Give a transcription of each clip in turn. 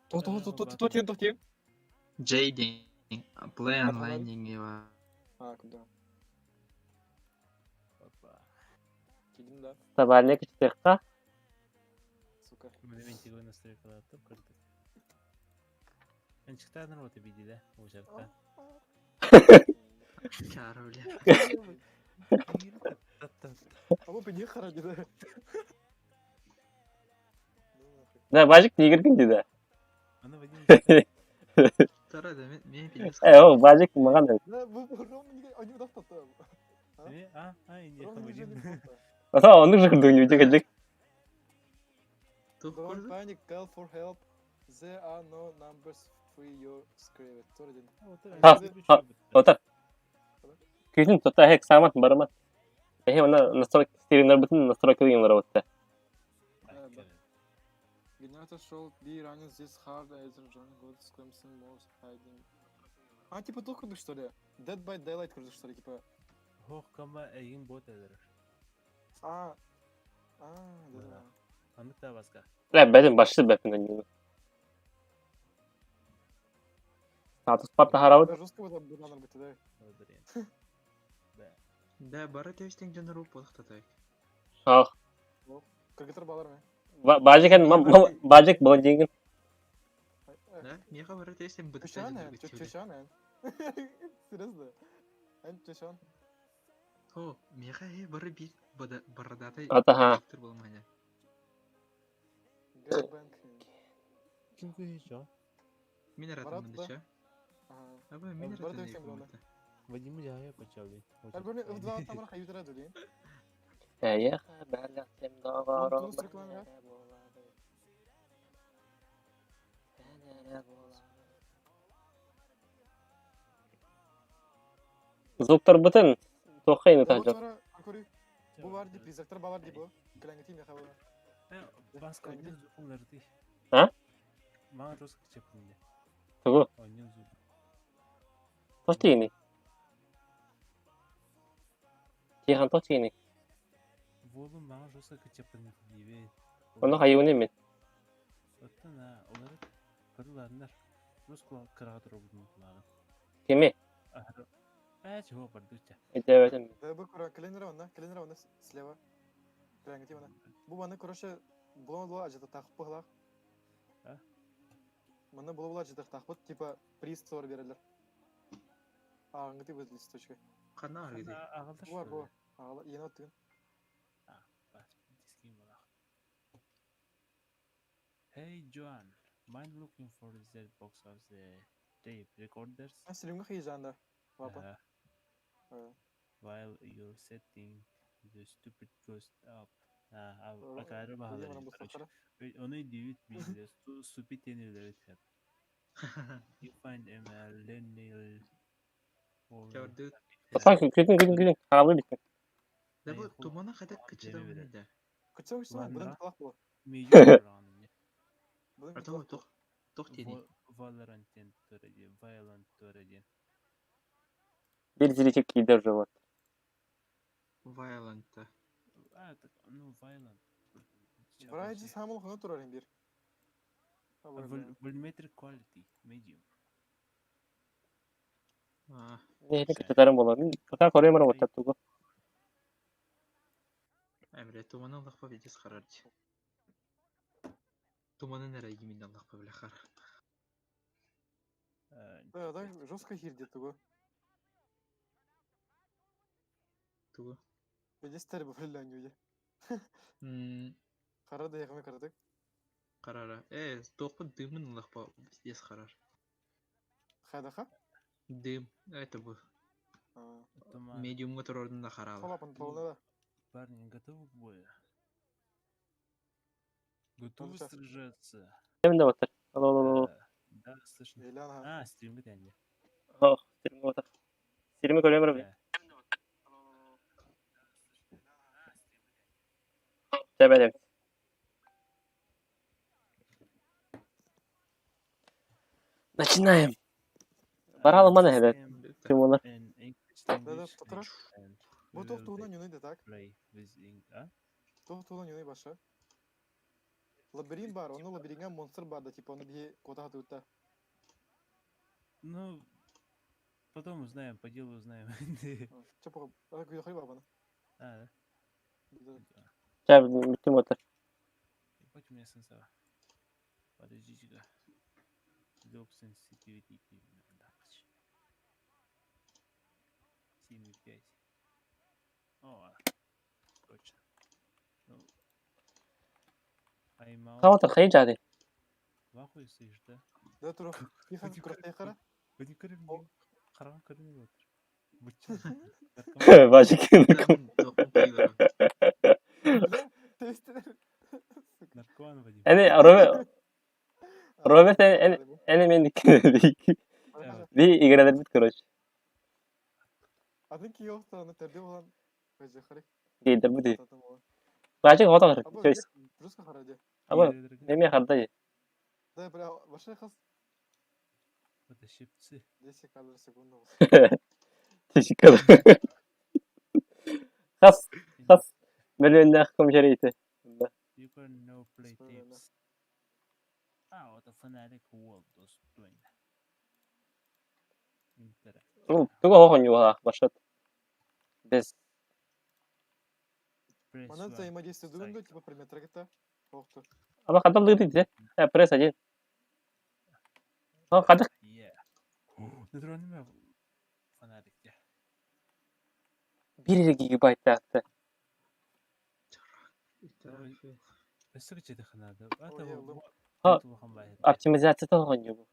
Тоқ тоқ тием. Джейдинг. Play online диҥҥэ баар. А, куда? Опа. Кидим да. Табальник ичтехха. Сука. Элементигі настройкалатып көрдік. Ынчыктаан работа биди да, ужарта. Чара, бля. А вы не харади, да? Да, бажик тигиргин диде. Аны Вадим Тара да мен мен пиздец. Э, о, бажик маған Да, вы ровно не они удав то. Э, а, а, инде Ровно не Вадим. Ата оннук же курдук ньүтэ кэлдик. Тух Don't курдук? panic, call for help. There are no numbers for your script. Тоже Ха, ха. Отар. Күһүн тота хек самат барамат. Эхе она настройка стилинер бүтүн настройка деген работа. Generator should be running this hard as John God Clemson most hiding. А, типа тух курдук, что ли? Dead by Daylight курдук, что ли, типа. Хох кама эйин бот элер. А, а, да, да. Аны та баска. Лә бәден башы бәпин аньюны. Статус парта харабыт. Да, жестко вот банан быть, да. Одырен. Бә. Да, бары төстең жонор болуп татай. Ах. Кыргытыр балар ме? Бажик бажик блондинген. Да, меха бары төстең быт Чешан, чешан, Серьезно? Эн чешан. О, меха э бары бир бородатай Ата ха. диктор болмайда. Гэнбэнг. Ким көйе Мен Барат аратым да. мындача. Ага. Аба мен Бары аратым төстең главное. Вадиму жая почали. Әлберне F2 тамыр хайытыра дүлейін. Эйе бәләктем доғором. Тунус реклама. Звуктар бүтүн тохайны тажа. Бу бар ди, призрактар балар ди бу. Кіләңгіти меха бу. Баска один звукларды. А? Маған жестко чепнде. Тугу. Один звук. Тохтигини. Тихан тохтигини. Волум маған жестко чепнде дибе. Оны хайуны мен. Оттан а, олар кырыларындар. Рус кыраға тұрып бұлағы. Кеме. Ә, чего бардуча. Эдебетим. Да бу кура кіленер онна, кіленер онна слева. Кіләңгіти мана. Бу маны короче була була ажыта тақып бұғылақ. А? Маны була була ажыта тақып, типа приз сор берелер. Аңгыти бу листочка. Кана аргыды. Ағалдар Бу бар бу. Ағала ені оттыгын. Hey Joan, mind looking for the Z box of the tape recorders А стримге хейжанда. Вапа. while you're setting the stupid ghost up. А, Ро- акары Видимо, бағалар. бу Короче, сахара. Оны дивит билде, stupid denildi hep. You find him a Lenil or Чарды. Ата күтүн күтүн күтүн харабы бит. Да бу тумана хата кычыда Деме да. Күтсең күтсең, Ладно. бұдан талақ бу. Medium Бұдан Ата талақ. тох тох тени. Valorant төрөден, Violent төрөден. Бир зритель кийдер жобот. Violent. А, так, ну, Violent. Врайджи самыл хына турар бир. Volumetric quality, medium. А, Не күтүтәрем бола. Мин пока көрөмөр вот тугу. әмре тумана Аллах па видес харарчы. Тумана нәрә имин Аллах па биле хар. Да, да, жестко хирде тугу. Тугу. Видестер бу филан юде. М, Хара да ягымы карадык. Карара. Э, тохпы дымын Аллах па видес харар. Хадаха? Дым. Это бу. Туман. Медиумга турордун да харалы. Халапын полна да. Парни, готовы к бою? Готовы чё? сражаться? Эм да батыр. Алло алло алло. Да, слышно. Елян ха. А, стримге тәнде. Ох, стримге батыр. Стримге көрөмөр бит. Тебелем. Начинаем. Баралы мана хәдәт. Тимона. Да, да, тотыра. Бу тох тугунан юны да так. Play with Eng- а? Тох тугунан юны баша. Лабиринт бар, онно лабириҥҥа монстр бар да, типа, ону биһи куота сатыырта. Ну, потом узнаем, по делу узнаем. Чэ, пока, күйөхүй бабаны. А, да? Чэ, бүттүм отыр. Ебать, у меня сенсора. Подождите-ка. Low sensitivity. 7,5. О, точно. Ну, аймал. Хаватар хайы жады. Вахуй стоишь, да? Да, тур. Тихон, күрәхтәй Вадим көрүм О. Караган көрүнүп отыр. Бычча. Бажик. Бля, тестер. Наркоман Вадим. Эни Роберт Роберт эни мен би игралар бит короче. Атын кийоқта аны тәрде болан. Өзі қарай. Гейдер бит. Бажик хаватар. Чөйс. Жестко қарады. Аба неме харда. Да, бля, вообще хас Это щипцы. 10 кадров в секунду. Teşekkür Хас хас миллионнах комжарейте. You can no play Смотри, да. tapes. А, вот фонарик Уолдос Дуэн. Interact. Ну, туга хохонюга башат. Без Press Манан one. взаимодействие дугунду, Psycho. типа предмет ракета. Охты. Аба кадал дыгды. Э, пресс один. О, кадык Yeah. Натуральный фонарик. Yeah. 1 гигабайт таакты. Өссө кичэти ханады. Ата Ой, улым. Ха. Оптимизация хохонюгу.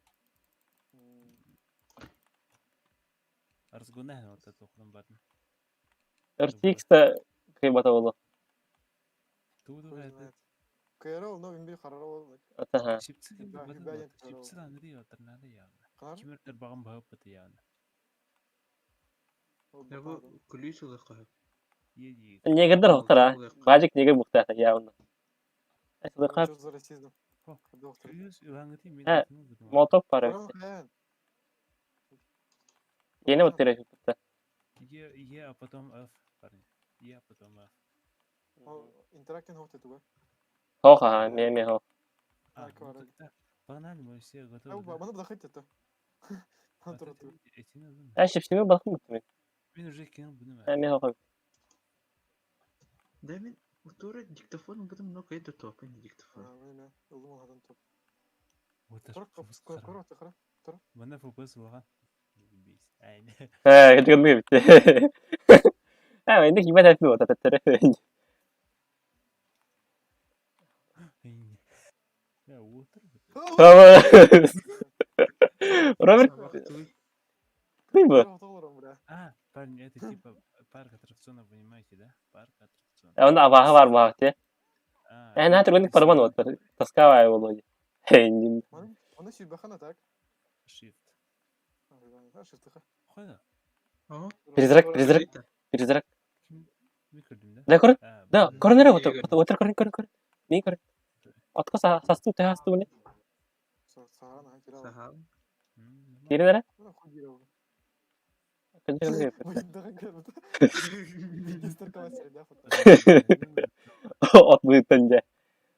Разгонаһын вот это ухран батын. RTX та кыйбата болу. Туду это. КРЛ, но имби харарал. Атаха. Щипцы Да, батын. хибален Щипцы анри отырнады явно. Канар? Кимердер багын багып баты явно. Я бу күлүү сылык. Еди. Негедер хохтара. Бажик неге бухтата явно. Эсылыка Что за расизм? О. Доктор. Күлүүс улаңыты мен. Э, молоток пара. Yeni вот тереш бутта. Е, Е, а потом F, парни. Е, а потом F. Интерактив хохты туга. Хоха, ме ме хо. А, Так, ну ладно. тогда погнали, мы все готовы. Ау, да? маны бдахать это. А то эти надо. Э, шипсими бакым бутты мен. Мен уже кинул буну. Э, ме хо. Да мен утура диктофон бутым но кайда топын диктофон. Вот Мана FPS улахан. Бейс. Ай, не. Э, кытыгын битте. Э, инде кибет әтми вот ататтары. Ай, не. Я утыр. Роберт, кыйбы. А, парни, это типа парк аттракционов, понимаете, да? Парк аттракционов. Э, онда абаха бар бак те. А, Э, на тургуник парман вот. Таскавай болу. Э, нин. Оны сүйбәхана так. Shift. Шифтыха. Хойда. Ага. Призрак, призрак, призрак. Мен көрдүм да. Да, көрін. А, Да, блин. көрінер отыр. Отыр көрін, көрін, көрін. Мен көрін. Атқа састым, тә астым не? Саған Саха. М, Керенер? нормально. От быттан же.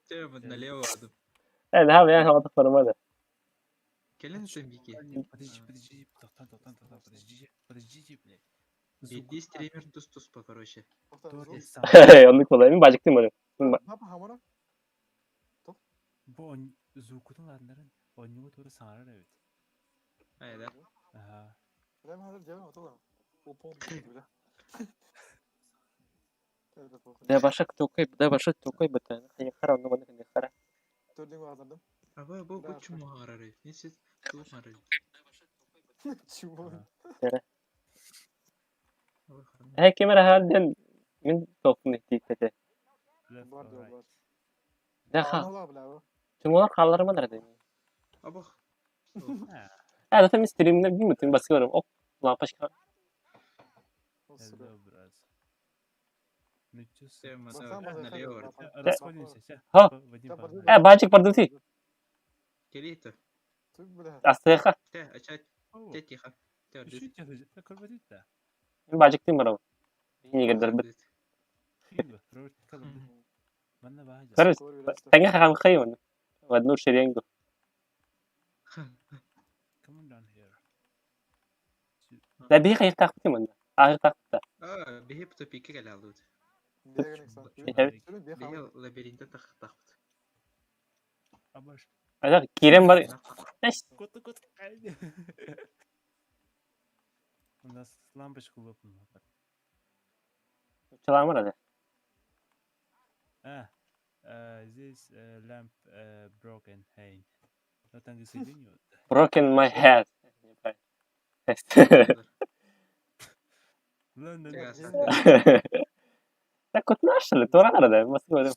Те налево адым. Э, да, мен хаватық бармады. Келен сен бики. Парни, Подожди, подожди, тоқтан, тоқтан, тоқтан, подождите, подождите, блядь. Звук. Беди стример тус туспа, короче. Тор сам. Оннук болай. Мен бажыктым барым. Бу он звукутун ладнарын оннугу тура саңарар эбит. Ай, да. Аха. Да башак тукай, да башак тукай быта. Хани хара, ну маны хани хара. Аба бу Да, бу чуму харары. Не сез ту харары. Чего? Аба харары. Э, кемера халден мен тоқтым дейт. Left Бар or да right. бар. Да ха. Чумолар қаллармадыр дейм. Аба. А, Э, зато мен стримде билмедим, баска барым. Оп, лампочка. hello, брат. Ну чё с- Те Басан, налево. басан. Всё, Расходимся, всё. Ха. Вадим, погнали. Э, бажик бардыты. Келейті. Астыха. Те, ача, О, те тихо. Те, Ещё делать, это көрбөдүт да. Мен бажыктым барым. Негердер бит. Фильм, Роберт Каллан. Манна баһа Короче, тэҥҥэ хаамхай уонна в одну шеренгу. Come on down here. Да биһи хайыктаахпыт манна. Ааһыктаахпыт да. А, биһи тупикка кэлэ аллыбыт. Биһи лабиринтэ тахтахпыт. Абаш. Ата киирэн бар. Кот кот. У нас лампочку лопнула. Чаламар ада. А, здесь lamp broken hey. Broken my head. Да кот наш ли? Тура да, Москва.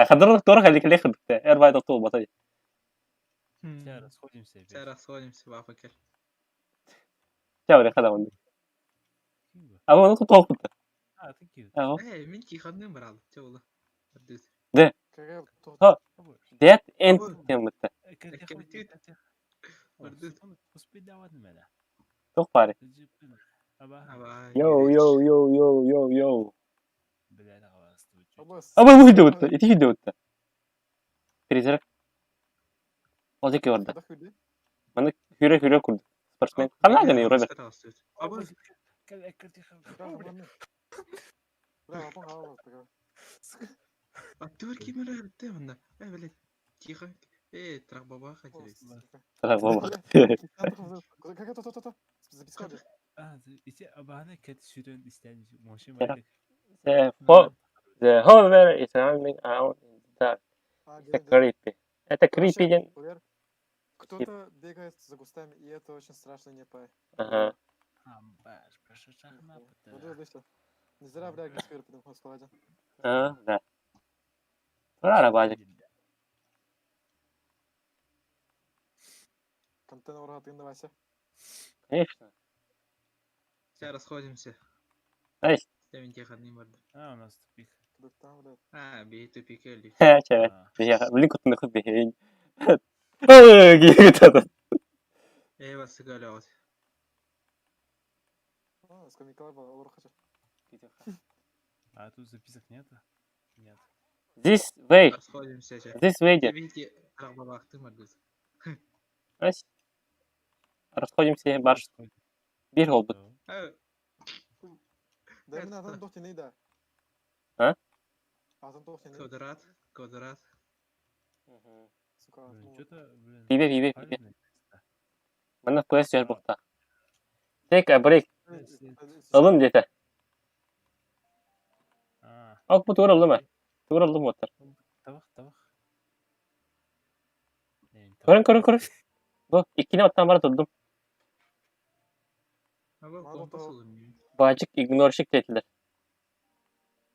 خضر тура خليك ليه خدت اربعة طول بطي. Сейчас расходимся. Сейчас расходимся, бафакер. Чао, хада онды. А вон тут толкут. А, thank you. Аҕа. Ээ, мин тихонным барал, чоула. Да. Dead end диэн Туох баарый? Йоу, йоу, йоу, йоу, йоу, йоу. Абай бу видео ити видео Призрак. Ол диэки барда. Маннык хүрэ-хүрэ курдук. Спортсмен. Ханна гыный Роберт? Аттыбар ким эрэ эрдэ манна. Э, блядь, тихо. Э, трах-бабаха тебе. Трах-бабах. The the hover is running out in the dark. Это creepy. Это creepy диэн. Кто-то бегает за кустами, и это очень страшно не по. Ага. Не зря, бля, Гисфер придумал складе. А, да. Турара баஜик. Контейнер ты Вася. Конечно. Сейчас расходимся. Ай. А, у нас тупик. А, бей тупик или. Чэ, блин, кутун хып бей. Ой, Эй, вас сыгалят. А тут записок нету? Нет. This way. Расходимся сейчас. This way. Видите, Расходимся барш. Биир буолбут. Да, именно атын тохтины да. А? Атын тохтины. Квадрат, квадрат. Сука, Что-то, блин. Пибе, пибе, пибе. Манна квест түһэр буолта. Take a break. Ылын диэтэ. Ок, бу тугар ыллым ээ. Тугар ыллым уоттар. Табах, табах. Көрөн, көрөн, көрөн. Бу иккини оттан бара турдум. Баджик игнорщик диэтилэр.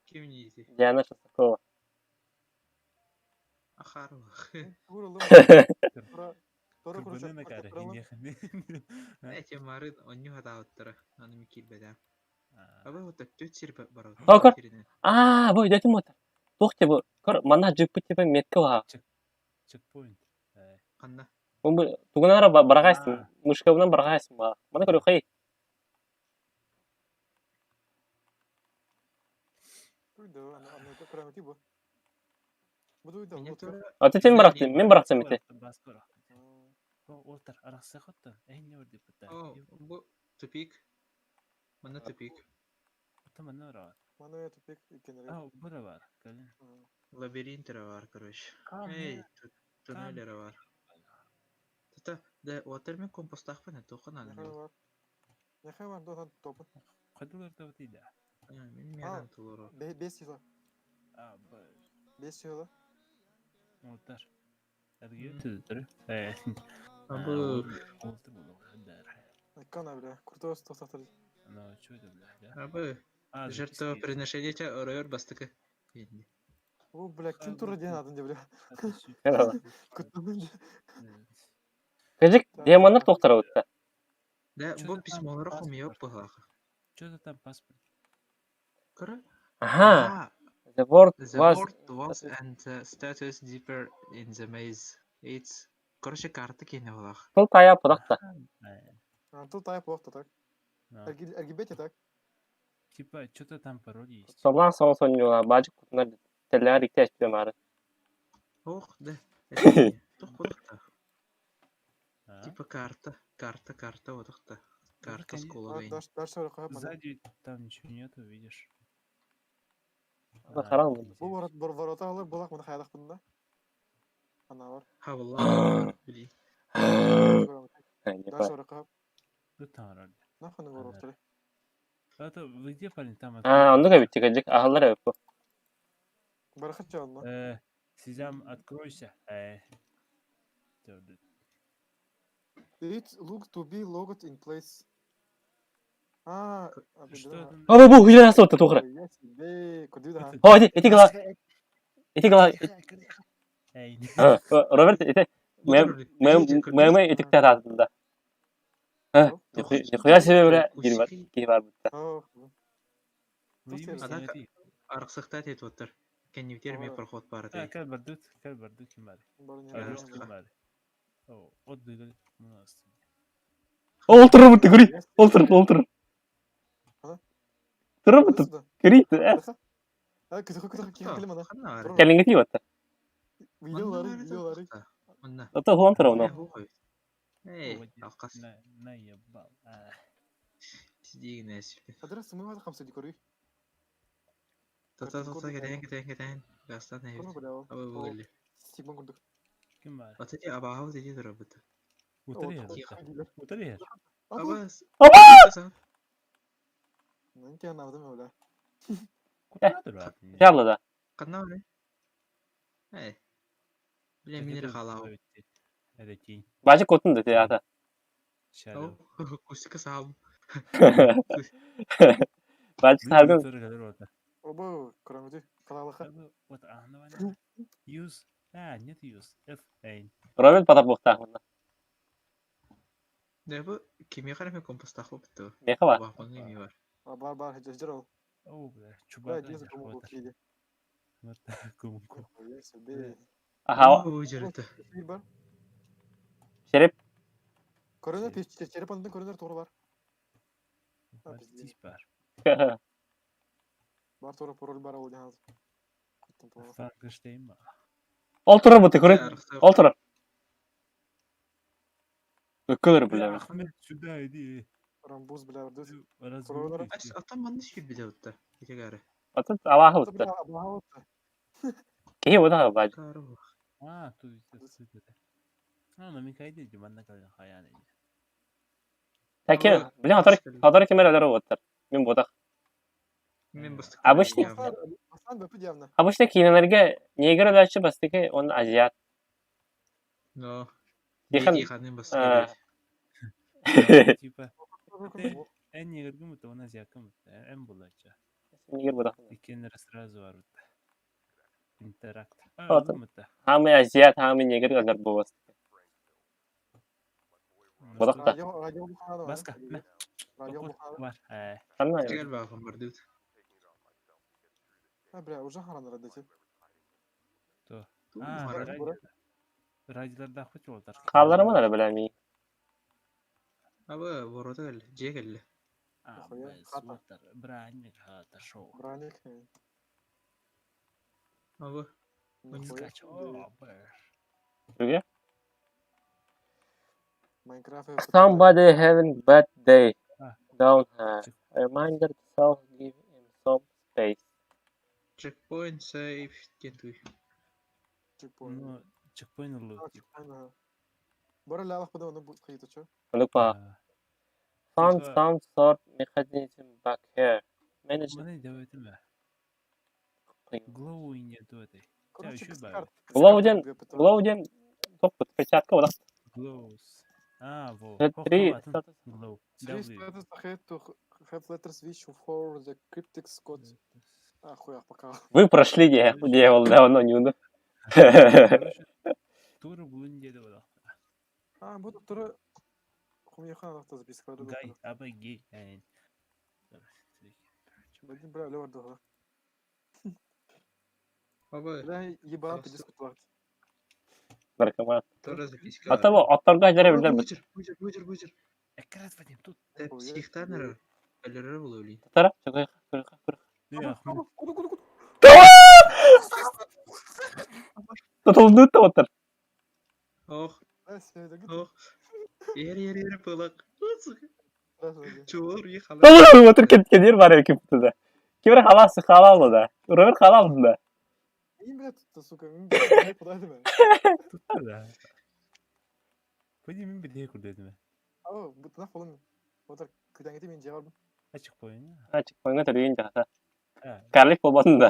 Ким диэтий? Диана Шестакова. Ахарлах. Эти марын онню хатааттара, аны ми киирбэтэ. Абы вот төт сир барар. О, көр. Аа, бу өйдөтүм уоттар. Туох те бу? Көр, манна дьыппыт типа метка баа. Чекпоинт. Ханна. Бу тугунара бараҕайсың, мышкабынан бараҕайсың баа. Маны көрүөхэй. Аты сен барахтын, мен барахтым ити. Уолтар арахсыахыттан эһинне бардыппыта. О, бу тупик. Манна тупик. Ата манна бараҕат. Манна тупик иккенери. А, бу да бар. Кэлин. Лабиринт бар, короче. Эй, туннель бар. Тута, да, уотар мен компостаахпын, туохха нааданы. Нехэ бар дотан топун. Хайдылар табытый да. Мин миэхэ толору. Бес сила. А, б. Бес сила. Уолтар. Эргиэ төдөрү. Э. Абы. Кана, бля, крутой стохтар. Ну, что это, бля, да? Абы. Жертвоприношение оройор бастыкы. О, бля, ким тура диэн атын бля. Кыжык, демоннар тохтара утта. Да, бу письмолары хомуйуп быһаах. Что-то там паспорт. Көрө? Ага. The word The was word was and the status deeper in the maze. It's Короче, карта киэнэ булах. Тыл тайа пудахта. А, тут тайп плохо так. Да. Эргибете так. Типа, что-то там пароль есть. Собlan соң соньюла бажык кутунар телләр икте эчпе мары. Ох, да. Тух булах. А? Типа карта, карта, карта, вот та. Карта конечно. школа. Дальше дальше рука. Сзади там ничего нету, видишь? Ана харам А, бу. Бу ворот ворота алыр булак моны хаядак бunda. Ана бар. Ха, wallah. Блин. Дальше рука. Тут там пароль. Нахуй ворота. Это вы где парень? Там А, онда кабитти кajик ахаллар эбит бу. Барахат чална. Сезам, откройся. Твердый. It look to be logged in place. А, Что это? Аба бу хуя сотта тухра. Я себе куда Это- О, эти гла. Эти гла. Эй, Роберт, эти мэм этик татында. Нихуя себе бре, киһи киһи бар бутта. выебись, А так- смотри. Арықсықта тет оттыр. Кенневтер ме проход бар А, ты. кәл бардут, кәл бардут ким бар. Арық Ким бар. О, вот дыгал у нас. Ол турар бутта, көрүй. Ол турар, ол турар. Турар бутта, көрүй. А, күтө күтө киһи мана. Кәлиңге тип атта. Видеолары, видеолары. Онна. Ата хуан турар оны. Эй, алқас. На, наебал. А, Сидиген әсіп. Адрес мы вата хамсы дикори. Тата тата кетен кетен кетен. Гастан Көрмө әйбит. бля. Аба бүгілі. Сигман күрдүк. Ким бар? Ата те абағау деде тұра бұты. Утырыр. Тихо. Утырыр. Аба. Аба! Нанке анавдым бля. Куда тұр? Жалла да. Қанна бар? Эй. Біле менер қалау. Это тень. Бажы котун да те ата. Shadow. Кусика сабым. Бажы саргын. Оба, көрөңүдү. Калалыка. Вот, а, ну, понятно. Use. А, нет use. F, A. Роберт батап бухта. Да бу кеме қарамай компостақ болып бітті. Меха бар. Бақының еме бар. Бар бар хежер ол. О, бля, Бля, чубака. дез кому киди. Вот так, кумку. Я себе. Аха, Ой, жарыты. Бар. череп. Көрөнөр черепандын көрөнөр тугру бар. Здесь бар. Бар тугру пароль бар ол дигән. Франкенштейн ба. Ол турар бутта, көрүй. Ол турар. Өккөлөр бля. Ахмед, сюда иди. Рамбуз бля, бир. Разгули. Атам манны сүйіп біде ұтты. Ете кәрі. Ата абахы бутта. Киһи буда бажы. Кәрі бұл. А, тут это, это. А, ну Микаиде диманна калган хаян. Таке, билен хатар хатар кемер алар оттар. Мен бодах. Мен бастық. Обычный- Аслан бөпү явно. Обычно киноларга негр дачы бастыки он азиат. Но. Дихан Дихан бастық. Типа, эн негргым это он азиакым, эн булача. Негр бодах. Икеннер сразу бар. Интеракт. Вот. А, это. Хамы азиат, хамы негр алар бу бастыки. Бодах та. Радио радио бухана. Баска. Радио бухана. Бар. Э, Канна. Тегел бағым бар дейді. А, бля, уже харан радити. то. А, Радио. радиоларда хоть олтар. Қаллары мана бля ми. Аба, ворота кәлі, же кәлі. А, Охуя, хата. смотр, браник, хата, шоу. Браник. Аба, Скач, о, бр. Бүге. Майнкрафт. Somebody having bad day. А. Down here. Reminder to self give him some space. чекпоинт сейф кентуй. Ну, чекпоинт лут. типа. Бара лалах буда оны бу кыйты чо. Look па. А, Found Типа- some sort mechanism back here. Manage Маны деп өтіме. Глоу нету этой. Короче, еще каскар. Глоуден- Глоуден топпут перчатка бодах. Глоус. А, во. Три Глоу. Three letters ahead to have letters which for the cryptic code. А, хуя, пока. Вы прошли де, де ол давно не уну. Туры булын деді олақ. А, бу туры Хумьяхан авто записка. Гай, аба гей. Әйн. Блин, бля, левар дога. Аба, Бля, ебан Просто- дискут варт. Наркоман. Тоже записка. А того отторга дьэрэ билэр бит. Бучер, бучер, бучер, бучер. Экрат, Вадим, тут. Психтанер. Өлөрөр булули. Тара, чөкө, көрө, көрө. Эх, Куду, куду, куду. Tutuldu da otur. Ох, Да, все, это ох. Ер, ер, ер, пылак. Здравствуйте. Чур, ехала. Tamam otur кенер бар екен да. Кемер халасы халалды да. Роберт халалды да. Им, блядь, тут, сука, им, блядь, куда это, Тут да. Вадим, мен bir kurdu dedim. Ау, бутына қолым. Отыр, күдәңеті мен жеп алдым. Açık boyun. Ачык койгон төрүгүн жакса. Ha. Карлик болбодун да.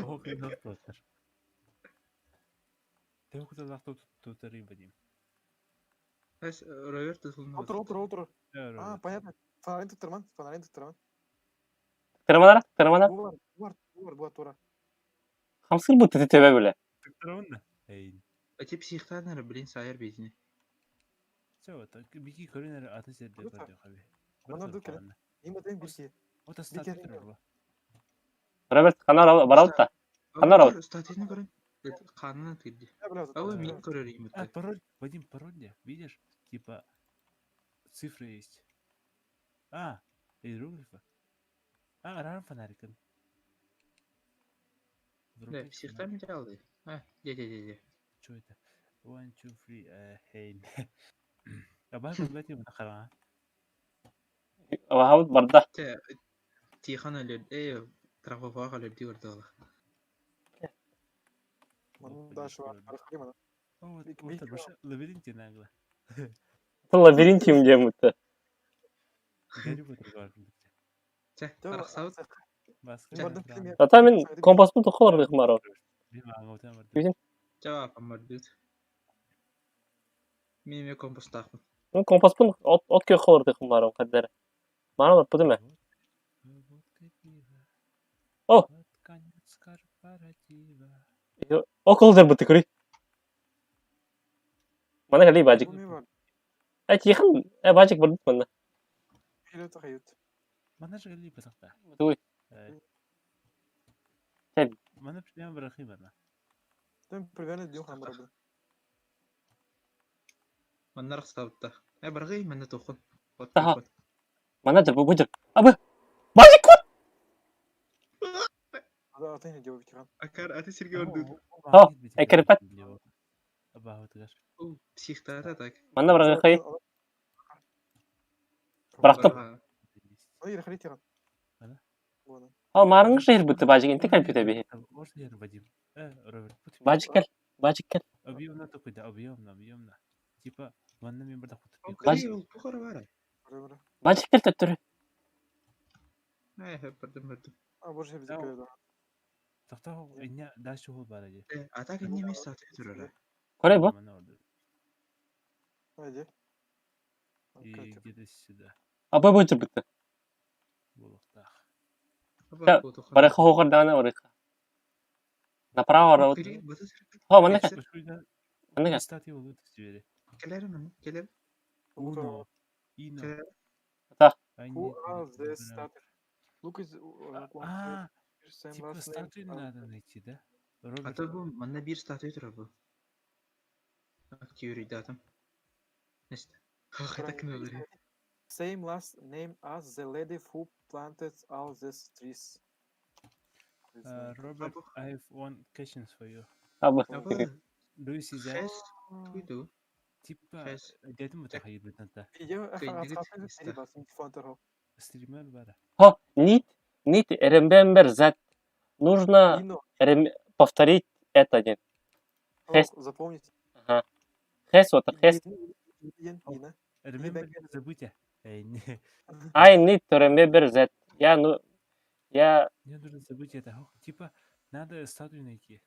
О, кыйнап отыр. Тәү лақтып тұтыр Вадим. Роберт tutuldu. Отыр, отыр, отыр. А, А, понятно. Фонарин тұттырман, фонарин тұттырман. Тырманар, тырманар. Бұлар, бұлар, бұлар, бұлар, тура. Хамсыр бу тити төбө биле. Тұттырамын да. Эй. Эти психтанер, блин, сайыр бетini. Все, так бики көрінер атын серде Круто. көрді хаби. Мына дүкен. Им бітен бирки. Ота статуя Бикер. тұр. Роберт канар баралды да. Канар ал. Статуяны көрін. Канына тирди. Я, бля, Ау, мен көрөр им. А, пароль, Вадим, пароль где? Видишь? Типа цифры есть. А, иероглифы. А, ран фонариком. Да, психтан алды. А, де, де, де, де. Что это? One, two, three, hey. А бар көрбәт юм қара. Вахабыт барда. Те, Тихан өлөр, э, трафофага өлөр дигөр дагы. Мында шы бар, арқылы мына. О, Бик- вот бик- баша лабиринте нагло. Бу лабиринтиум демутты. Гарри Поттер бар. Те, араксабыт. Басқа. Бардым, фильм Ата мен компаспын токолор дык баро. Жавап бар дейт. Мен ме компостакмын. Мен компаспын от от кө холор дык баро кадер. Мана бар бу деме. О! Вот конец корпоратива. Околдер бу тикри. Мана кали бажик. Бұл мен бар. Э тихан, э бажик бар мана. Билет қайыт. Мана жғали батақта. Туй. Сен. Мана прямо брахи бана. Там примерно днём хамбар был. Манна араксабыт да. Э, баргый, манна тохун. Таха. Мана жа бу бу Абы. Бажик кут. Да, атын не делаю тихан. Акар, аты Сергей орду. О, экерпет. Психтата так. Мана баргы хай. Барактып. Ну, или хали тихан. Ана? Вон. Ал марыңы жер бутты бажик инте компьютер бе. Вадим. Роберт. Бажик кел. Бажик кел. Объемна такой, да, объемна, объемна. Типа, ванна мен бір Бажик. Бухара бара. Бара, Бажик кел төттүрү. Э, бардым, бардым. А, боже, я Да. без да. Тоқтау, инне дальше ол бар әде. Э, атак эмне эмес статуя турар. Көрөй бу. Айди. И где-то сюда. Абы бу жер бутты. Болықтақ. Да, Барыха хохор дана барыха. Направо барабыт. Хо, мана кел. Мана кел. Статуя болу түстібері. Келер мана, келер. Уно. Ино. Келер. Та. Who are the statue? Look is А, типа статую надо найти, да? Роберт. Ата бу манна бир статуя турар бу. Активри датым. Несте. Хакыта кнөлөр. Same last name as the lady who planted all these trees. Robert, I have one question for you. Абы. Абы Do you see that? хес туйду. Типа, Хес. дедім бұта хайыр бітінта. Стример бара. Хо, need, need remember that. Нужно повторить это один. Хес. Запомнить. Ага. Хес вот, хес. Remember забудьте. Эй, не. I need to remember that. Я, ну, я... Мне нужно забыть это. Ох, Типа, надо статую найти.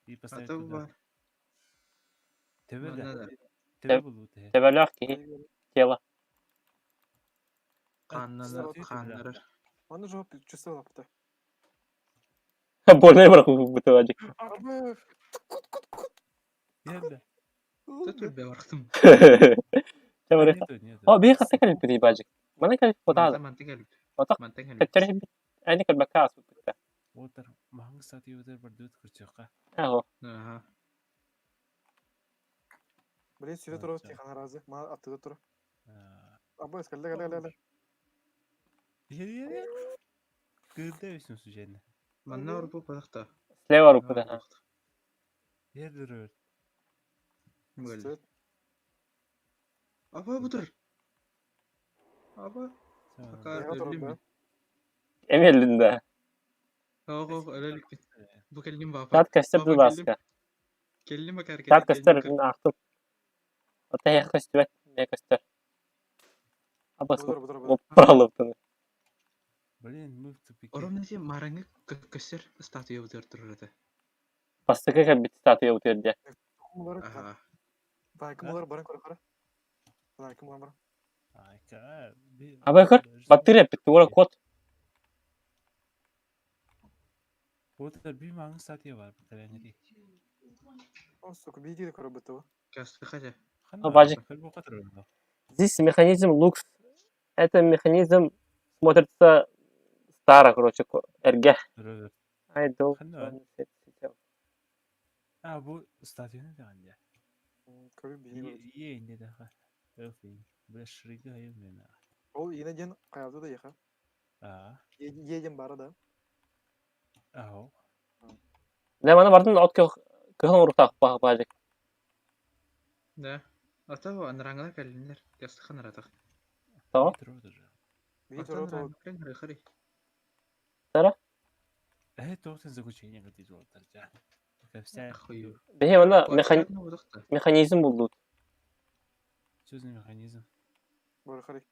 И поставить Ата бу туда. бар. Тебе Манна да. да. Тебе булу те. Тебелях ки тело. Каннанар, каннарар. Аны жауап чувствовал апта. Больной бар бутывадик. Абы. Енді. Төтөр бе барктым. Тебелях. Нету, нету. О, бир хатта калип бити бажик. Мана калип потада. Мантан келип. Отак Мантан келип. төттөрү Айны калбакка асып битте. Отыр, маңғы статуя өтер бір дөт күрчөкка. Аго. Аха. Блин, сюда турар Тихон разы. Ма аттыда тур. А. Абы, кэллэ, кэллэ, кэллэ. Кырда өсүн случайно. Манна орбу палахта. Слева руку, да. Ердір Мгал. Аба бутыр. Аба. Пока өллүм. Эмиэллин да. Ого, өлөлүк. Бу келлим бапа. Чат көстөр бу баска. Келлим бакар. Чат көстөр ахтым. Ота я көстүбэт, не көстөр. Абас Бутыр, бутыр, бутыр. пралыптын. Блин, мы в тупике. Ором несе мараңы көстөр статуя бутыр турар. Бастыкы кэлбит статуя утуерде. Кумулары, Ага. Бай, кумулары баран көрө көрө. Бай, кумулары баран. Абай көр, Баттыр эппит, тура кот. Вот это би маңы статья бар, кәләңе О, сука, бийди көрө бутты. Касты хажа. Бажик. Здесь механизм лукс. Это механизм смотрится старо, короче, РГ. I don't Ханна. want it. А, бу статьяны дигәндә. Көрө бийди көрө. Е, инде дә. Өфин. Бу шрига мен. Ол енеден каялды да яха. А, Еден бары да. ау. Да, мана бардын от кыһыл уртак бажик. Да. Ата анраңла келлинлер. Касты ханаратак. Tamam. Бийди туры то. Хари. Э, тоқтан заключение гэдэг болтар жа. Вся Ахую. Беhe мана механизм булду. Сөзний механизм. Бары хари.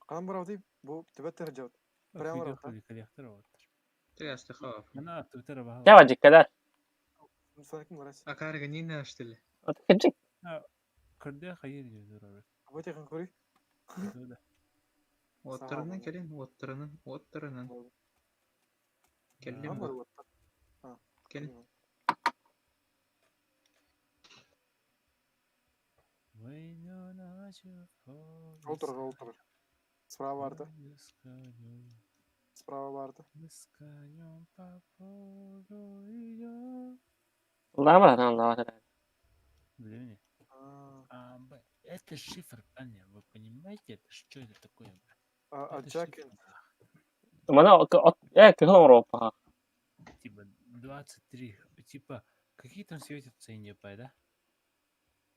Кан барау дип, бу төбәт жабыт. Прямо Прямо рот, коллектор вот. Касты ха. Мына Твиттер баһа. Я бажик кадar. Мусаныкым ларас. Акарга нина штили. От кеджик. Кырда хайыр жүзөр. Абы тихан көрүй. Оттырынан келин, оттырынан, оттырынан. Келлим бу. Келин. Ол тур, ол тур. Справа барды. Справа барды. Лама, лама, лама. Блин. А, Б. Это шифр, парни, вы понимаете, это что это такое? А Это Джак шифр, Мана от кыһыл Европа. Типа 23, типа какие там светятся не да?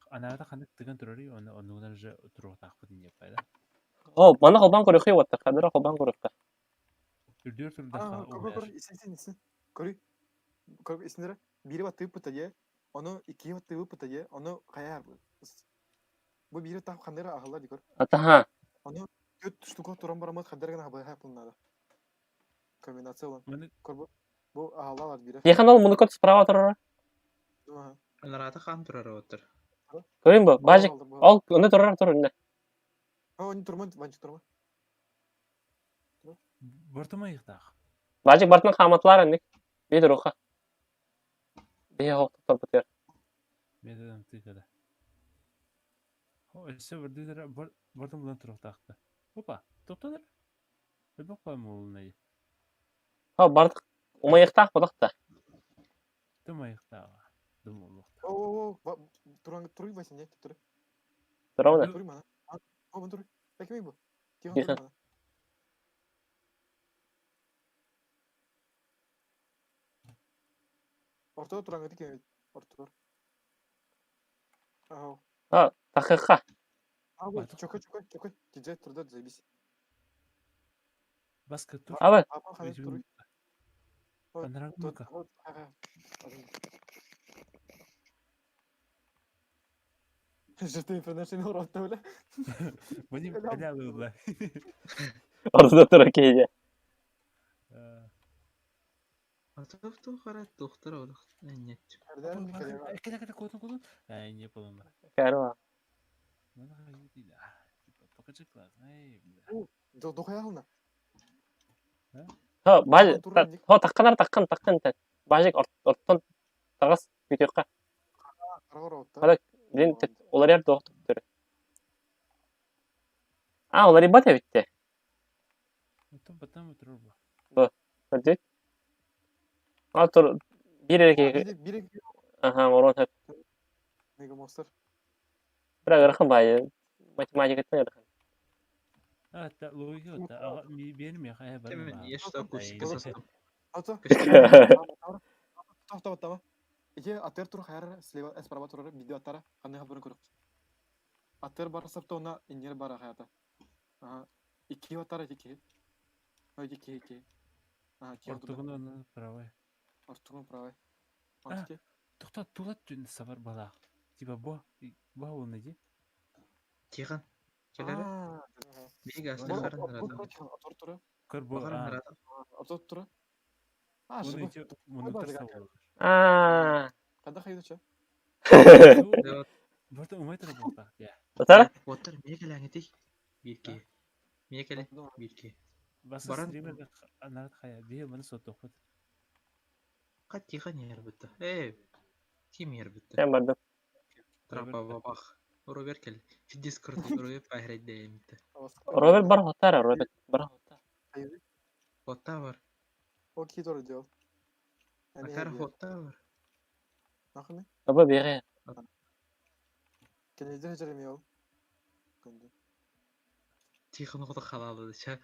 Ана да ханнык тыгын турары, оны онугунан же туруктаакпыт не да? О, мана холбан көрөхүй отта. Кадыра холбан көрөхкө. Үрдүр А, турда көр, көр, исин, исин. Көрүй. Көр, исиндер. Бири бат тыып пытае, оны икки бат тыып пытае, оны каяр. Бу бири тап хандера ахылар дикор. Ата ха. Оны төт штука туран барамат хандера гана хабай хапылнады. Комбинация olan. Маны Көр бу. Бу ахылар бири. Ехан ол муну кот справа турар. Анарата хан турар оттыр. Көрүн бу, бажик. Ол оны турар турар не. А, они турман, ванчы турман. бортума ыктак. Бажик бартын хаматлар анник. Би туруха. Би хок торпутер. Методом тыкада. О, өссө бирдер бортум булан туруктаакты. Опа, токтодур. Өбөк коймолунай. Ха барт умайыктак бодакта. Тымайыктага. Думолукта. О, о, о, туран туруй вася, не, туруй. Туравна. Туруй мана. О, бун туруй. Бәкемей бу. Тихон Тихон. туруй мана. Ортада туран кеткен ортада. Ага. Ха, тахыха. А, вот, чокой, чокой, чокой. Диджей турда, заебись. Баска тур. Аба, Апа ханып туруй. Тут, Анарагмака. вот, ага. Жертвоприношение ротта, бля. Вадим, Ля- ля бла. ортада тура кейде. Ата ту хара доктор олық. Нет. Кеде кеде кодун кодун. Ай, не понял. Кәрва. Мана хайди да. Типа, покажи класс. Эй, бля. Дохуя ална. Ха, бажик. Хо такканар таккан таккан тет. Бажик орттон тагас бүтөккө. Карагор ротта. Хада блин тет олар яр доктор тур. А, олар ибат эбитте. Потом потом турба. Көрдүт. А тур бир эки Бири аха, морон хеп. Мега монстр. Бірақ ырахан баайы математикаттан ырахан. А, та логика та benim ya hayır ben. Hemen yaşta акустика состав. Ато. Тоқтап оттама. Ие атер тур хайар слева справа турар видео аттара ханны хабарын көрөк. Атер бар сапта она иннер бар хаята. Ага. Икки аттара икки. Ой икки икки. Ага, киэр тур. Ортогун оны правой. Ортугун правай. А. Антики. Тоқта тула түн сабар бала. Типа бу бу оны ди. Тихан. Келere. Аа. Биги аслы харын Атор тура. Көр бу. Бахарын рада. Атор тура. А, Оны жыбы. ити мұны тұрса olur. Аа. Када хайдыча? Burada umay тұра болта. Я. Отара? Оттар мекелеңити. Бирки. Мекеле бирки. Басы Баран- стримерде анарат хая. Бие мұны соттоқ. Кат тихан ер бітті. Эй. Ким ер бітті? Мен бардым. Трапа бабах. Роберт кел. Дискорд Роберт пайрайдемти. Роберт бар хотара, Роберт бар хотара. Хотта бар. Окей, тура дел. Акар хотта бар. Нахны? Аба бере. Кенеде жеремел. Күнде. Тихан оғды халалы. Ша.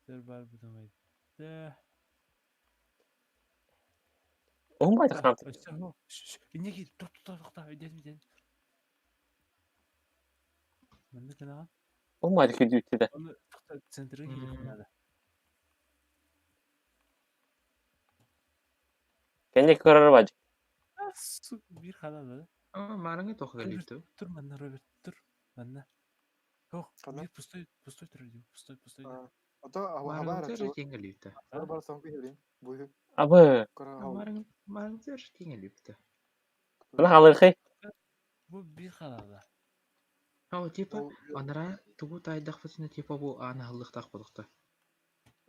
Бар бұдымайды. Оңбайды хам. Неге тоқта тоқта дедім дедім. Мында канал. Оңбайды күдүттү да. Оны тоқта центрге келіп надо. Кенде көрөр бажы. Bir халал да. Ама марыңы тоқы келіпті. Тұр манна Роберт, тұр. Манна. Жоқ, Қана? bir пустой, пустой тұр деймін. Пустой, пустой. Ато аба Марыңы кеңеліпті. бар соңғы херин. Бу Абы. кара Марыңы кеңеліпті. Мына халырхы. Bu bir халал да. Ау, типа, анара тугу тайдақ фытына типа бу аны халлықтақ болықты.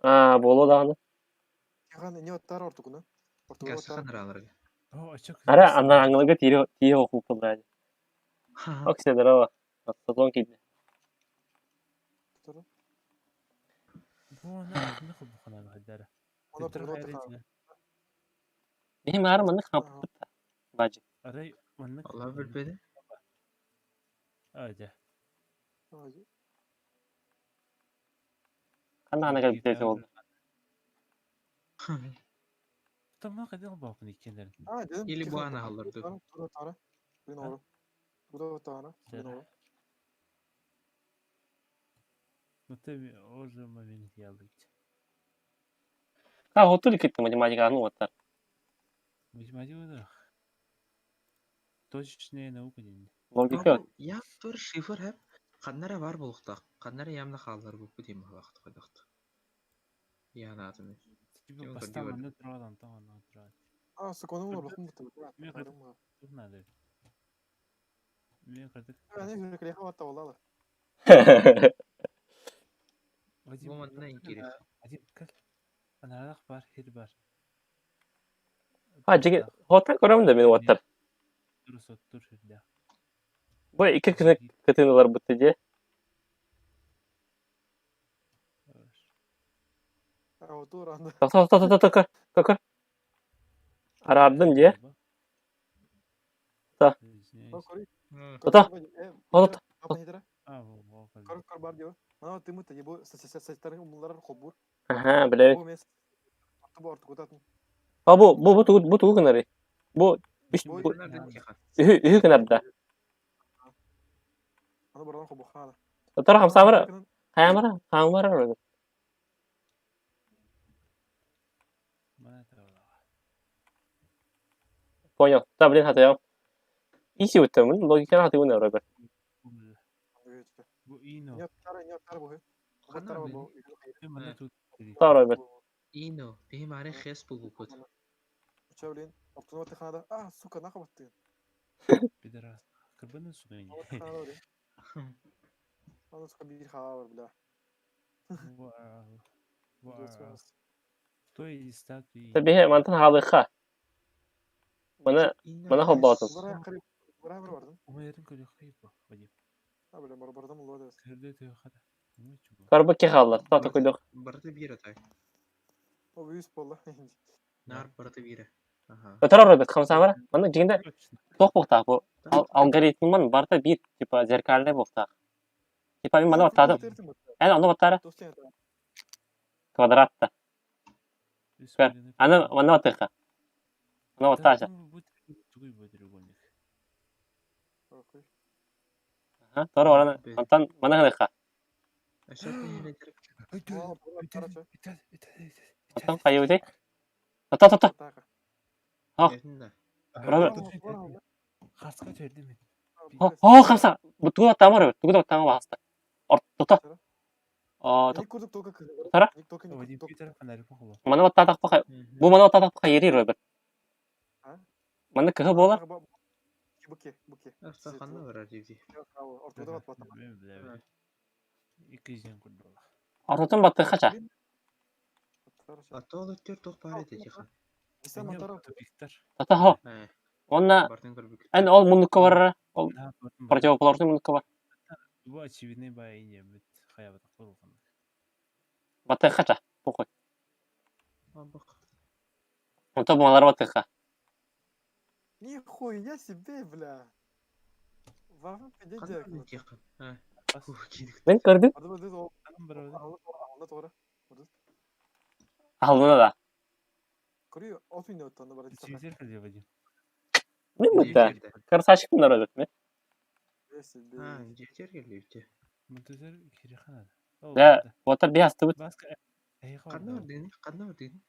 Аа, боло дагы. Тихан не оттар ортугуна. Ортугу оттар. Гасыхан раларга. О, ачык. Ара андан аңлыгы тире тие окуп кылды. Оксе здорово. Сазон кийди. Тура. Bu ana ne bu kanal haddara. Оны ортугуна оттар. Бихим ары мында хамп. Бажы. Арай манна. Allah bilбedi. Ага. Кандай ана келип десе болду. Tamam kadar bakın ikilerin. А, дедим. Или бу аны халларды. Тура тара. Блин, ору. Тура тара. Блин, ору. Ну tabii o zaman beni geldik. Ха, хотур кетти математика аны оттар. Математика да. Точная наука дейін. Логика. Я тур шифр хәп қаннара бар болуқтақ. Қаннара ямна халлар бу дейм вақыт қойдақты. Яна атым. Типа Кем бастан көрдү? анда тұрады, антон анда тұрады. А, суконы олар бакын бутты. Мен Тут надо. Мен кырдык. Аны хүрекеле хаватта болалы. Вадим, Бу манна инкерих. Вадим, кел. Анарақ бар, хир бар. Ха, жиги хоттан көрөм да мен оттар. Тур сот, тур хирде. Бу iki күнү кытыналар бутты же. А, тура анда. Тоқта, тоқта, тоқта, көр, көр. Арардым же. Та. Кори. Тота. Тота. Кор кор бар дио. Мана тымы та ебо сайтарын умлар хобур. Аха, биле. Бу мес. Аты бу ортугутатын. А бу бу бу тугу бу тугу кынары. Бу үч бу үһү үһү кынарда. Аны баран хобу хана. Тора хамсамара. Хаямара, хамара. Понял. Да, блин, хатыям. Иси өттөмүн, логиканы хатыгын Роберт. Бу ино. Не тара, не тара бу. Тара бу. Та Роберт. Ино, бихим аре хес бу бут. Чё, блин? Ортугуна ханада. А, сука, нахуй баттын. Пидорас. Кырбаны сугайни. Аны сука бир хабар, бля. Вау. Вау. Той статуи. Табихе мантан халыха. Мана мана хоббатым. Бурай бір бардым. Умайрын көрі хайпа, Вадим. А, бля, бар бардым лодес. Көрді тө хата. Карбы ке халлар. Тата койдок. Барды бир атай. О, вюз болла. Наар барыта биирэ. Аха. Өтөр Роберт хамсаамара. Манна дьиҥинэ Точно. туох буолтаах бу алгоритмын барыта биир типа зеркальный буолтаах. Типа мин маны баттаатым. Эн ону баттаара квадратта. Көр. Аны манна баттыахха. Аны баттаача. Тугуй бу треугольник? Аха. Торо баран онтон маны гыныахха. Өссө тиһилэтэр. Онтон хайыбытый? Тото тото. Ох. Этиннэ. Роберт. Хаска төрдүм. О, хамса. Бу тугу баттаама Роберт. Тугу да баттаама баҕаста. Ортото. О, Тара. Вадим Питер фонарик похоло. Маны баттаатахпа бу маны баттаатахпа хайырый Роберт. Манна кыһы буолар. Өссө ханна барар дии. Иккизен курдула. Ортотун баттыахха ча. Ата ол өттөр туох баар этэ тихан. Виктор. Тото хо. Ээ, Уонна бартын көрбүк. эн ол муннукка барара. Ол противоположный муннукка бар. Бу очевидный бай не бит хаябатак болгон. Баттыахха ча. Похуй. Абах. Онтон буолар баттыахха. Нихуя себе, бля. Вафа Ханна пиздец. барар тихан. Ээ. Ух, киирик. Мен көрдүм. Аллына да. Вадим. Мен бутта. Красавчик Роберт мен. Аа, жетер келлибите. Мунтазер кирихана. Да, вот биастыбыт. Баска. Эй, Ханна бар дигини? Ханна бар дигини?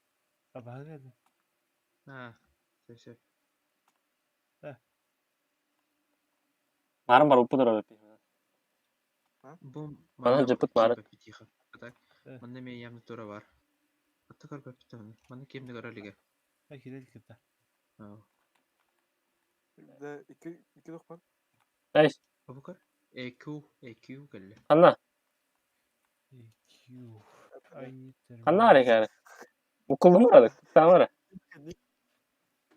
Абага. Аа, сөп сөп. Марын бар уппут Роберт. Бу Манан жыппыт баар. Тихан. Так. Манна ме ямны тура бар. Ата көрбөппүт аны. Манна кемни көрө элиге. Кирел кита. Аа. Да, iki iki бар. Эй, Бу көр. EQ, EQ келле. ханна. EQ. I need Ханна арекары. Укулдум Роберт. Тамара.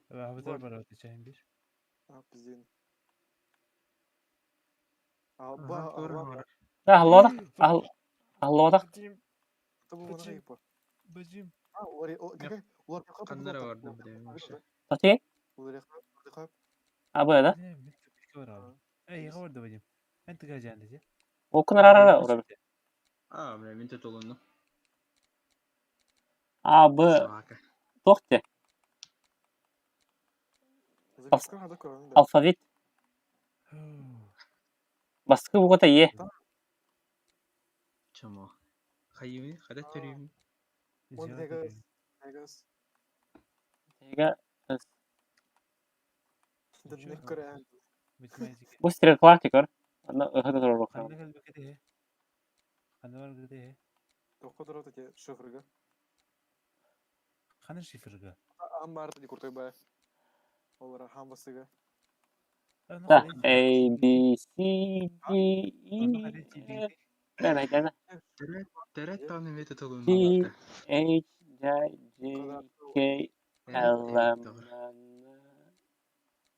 Абытар бар чайын бир. А, пиздец. Аха, тура бар. Да, аллоодах. Аллоодах. Бажим. Ханна бардым билем вообще. Тати. Абы да. Эй, говор да Вадим. Эн тыга жан десе. Окун арара Роберт. Аа, бля, мен тотолунну. А, Б, Собака. тохте. Алфавит. Баскы бугата Е. Чамо. Хайыми, хада төрүм. Тега. Бу стрелклар тикор. Ана ыхыта турар Ханна кэлбэкэте. Ханна бар гыте. Ханна шифрга. Да. A, B, C, D, E, F. Да, да, да. Терет тааны мен тотолунну. T, H, J, J, K, L, M,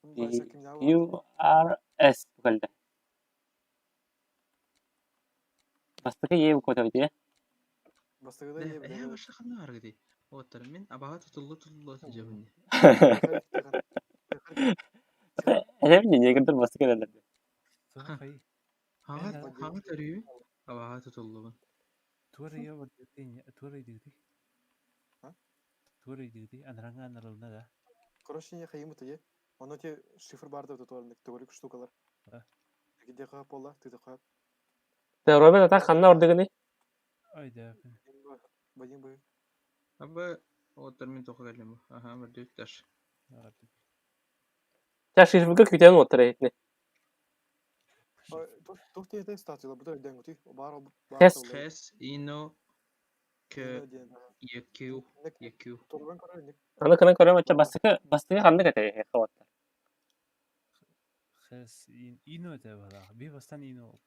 N, P, Q, R, S букалда. Бастыкы Е буквата бит, Э, баша ханна бар гыди. Оттар мен абага тутуллу тутуллу жабын. Эми негендер бастыкы эле. Хага хага төрүм. Абага тутуллубун. Тура я бар дете, тура дигди. Тура дигди, анранга анрална да. Короче, не хайым тие. Оно те шифр бар да туар төгөрүк штукалар. Где кап бола, ты кап. Да, Роберт ата ханна ордыгыны. Ай да. Вадим бы. Аба оттар мен тока келем. Аха, бир дүтташ. Та шифрга күтен отыр этне. Тух те статуя, бу да ден гути. Бар бар. Хес. Хес, ино, к, е, q, е, q. Аны кына көрөм ача бастыкы бастыкы ханны кете хаваттар. Хес ино те бала. Би бастан ино.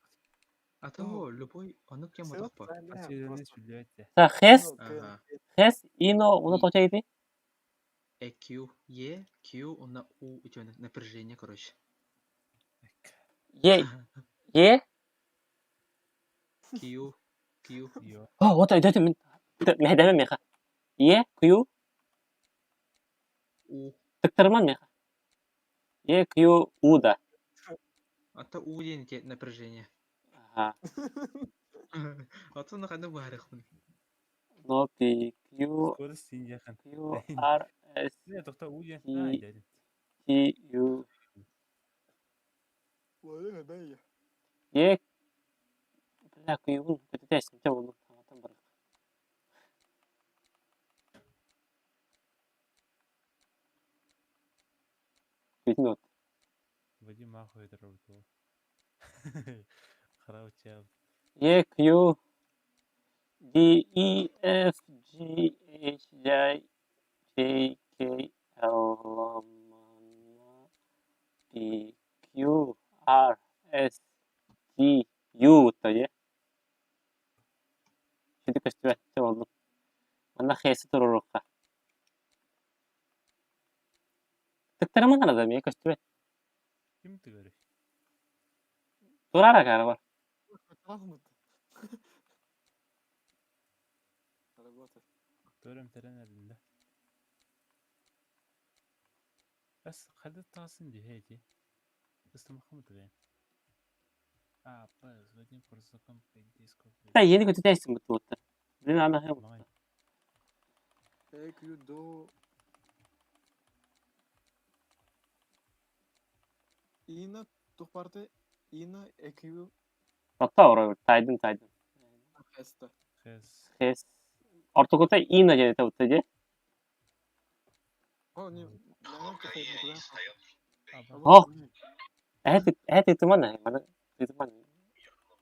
Ата о, любой аны кем отак бар. Та хес, Аха. хес ино уну точа ити. Э, Q, Е, Q, онна У, үтөнө напряжение, короче. Е, Е. Q, Q, Йо. О, вот өйдөтүм мен. Мехдеме меха. Е, Q. У. Тыктарыман миэхэ. Е, Q, У да. А то У диэн ити напряжение. Аха. Оттон ханна быһаарыахпын. Но P, Q, Скорость иньяхан. Q, R, S, Не, тоқта У диэн. T, А, дядя. T, U. Е, бля, Q-бун көтүтээсин чэ буоллун. Хаҥатан барыах. Бүтүн от. Вадим нахуй это работал. Хараучал. Е, Q, D, E, F, G, H, I, J, K, L, M, N, P, Q, R, S, T, U то е. Сүдү көстүбэт чэ буоллун. Манна хэси туруорукка. Тыктарыман арада эмиэ көстүбэт. Ким ты говоришь? Тураара кара бар. Төрөм терен элинде. Бas хады тасын дихети. Ыстамахым тыбен. А, П, Вадим Корсаком, Пендиско. Та yeni көтүтээсин бут буолта. Блин ана хэ Май. E, Q, до. Ина тухпарты Ина E, Q, Отто ора тайдын тайдын. S та. Хэс. Хэс ортокута Ина диэн этэ дии. О, не, наверное, куда? О! Эһэ эһэ тыытыман ээ, маны тыытыман.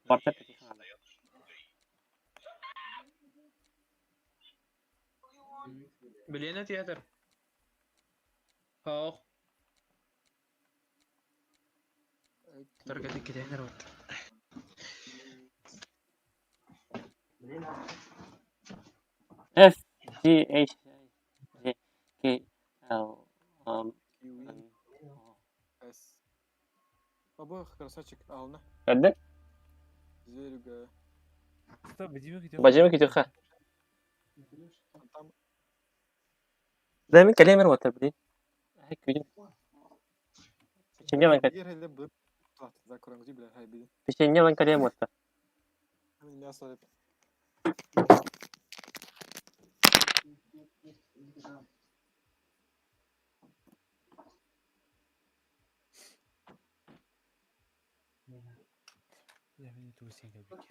Барта тыытыман. Билена театр. Хоох. Только китайнер вот. F G H I J K L M Q, N O. S. Обоих красавчик, ална. Көрдүн? Зверюга. Что, Вадим где? Бажымы күтүөххэ. Там Да мин кэлиэмэр уоттар блин. Эһэ күдүм. Печенье лан Егер б за бля, хай би. печенье лан кэлиэм уотта. Мясо это. Я не тусин как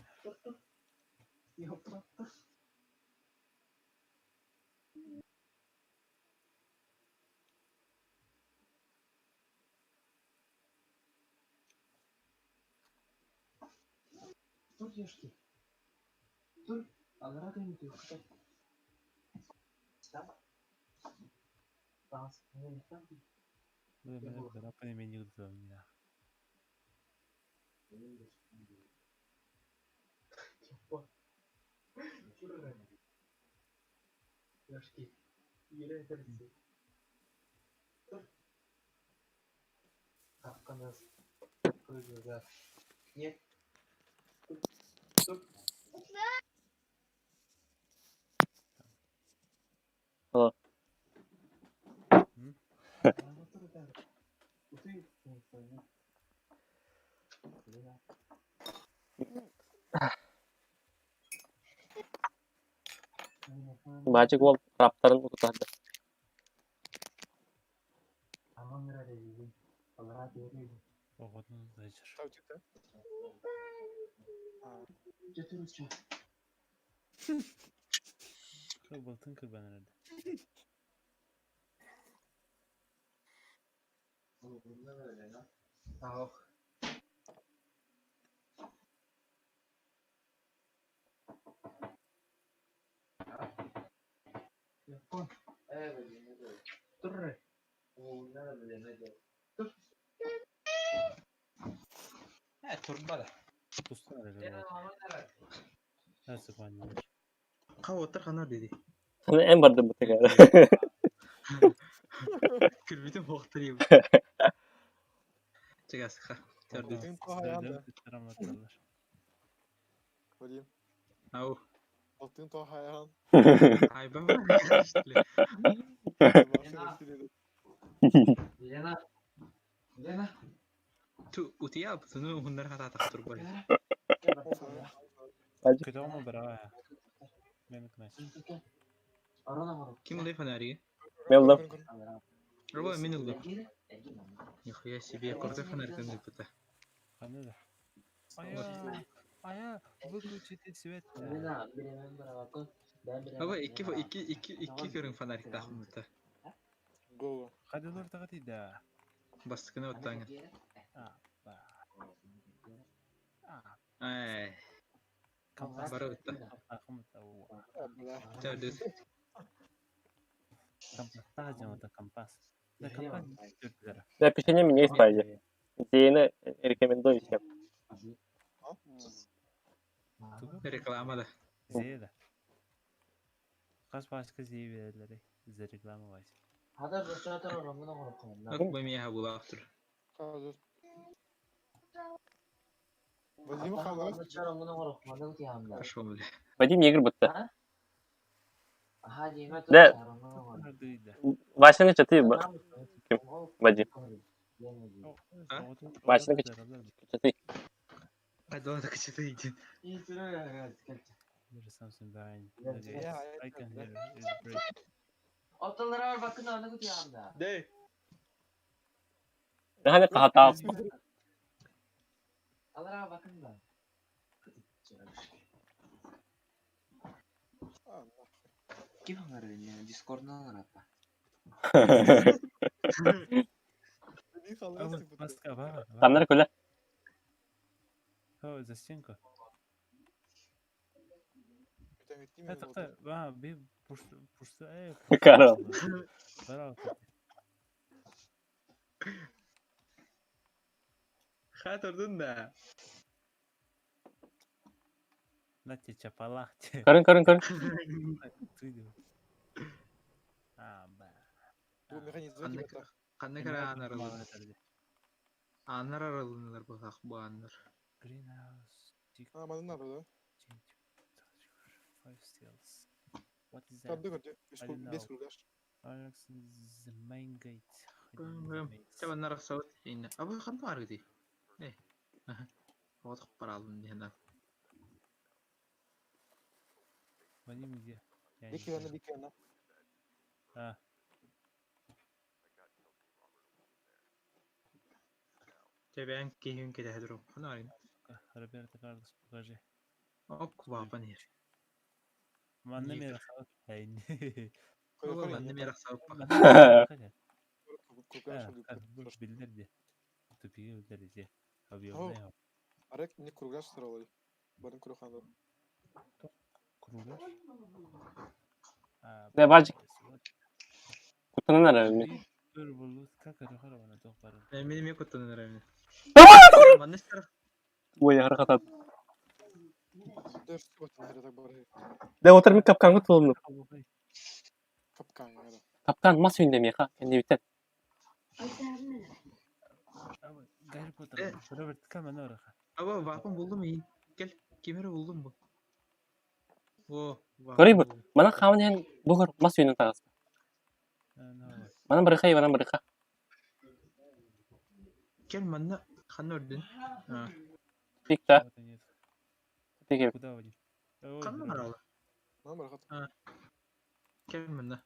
Ну, я дорапа не меню да. О. Баачык уол раптарын утутарды. Оҕотун зайчыр. Там типа. Кырбалтын кырбан herhalde. Ах. Турба да. Тустан herhalde. Nasıl panjur? Кавотар ханар диди. Аны эн бардым бу тегара. Күрбүтүм хоохтар Чыгасыха. Төрдү. Алтын тоһайаан Вадим. Ау. Алтын тоһайаан. Айба. Ту утуйа ну уһуннар хатаатах турбай. Көтөҕүм бара. Мен кнас. Ким ылый фонариги? Мелдом. Роба мин ыллым. Нихуя себе, крутой фонарик ыппыта. Ханна да. Ая, ая, выключите свет. Аба икки икки икки икки көрүҥ фонариктаахпын Го. Хадылар тагати да. Бастакыны оттааҥын. А, ба. А, Ай, компас. бары ытта. Бля. Ча, дүс. Компас это компас. Да, компас. Да, печенье меня есть пайде. Зейна рекомендую всем. Реклама да. Зеда. Хас башка зейбелери за реклама вась. Ок, бэмиэхэ булаах тур. Қазір. Вадим Халас. Пошел, бля. Вадим негр будто. Да. Да. Васяны чаты, Вадим. А? Васяны чаты. Қайда так что иди. There's something behind. Yeah, I can hear it break. Дэй. Нахана кахата. Вадим Халас. Маска, ба. Тамнар көле. О, за стенку. Это ба, би пушта, пушта, э. Карл. Бара. Ха турдун да. На тебе чапалах. Көрүн, көрүн, көрүн. А, ба. Бу механизм деп Қанны кара анар алын. Анар аралынылар бұлақ бу анар. Greenhouse. А, манын ары да. Five steals. What is that? Табды көрді. I don't Бес know. кругаш. Alex the main gate. Чаба нарах сауыт. Инна. Абы қанды бар гди. Эй. Отық бар алын дегенде. Вадим где? Я не Екі яны, знаю. екі яны. А, Чабян кейін кете дұру. Қанды бар гди. Роберто Карлос, покажи. Ок, вапан ер. Манна Не. мера сауыт. Эй, не. Манны мерах сауыт ба. Билдерди. Тупиге билдерди. Объемный Арек не кругаш сыралай. Барын куруханды. кругаш. Да, Вадик. Кутанан ары. Мен мен куттан ары. Манны сарах. Ой, харакатат. Дөрс батын хәрәтәк бар. Да, отыр мен капканга тулымны. Капкан яда. Капкан мас үйүндө меха. Кенде битет. Гарри Поттер. Роберт Камен Аба вапан булдum iyi. Gel. Кемері булдum bu. О, Көрей бу. Мана хамын хен бугор мас үйүнөн тагас. Мана барыха, мана барыха. Кел манна хан өрдүн. Пикта. Пике. Куда Вадим? Канна аралы. Мана барахат. Кел манна.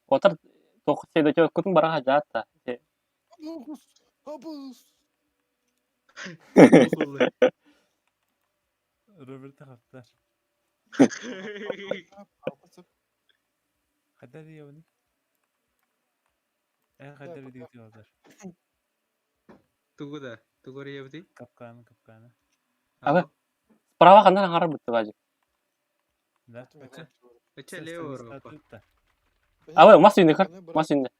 Отыр тоху седе кутун бараха жаатта. Абус! Абус! Роберт хаптар. Хаддар явны. Эн хаддар видео алдар. Тугу да. Тугу ребди. Капканы, капканы. Аба. Справа кандан аңарар бутты Вадик. Да. Өчө лево ропа. Аба, мас үйүндө көр. Мас үйүндө.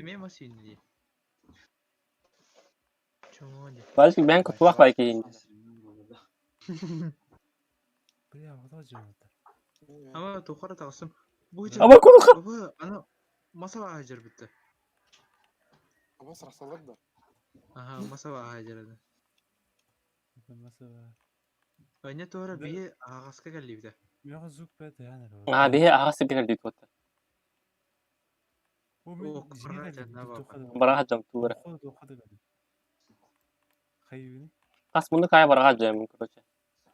Эме мас үйүндө. Чоңо Вадик бен кутулак байкейин. Бля, вот жамата. Ама тухара тагысым. Бу Аба куруха. Аба ана масала ажыр битти. Абас расалар да. Аха, масала ажыр. Масава. Айна туара бие агаска келлибде. Миэхэ звук бэт ыһан эрэ Аа, биһи аҕа сиргэ кэлбит буолта. Бу мин О, дьиҥэ курра кэллим, дьанна туохха баба. да Бараха дьон туура. Туохха туохха да кэллим. Хайыыбыный? Хас муннук аайы бараха дьон, короче.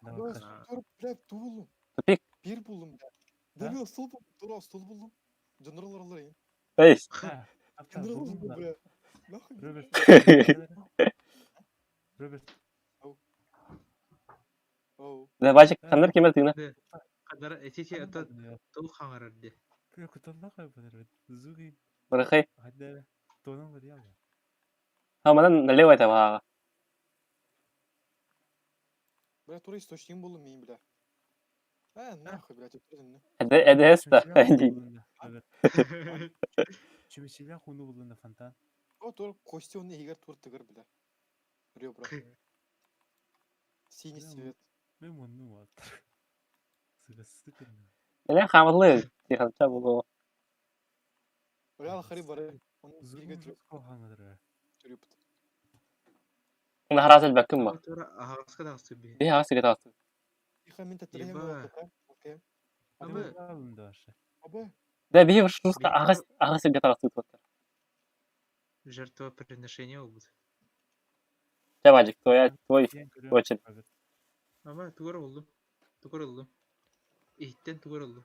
Давай, Бля, хас. тур, блядь, ту булдум. Тупик. Bir buldum бля. Да? Да, стол buldum. Тура, стол buldum. Дьоннор олороллор эҥин. Эй. А, апта, Дьоннор булдум олороллор, да. бля. Нахуй. Роберт. Роберт. Оу. Да, Вачик, ханнар кемер тыына. Хадара эти ата тыл хаҥарар ди. Бля, куталлах айбанар. Звуги. Барахай. Хадда. Тонон барыйа. Ха, манан налево это баҕа. Бля, тура источник buldum мин, бля. А, нахуй, блядь, өтөрдүн. Эдэс да. Чүмэчилээх ууну буллунна фонтан. О, тура кости оны егер тур тыгыр, бля. Ребра. Синий Бля, свет. Мин муннум уоттар. Сука, сыкырна. Эле хамылы. Тиханча булу. Бля, алхари бары. Оны Звугун бииргэ жестко хаҥырар. түрүпт. Уна харас элбэккин ба. Тура аһаҕаска таҕыстыы биһи. Биһи аҕас сиргэ таҕыстым. Тихо, мин тэттериһим Еба. буолла, окей. Абы. Алын да вообще. Абы. Да, биһи жестко аҕас аҕас сиргэ таҕыстыбыт буолтар. Жертвоприношение буолбут. Чэ, Вадик, твоя, твой Диэн көрүөм, очередь. Роберт. Ама тугар булдум. Тугар ыллым. Иһиттэн тугар ыллым.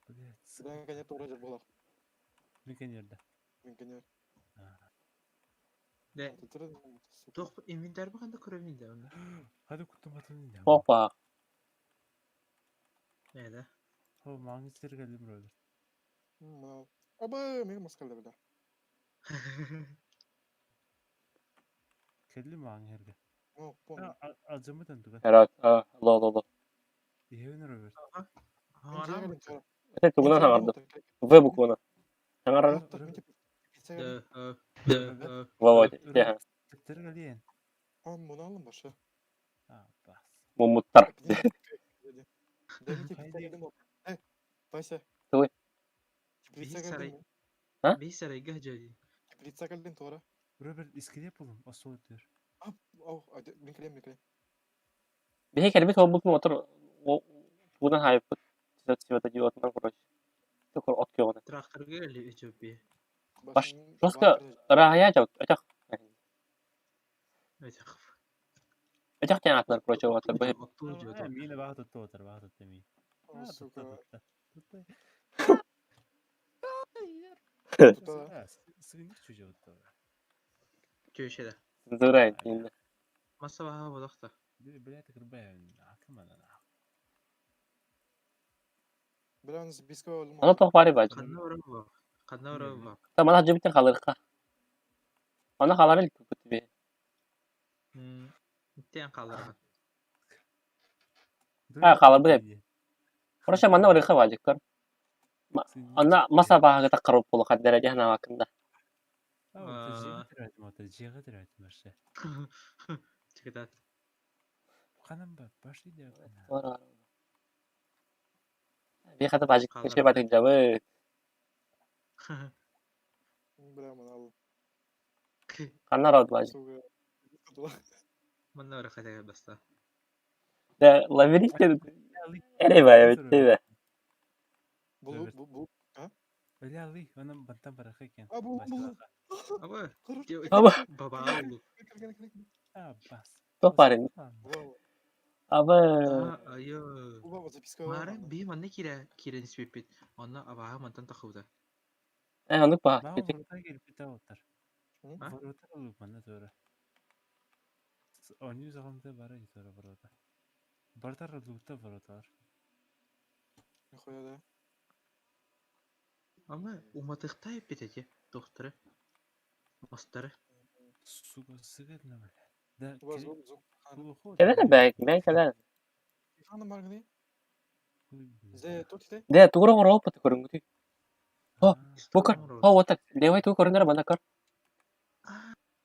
Блядь, сука. Бля, конечно, тура жер болар. Мин кэннерде. Мин конечно. Дэ Тэттерин, сука. туох инвентарь баханда көрөмүн да онно. Хады куттум атын да. Опа. Ээ да. О, маңыз сиргэ кэллим, Роберт. Мына. Абы, мин маскалда, бля. Кэллим маңы хэргэ. О, помню. Алдьаммыт туган. Эрот, ло ло ло. Иһэбин, Роберт. Хаҥараабыт. Это тугунан хаҥардым. В букваны. Хаҥарар. Дэ дэ Во, тиһэ. Төттөрү кэлиэн. А, муну алым башы. А, бас. Муммуттар. Э, Вася. Туй. Теплица Биһи сарай. кэллим. А? Биһи сарайга дьэ. Теплица кэллим туора. Роберт искилиэп булум, остуол өттүгэр. А, ау, мин кэлиэм, мин кэлиэм. Биһи кэлбит буолбут мотор тугунан хаайыппыт. Светодиодынан, короче. Тукур от күөҕүнэн. Тракторга кэлли үчүппи. Баш, жестко ыраахайа дьабыт. Өтөх. Өтөх. Өтөх диэн аатынар, короче, уоттар. Бу Оттуу дьэ. Миинэ баҕа тутта отар, баҕа тутта миин. О, сука. Тутта. Тутта. Сыгынньах чүжэ отта. Чүөшэ да. Цензура иннэ. Масса баха бодохто. Блядь, кырбай, акыманан. Бля, он записка алым. Аны туох баарый баадьы. Ханна баран ба. Ханна баран ба. Та мана дьыбыттан халырха. Аны халар илик куппут би. Иттен хааларга. А, хааларбыт эбит. Короче, манна барыха баадьыктар. Анна маса бааҕа таххарып буолу хаддара дьэ ханаабаккын да. Дьиэҕэ төрөөтүм вообще. Чыгытат. Ханан ба, пошли деп. Би хата баадьык кеше баадьык дьабыт. Бля, муну алым. Ханна род баадьык. Сука. Манна барыха дэ баста. Да, лабиринт эрэ баа эбит дээ. Бул, бул, бул. Бля, алый, онон бантан бараха екен. А, бул, бул. Аба. Хорош. Аба. Баба улу. Кел, кел, кел. А, бас. Туох баар ини. Бул, Аба. Айо. бул, записка Мара алым. би манна кире кирен испиппит. Онно абаха мантан тахыбыта. Э, оннук баа. Баа, ворота келип оттар. А? Ворота алып манна тура. Оню загымда бара тура ворота. Бартар лукта вороталар. Нихуя, да. Ама уматыхта эппит эти тохтары. Мастары. Сука, сыгытна, бля. Да, Бул, звук, звук. Кэлэн бээ, бээ кэлэн. Ханна марганы. Зе, тут те. Дэ, тугура оҥоро опыт көрүҥҥүтүй. О, бу көр. О, вот так. Левай тугу көрүнэр манна көр.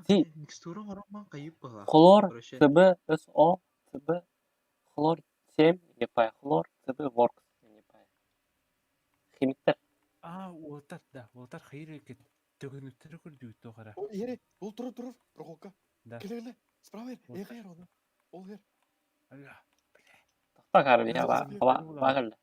Си. Микстура ороман кайып была. Хлор, Короче, ЦБ, СО, ЦБ, хлор 7, не пай, хлор, ЦБ, воркс, не пай. Химиктер. А, уолтар, да, уолтар хайыр экен. Төгүнүктөр көрдүбүт тоҕара. О, иһэри. Бул турур, турур. Проходка. Да. Кэлэ, кэлэ. Справа эр. Вот. Эх, эр, оны. Ол эр. Аля, бля. Бакар я ба ба багалла.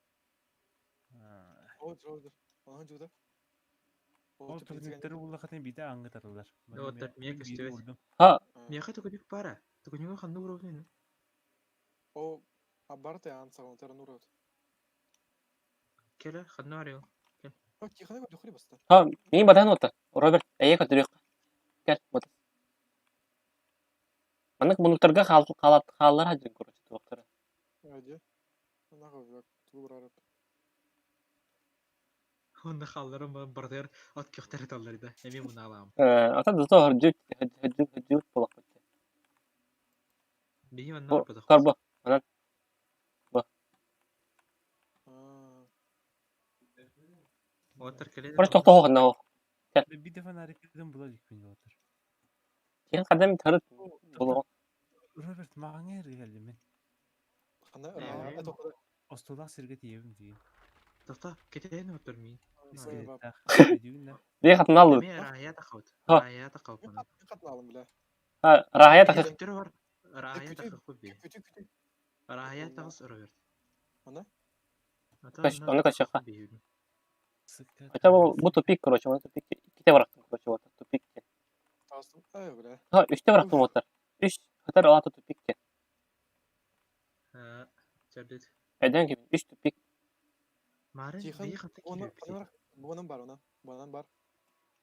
Ол түгүнүктэр уллахатын биитэ аңгытарылар. Оттор миэ көстүбэт. Ха. Миэхэ түгүнүк баара. Түгүнүгү ханна уруобун? О, абарты аан саҕалатарын уруот. Кэлэ, ханна барыал? Кэл. О, тихоны көрдөхүрү баста. Ха, мин батан ота. Роберт, эйе көтүрүөх. Кэл, бат. Маннык мунуктарга хаал хаалат хааллар хадьын короче туохтара. Эдьэ. Нахуй, блядь, тугу барарып. Онно хаалларым барытыгар от күөхтэр ыталлар да. Эмиэ мунаалаам. Э, ата зато хырдьыт хырдьыт хырдьыт буолахпыт. Биһи манна Бу барбатахпыт. карбо. Манан бу. Оттор кэлэн Короче тохтоо ханна хо. Кэл. Биде фонарикын була иликпин оттор. Киһин хадам тарыт булуҕун. Роберт маҕаҥа эргэллим мин. Ханна Остулаах сиргэ тиийэбин тиийэн. Тофта кэтээн оттор мин. Скелеттаах. Бии хатынааллыбыт. Эмиэ раая тахабыт. Ха. Раая тахабыт. Хатынаалым бля. Ха, раая тахы. Көтөр бар. Раая тахаппыт би. Күтү күтү. Раая тахыс Роберт. Ана? Оны көчөккө. Хотя бу бу тупик, короче, оны тупик. Икките барахтым, короче, вот тупик. Тастым. Ай, бля. Ха, үстэ барахтым оттар. Үс хатар алата тупик. Чэрдит. Эден ким үс тупик. Марын Тихон, бии ханта Оны киирбит. Буонан бар, она. Буонан бар.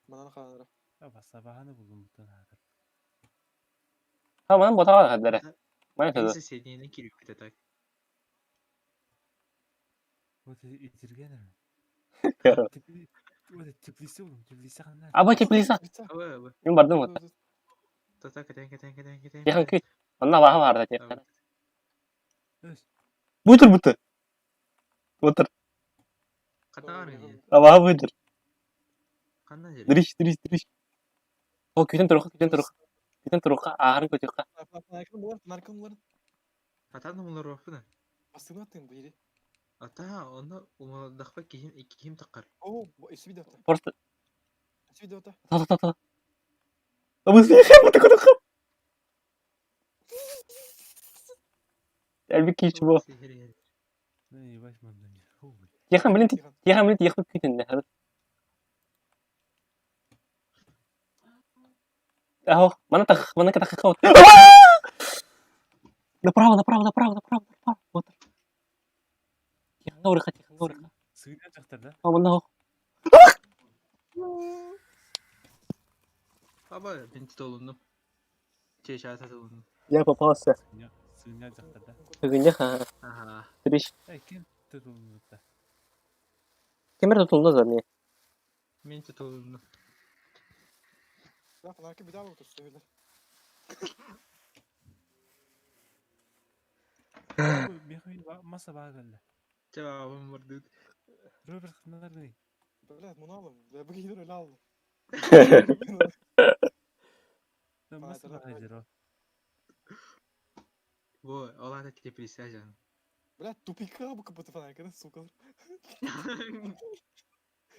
Манан хаанара. Басабаһаны булуммуттан аатыр. Ха, манан ботаға хаддара. Мана Бии тады. соседнейнен киирбит так. Вот итирген Короче. Вот теплисе булум, теплисе ханна. Аба теплиса. Аба аба. Мин бардым вот. Тота кэтээн кэтээн кэтээн кэтээн. Тихон күт. Онна баха барда тихон. Өс. Бутыр бутыр. Бутыр. Ханна барың. Абаха бутыр. Ханна жери. Дырыш, дырыш, дырыш. О, күтен туруха, күтен туруха. Күтен туруха, ааһарын көтүөххэ. Наркын булар, наркын булар. Атан умулар баппына. Бастыгын аттың бу ири. Ата онно умулдахпа киһим киһим таххар. О, isi видеота. Просто Isi видеота. та та та. Абы сыха бутыр көтүөххэ. Әлби кич бу. Ну ебать мандан. Фу, бля. Тихон, блин, Тихон. тихон, блин, тихон күтен. Ахо, мана тах, мана тах хот. Направо, направо, направо, направо, направо. Вот. Тихон ураха, тихон ураха. Сыгынан жактар да? А мана Аба мен тутулундум. Чеча татулундум. Я попался. Сыгынан жактар да? Бүгүнде ха. Аха. Триш. Эй, ким tutulмутта? Кемер тутулду за мне. Мен тутулундум. Да, фонарки бida болду сөйлөр. Мехми маса багалла. Чабам бардыт. Роберт ханнар Бля, муну алым. Бля, бу кийдер эле алдым. Маса багалла. Бу олата теплисе жан. Бля, тупика бу как будто фонарики, сука.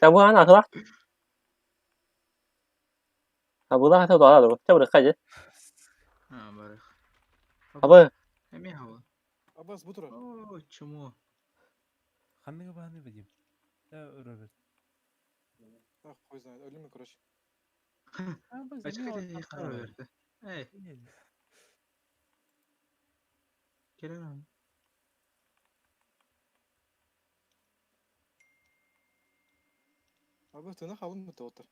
Та бу ана ахла. Абула хата дала доо. Та бу хажы. А, барых. Абы Эми хаба. Абас бу турар. О, чмо. Ханныга бааны бадим. Роберт. А, хуй знает, өлүм короче. Ачка кара берди. Эй, келе. Абас тына халым бу отыр.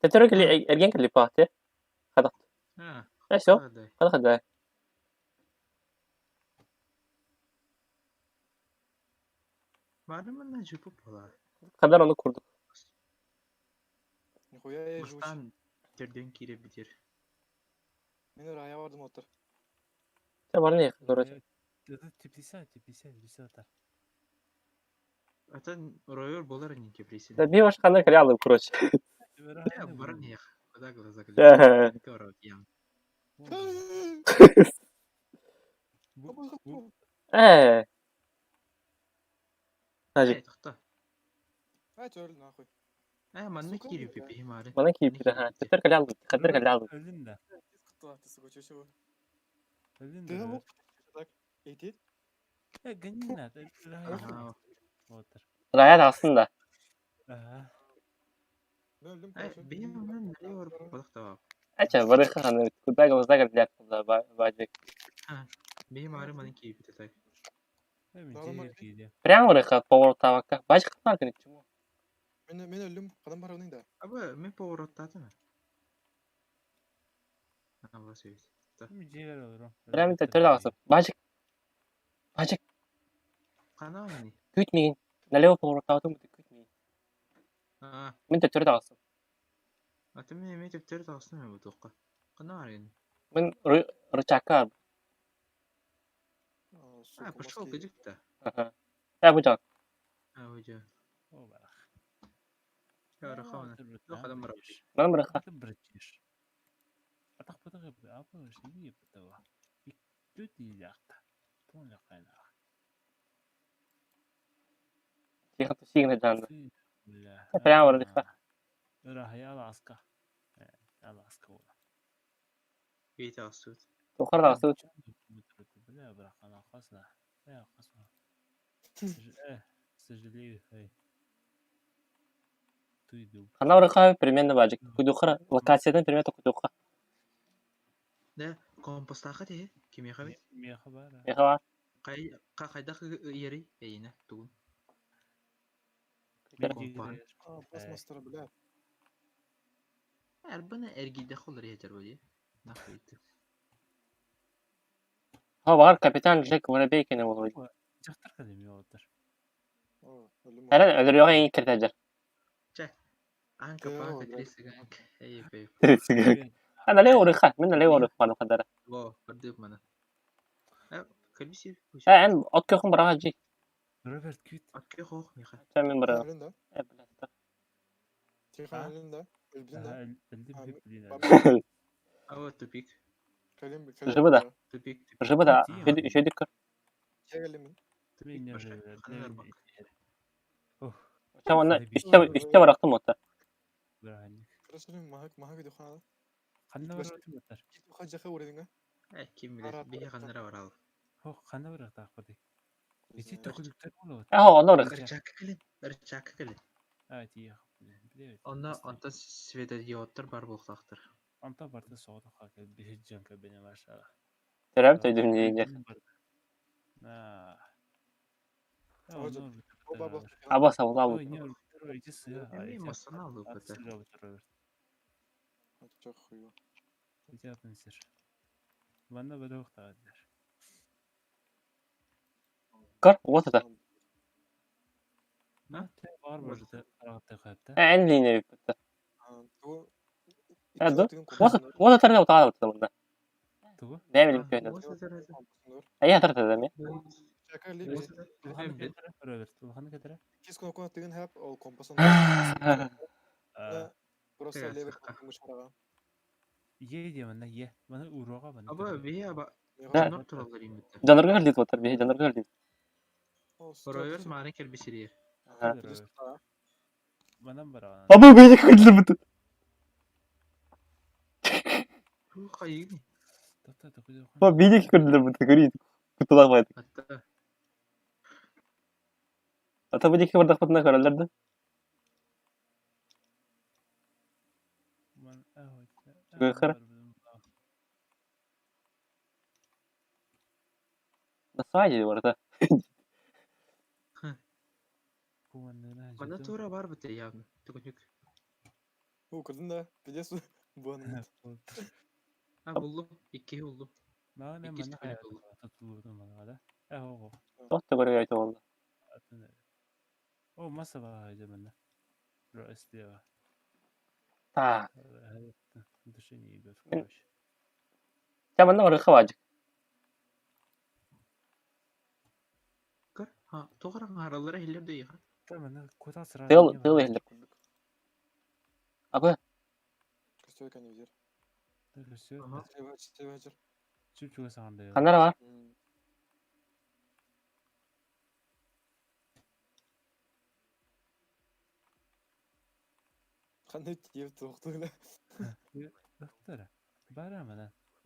Тетер кели эрген кели пахты. Хада. А. Э, всё. Хада хада. Бары манна жупу бола. Кадар оны курдук. Нихуя я жуч. Мастан терден кире битер. Мен рая бардым отыр. Та бар не, короче. Теплисе, теплисе, теплисе атар. Атан ройор болар не теплисе. Да би баш кандай кели алып, короче. Бары не. Куда глаза Э. Көрөт ям. Э. Хажы. Эй, тохто. Ай, төл нахуй. Э, манна Сука, кире бля. пипи маре. Мана кийип ха. Тетер кели алып, кадер кели алып. Өлдүн да. Тез кутту, ты сука, чё Өлдүн Ты да. мог так? Эйтет? Гынна. Ага. Вот. Рая тахсын да. Ага. Бейм онон налево барбатах Ача барыха ханы куда глаза глядят куда бажик. Бейм ары манын киипите так. Прямо барыха повороттаабакка. Бажик ханна кини чему? Мен өллүм, кадам барабын да. Аба мен повороттаатым. Аба сөйт. Прямо төттөрү тахсып. Бажик. Бажик Кана мани. күүт миигин. Налево повороттаабытым күүт миигин. Аа, Мин төттөрү тахсым. ата мен эме төптөрү тахсым эми бутукка. Кана арын. Мин рычагка А, пошел кыжыкта. Аха. Э бу жан. А, уйдё. Я рахавна. Туох адам барабын. Манан барыха. Тихан тусигна жанда. Прямо барыха. Бейт астыт. Тухар тахсыбыт. Ханна барыха примерно бажик. Кудухара локациядан примерно кудуха. Да, компостаха те, кимеха бит. Меха Кай кайда ери эйне тугун. Пластмастера, бля. Арбана эргиде холор ятар боди. Нахуй ты. Ха бар капитан Джек Воробей кене болор. Эрен өлөрүөҕэ эҥин киртэлдьэр. Анка панка трисыганк. Эй, эй. А налево барыха. Мин налево барыха барыхадара. Во, бардып мана. Э, кэлбиси. Э эн от көхүн бараҕа дьи. Роберт Кют. Акке хох миха. Чэ мин барыам. Өлүн да. Э блядь. Тихан өлүн да. Өлбүтүн да. Ава тупик. Кэлим, Живы да. Тупик. Живы да. Үчүгэй көр. Кэлим мин. Чэ уонна үстэ үстэ барахтым ота. Короче, маха маха кудухана. Кудуха жаха урединга. Э, ким билет. Бихи ханнара барал. Э хо онно барыха. Рычаг кэлин. Рычаг кэлин. Онно онтон светодиодтар бар буолуохтаахтар. Төрөөбүт өйдүм диэн. Аба сабылаабыт. Эми мастана алыппыта. Көр уот ата. Э эн линия бүппүт. Э ду. Уот уот атар утаҕа бытта мында. Бэйэм билим көһүнэ. Эйэ атар тада эмиэ. Кис кнопканы тыгын хэп, ол компасын. Просто левый кнопканы мышараға. Аба бихи аба Да. оннор тураллар иммиттер. Дьоннорго кэлдиит буолтар биһи дьоннорго кэлдиит. Ройор мааны кэлбисириэр. Аба бэйэ көрдүлэр Туу хайыгын. Ба бэйэ көрдүлэр бут көрүй. Кутулаах баайдык. Атта. Ата бу диэки бардахпытына көрөллөр да. Чугайхара. Насвай барыта. Манна тура бар быта явно. Түгүнүк. О, көрдүн да. Пиздец. Буаны. А буллум. Икки буллум. Икки түгүнүк буллум. Туох да көрөр өйтө буолла. Так. Чэ манна барыха баадьык. Көр. Ха, тугара аараллара иһиллэр да иха. Тыал тыал иһиллэр курдук. Аба Костёй кани видер. Ага. Слева, слева, ханна эрэ баар? Қандай тиеп тоқтугла.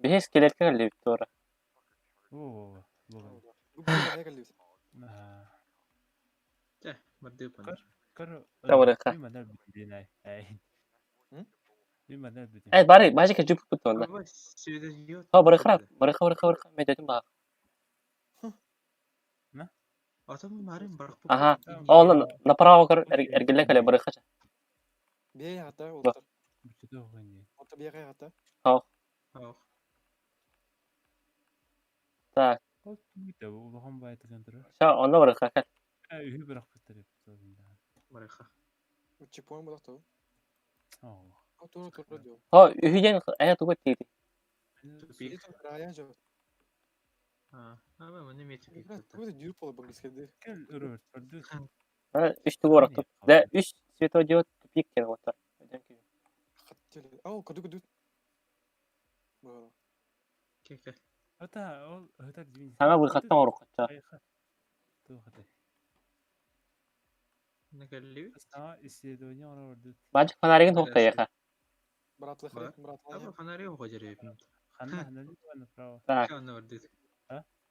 Биһи скелетке кэллибит туора. Бу биир манна кэллибит. Чэ, бардыыппын. Көр, Табарыха. мин манна өлбүтүм ай. Ай. М? Мин манна өлбүтүм. Э, бары, бажы кэжүп пут онна. Аба светодиод. Ха, барыха, барыха, барыха, барыха, медетим баа. Атам марын барахпы. Аха. Онно направо көр эргиллэн кэлэ барыха. Биэ хата ултар. Бүтүтэ оҕонньо. Ота биэ хата. Хау. Ох. Так, Ол түгүтэ улахан баайтыган турар. ша, онно барыха кэл. Э, үһү бырахпыттар эбит. Барыха. Чекпоинт буолар тоо. Оо. Тура тура дио. Хо, үһүден э тугу тиити. Тупик. Рая жо. А, аба маны мен тупик. Тура дюр пола бангискеди. Кел Роберт, барды. Ана үч тугу барахтык. Да, үч светодиод тупик кен оттар. Хаттели. Ау, куду куду. Бара. Кеке. Ата ол өтөр дибин. Саңа выхаттан оруккача. Айха. Туохатай. Накалли. Саңа исследование оно барды. Бажы фонаригин тоқта яха. Братлы Бар. хрек, братлы. Аба фонари оҕо деребин. Ханна налево направо. Так, Онно бардыт.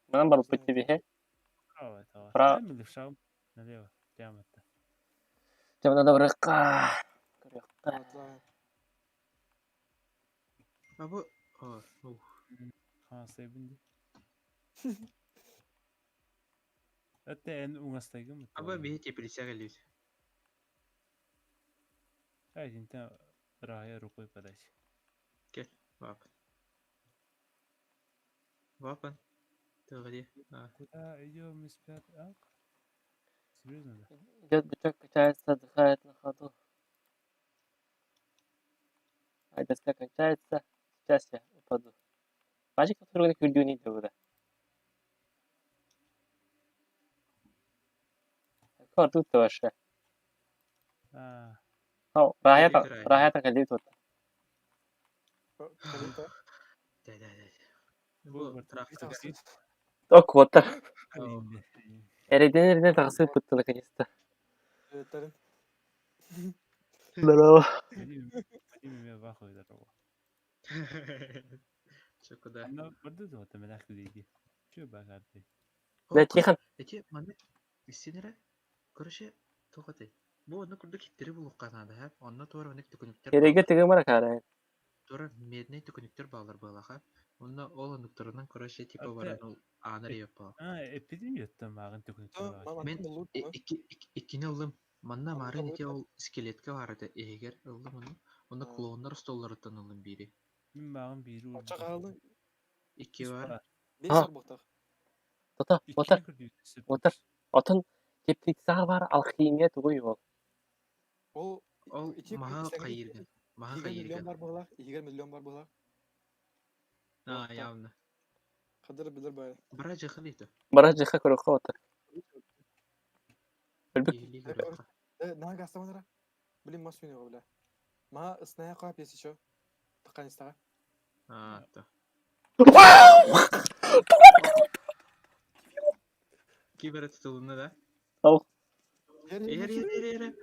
манан барып бит бихе. Право это. Право. Там левша налево. Прямо это. Жамана да барыкка. Көрөккө. Братлы. Аба о, ух. Ха, сайбынды. Это эн уңастайгым. Аба бихи теплицага келбит. Ай, инта рая рукой подать. Вапан. Вапан. Тыгыди. А, Куда идем из пят? А? Серьезно, да? Идет бычок, качается, отдыхает на ходу. А доска кончается. Сейчас я упаду. Бажы которыгын күрдүүнү дөгүдө. Кор тут вообще. А, Хау, рая Кэлбит рая. рая кэлбит вот. Калита. Да, да, да. Бу Бу бар. трактор. Ок, вот. Инде. Эриден эриден тагысы путты наконец-то. Тарин. Здорово. Вадим, Вадим меня вахуй здорово. Чё куда? Ана барды да вот мен ахты дейди. Чё багарды? Да, Тихон. Эти маны истинere короче тоқоты. Бу онно курдук хиттери булукка наада хэп. Онно туора онник түкүнүктер. Кереге тыгы мара кара. Туора медный түкүнүктер баалар буолаха. Онно ол оннуктарынан короче типа Ате- баран ол аанар еппа. А, эпидемия мағын түкүнүк. Мама, Мен- лут. Иккини ыллым. Манна Онно марын ити лут. ол скелетке бар этэ эһигер ыллым ону. Онно А. клоуннар столларыттан ыллым бири. Мин мағын бири Ача калды. Икки бар. Бес А. арбактак. Тота, отар, отар. Отон теплица бар, алхимия тугуй бол. Ол Ол ити маха кайырган. Маха Игер миллион кайырган. бар буолар, игер миллион бар буолар. А, явно. Кадыр билер бай. Бара жахалита. Бара жыха көрөккө отар. Өлбүк Или көрөккө. Э, на гастаманара. Блин, мас үйне бля. Ма ысная кап есть еще. Таканистага. А, то. Кибер тутулуна да? Ер Эр, эр, эр, эр.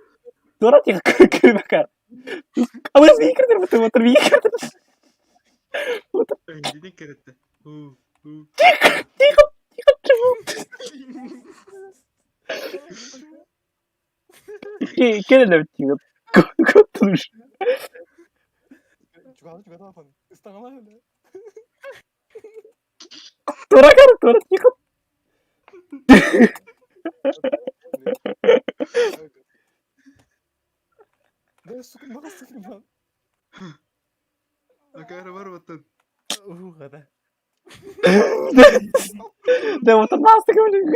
Тура тиха көрбөкөр. Абыз бийкер бутыр отыр бийкер. Эндини керетте. Ху, ху. Келе тиха. Көптүр. Чугалы чугалы апан. Ыстаңала бля. Тура кар, тура тиха. Да, сука, мага сука, ман. Акара бар баттан. Угада. Да вот нас так блин.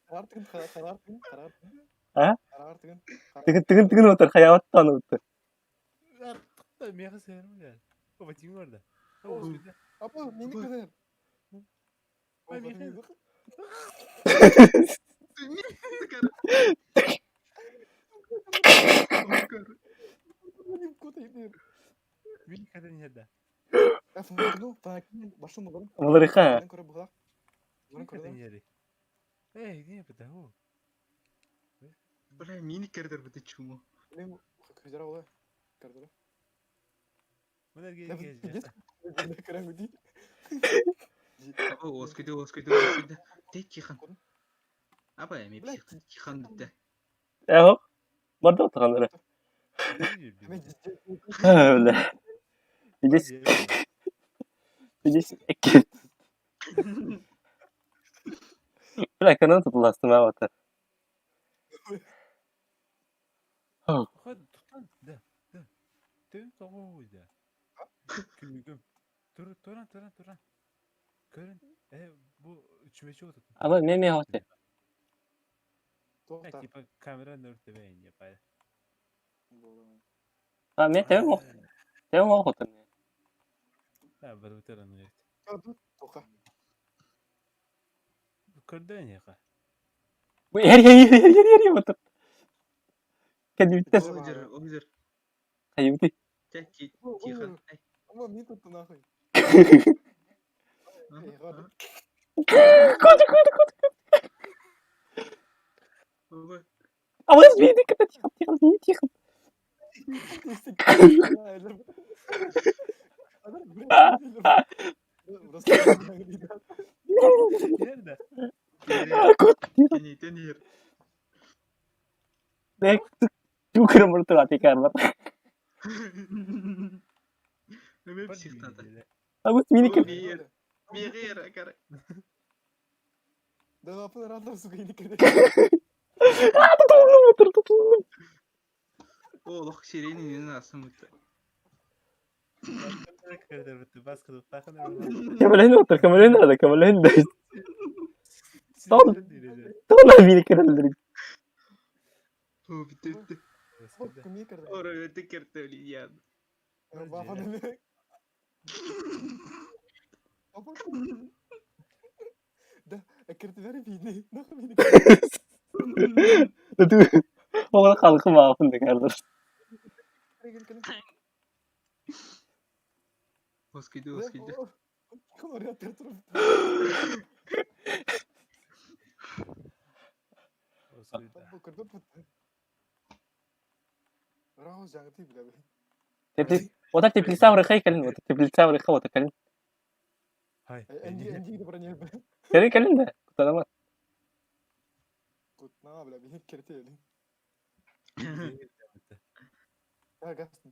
Карар тыгын, карар тыгын, карар тыгын. А? Карар тыгын. Тыгын тыгын тыгын отыр хаябаттан отыр. Меха сэрм бля. Вадим барда. Апа, мени кадыр. Ой, Михаил. Мин кадыр не да. Ну, башым булыр. Булырыха. Көрө була. Мин кадыр не Эй, не потому. Бля, мини кердер бу чуму. Мен көздөр була. Көрдүр. Мына Да, ге пиздец. Көрө гүди. Аба уоскуйда, уоскуйда, уоскуйда. Тэ Тихон. Аба эми Блядь, псих Тихон бүтэ. Эho. Барда отаган Бля. Здесь, здесь Бля, канал тут ластымавата. Ход тутан да. Да. Тön тоҕуйда. Күнүгүм. Тур туран туран туран. Көрүн. Э бу чүмэчи отут. Ама ме хоте. Э типа камера нөртөбө не пай. А ме те мо. Те мо хоте. Да, барбытыр аны. Көрдөн яка. Бу эр эр эр эр эр эр отыр. Кәдимтес. Озер, озер. Кайымты. Тэ Тихон. Эй. Ама ми тут нахуй. Ага, Коты коты коты. ага. А вот види, когда тихо тихо тихо. Nerede? Кот тихо. Кенейтен ер. Бек чукыр мурту атикар. Эми психтата. А вот мини ке. Мир. Мир, акара. Да апын рандом сука не А тутулдум отыр тутулдум. О, лох сирени асым өтті. Кемелен отыр, кемелен да, кемелен да. Тона мини керелдер. О, бітті, бітті. Ора, өті керті, блин, Да, кіртілер бейне, нахуй мені Оған халқы мағын дегердір. Оскиді, оскиді. Теплиц. Ота теплица врыхай калин, ота теплица врыха, ота калин. Калин калин да. Кутанама.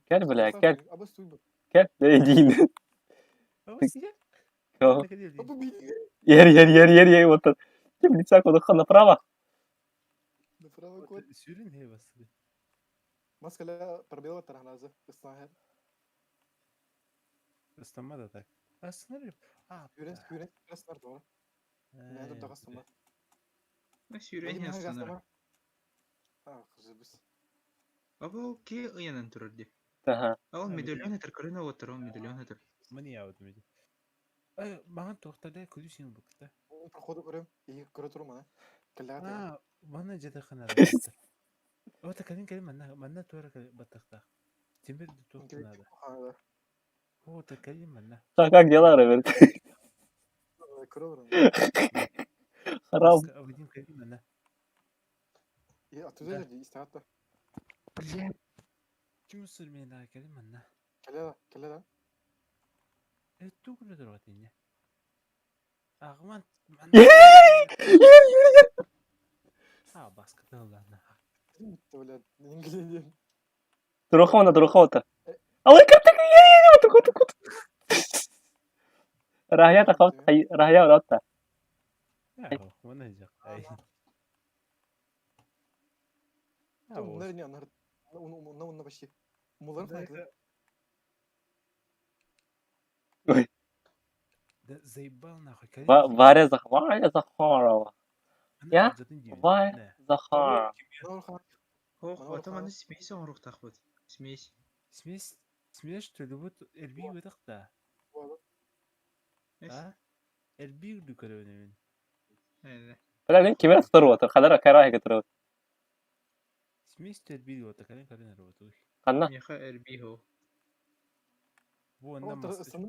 Кел бля, кел, кел. Дейдин. Ер, ер, ер, ер, ер, вот. Теплица куда направо. Направо код. Сүрін хей басты. Маскаля пробела тарахназа. Иснаһер. Ыстама да так. Астынар. А, Юрес, юрес, юрес нар дора. Нәдір тағастыма. Сирени астынар. А, қызы біз. Аба, ке ыянан турар ди. Аха. Ол медальон этер, көрін отыр, ол медальон этер. Міне яуды меди. Э, маған тоқтады күлі сен бұқта. Ол проходы көрем, и көрө турум ана. Кәллә А, мана жеде қана. Ота калин калин манна манна туара баттақта. Темір тоқтанады. Ота калин манна. Так, как дела, Роберт? Көрө турум. Харам. Вадим калин манна. И оттуда же истагатта. Блядь. Ким сүрмен да калин манна. Кәллә, кәллә да. Э, тугры дурат ине. Агман. Ер, ер, ер. А, басқа ладно. Бля, ингиле. Туруха она, туруха ота. Алай картак, ер, ер, ота, кот, кот. Рахя тахавт, рахя урата. Мана жақ. Ай. Мулар не анар. Уна уна почти. Мулар фанкы. Ой. Да заебал нахуй. Варя Зах, Варя Захарова. Я? Варя Захарова. Ох, атаманы смесь оңруқтақ бұд. Смесь. Смесь, смесь төлөбөт элби өтөк да. А? Элби дүкөрөнүн. Бля, мен кемер тұрып отыр. Қадар карай тұрып. Смесь төлби өтөк, калин калин работу. Қанна? Меха эрби хо. Бу онда маска.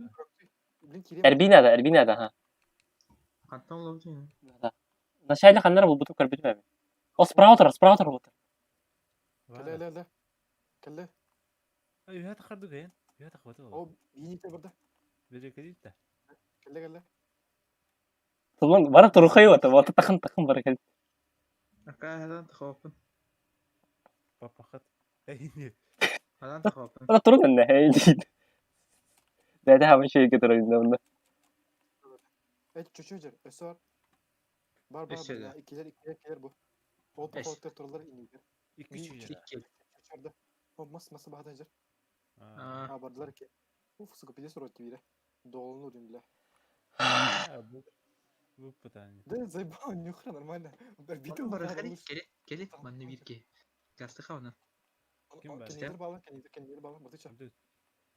Эрбинада, Эрбинада, ха. Қантан ловдың. Да. Начальник ханнар бұл бұтып көрбітіп әмі. О, справа тұр, справа тұр отыр. Кәллә, лә, лә. Кәллә. Ай, я тахарды ген. Я тахваты. О, бейне те барда. Берекелит да. Кэллэ кэллэ. Тулун бара турухай ота, вот тахын тахын бара кэл. Акааһадан тахоппун. Папахат. Эй, Адан тахоппун. Ана турун энне, эй дейт. Бәдә хамын шейге турайын онда. Эй, чүчү жер, өссө бар. Бар бар Өссө бля, да. иккилер иккилер кэлэр бу. Ол Эс. поход туралар инигер. Икки чүчү. Икки. Чүчүрдө. О, мас мас баһада жер. Аа. А, бардылар ки. Уф, сука, пиздец урод бля. Долну дим, бля. Бу бу пытание. Да, заебал, нюхра, нормально. Битл Бары хали, кели, кели, манны бир ки. Гасты хауна. Ким бар? Кенедер бала, кенедер, кенедер бала, мыртыча.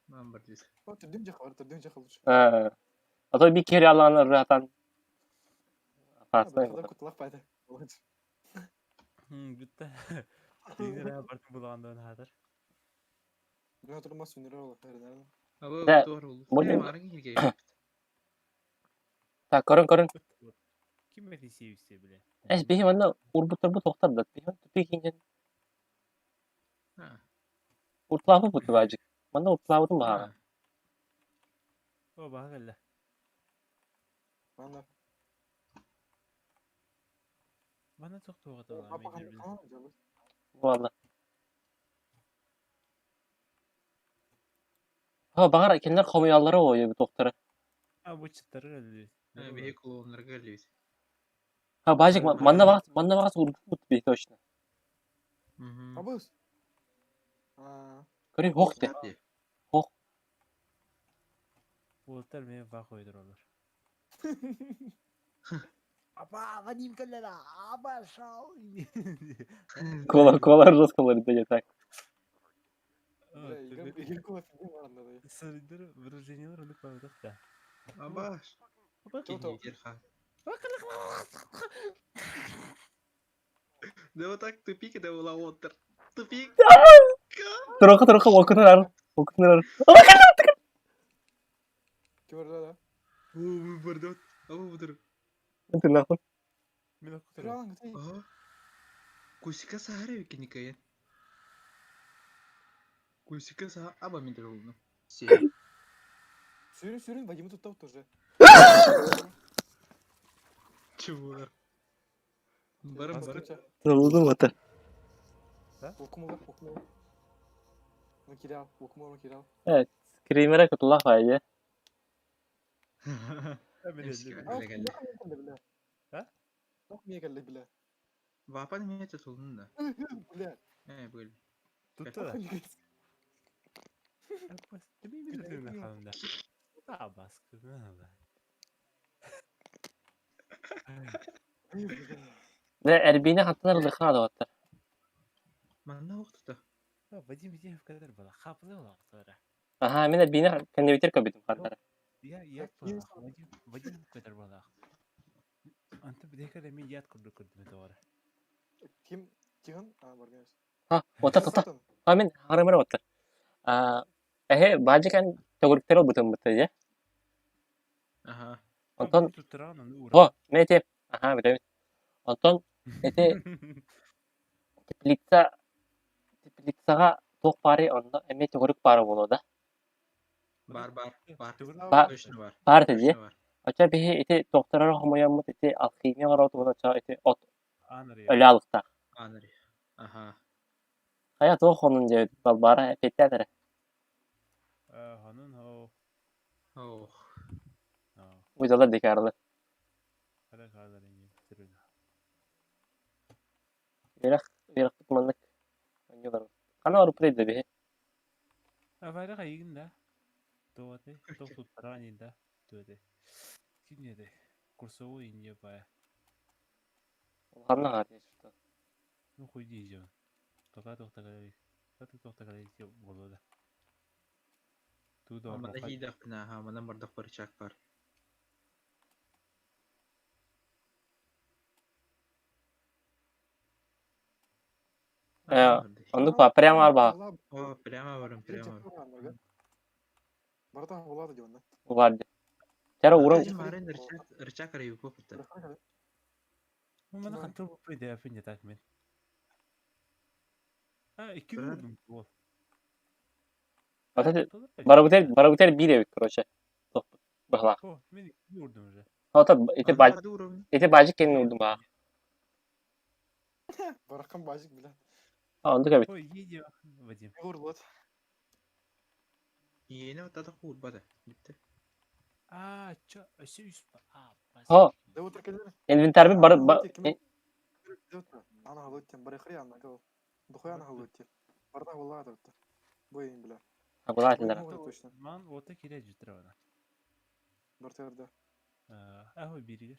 Ман бар дис. О, түрдүм жака бар, түрдүм жака лучше. А то би кери аланы ратан. Опасно. Хадар кутулак пайда. Лучше. Бүтті. Дегенер бартын булағанда оны хатыр. Мен турма сүнүрөр ол, наверное. Абы Да, туар ол. можно- Марын кирге. Так, көрін көрін. Ким эти сеюсте, бля? Эс бихи манна урбут турбут тоқтар да. Бихи тупик инжен. А. Уртлабы бут бажык. Манна уртлабытын баға. О, баға келді. Ана. Мана тоқтуға тоға. Папа кана жабы. Валла. Ha бағар кенлер хомуялары ойы бу тоқтары. А, бу чыттары келді. Бихи клоуннар келди. Ha бажык манна бағас манна бағас урбут бут бихи точно. Мгм. Абыз. А. Көрі хоқ де. Хоқ. Олтар мен бақ ойдыр олар. Апа, Вадим келді, апа, шал. Кола кола жестко да так. Бля, игр кола фигня баранда да. Сырдыр, выражениялар оны қойдық та. Абаш. Апа, Кенедер ха. Да вот так тупик, да была оттер. Тупик. Турохы турохы окунар ар. Окунар ар. Ким бар да? О, бардот. Абы будур. Тынақпын. Мен оқып Түралан гытай. А. Кусика сахара викиникая. Кусика саха аба мен дөрөлнө. Се. Сүйрүн сүйрүн Вадимы туттап тоже. Чего? Барым барым. Тылдым ата. Окумула, окумула. Ну кирал, окумула, кирал. Скримера кутулах байды. А, Кэллэ, кэллэ. бля. А? Ох, мне кэллэ, бля. Вапан меня тутулнун да. Бля. Э, был. Tuttu da. Да эрбине хаттанар лыхна да оттар. Манна оқтыта. Вадим Вадимов кадar бала хапылы оқтыра. Аха, мен эрбине кеннебитер көбүтүм хаттара. Я я Ким Вадим Вадим кадar бала. Анты бидекер мен яд курду курду doğru. Ким Тихан? А, барган. Ха, ота тота. Ха мен харымыр оттар. А, эхе бажыкан төгүрүктер бутун бутты же. Аха. Онтон Туттуран оны ура. Хо, мен те. Аха, билем. Онтон эти теплица теплицага ток бары онда эме төгүрүк бары болот да. Бар бар бар. Ба- Точно бар. Бар деди. Точно бар. Ача биһи ити докторар хомояммыт ити алхимия гарот уна ча ити от Анри. өлө алыкта. Анри. Аха. Хая тоо хонун же балбара петтәдер. Ханын хо. Ох. Уйдалар декарлы. Кара калар ини битирүн. Бирак бирак тутманнык. Аньолар. Кана барып прейде биһи. Авара кайгын да. Тооте, тоо туттуран да. Төде. Ким неде? Курсовой инде бая. Ханна гар что. Ну хуй дейжон. Пока тоқтағалай. Пока тоқтағалай болады. Туда Мана хидах пна, ха, мана мордах барычак бар. Э, Онду па прямо арба О, прямо барым, прямо. Барда болады дегенде. бар. Чара урын Марын рычаг, рычаг араю попыта. Мана хантыр болып прийде афине так мен. А, iki Брат. vurdum бол. Ата барабутер барабутер бир эбит короче. Быһалаах. О, мен урдум уже. Ото ити Аны баж хады уровень. ити бажик кэннин урдум аа. Баракан бажик, бля. А оннук эбит. Ой, едем, Вадим. Егор, вот. Иэнэ оттата куурбата. Бүттэ. А, чё, өссө үс а, Хо, Да вот так инвентарьбыт бары ба- Ана халыттен, бары хрен, Дохуя ана халыттен. Барда была тут. Бой, бля. А, была этилэр. Ой, точно. Ман ота кире жүтүрэ бана. Барта Ахо биригер.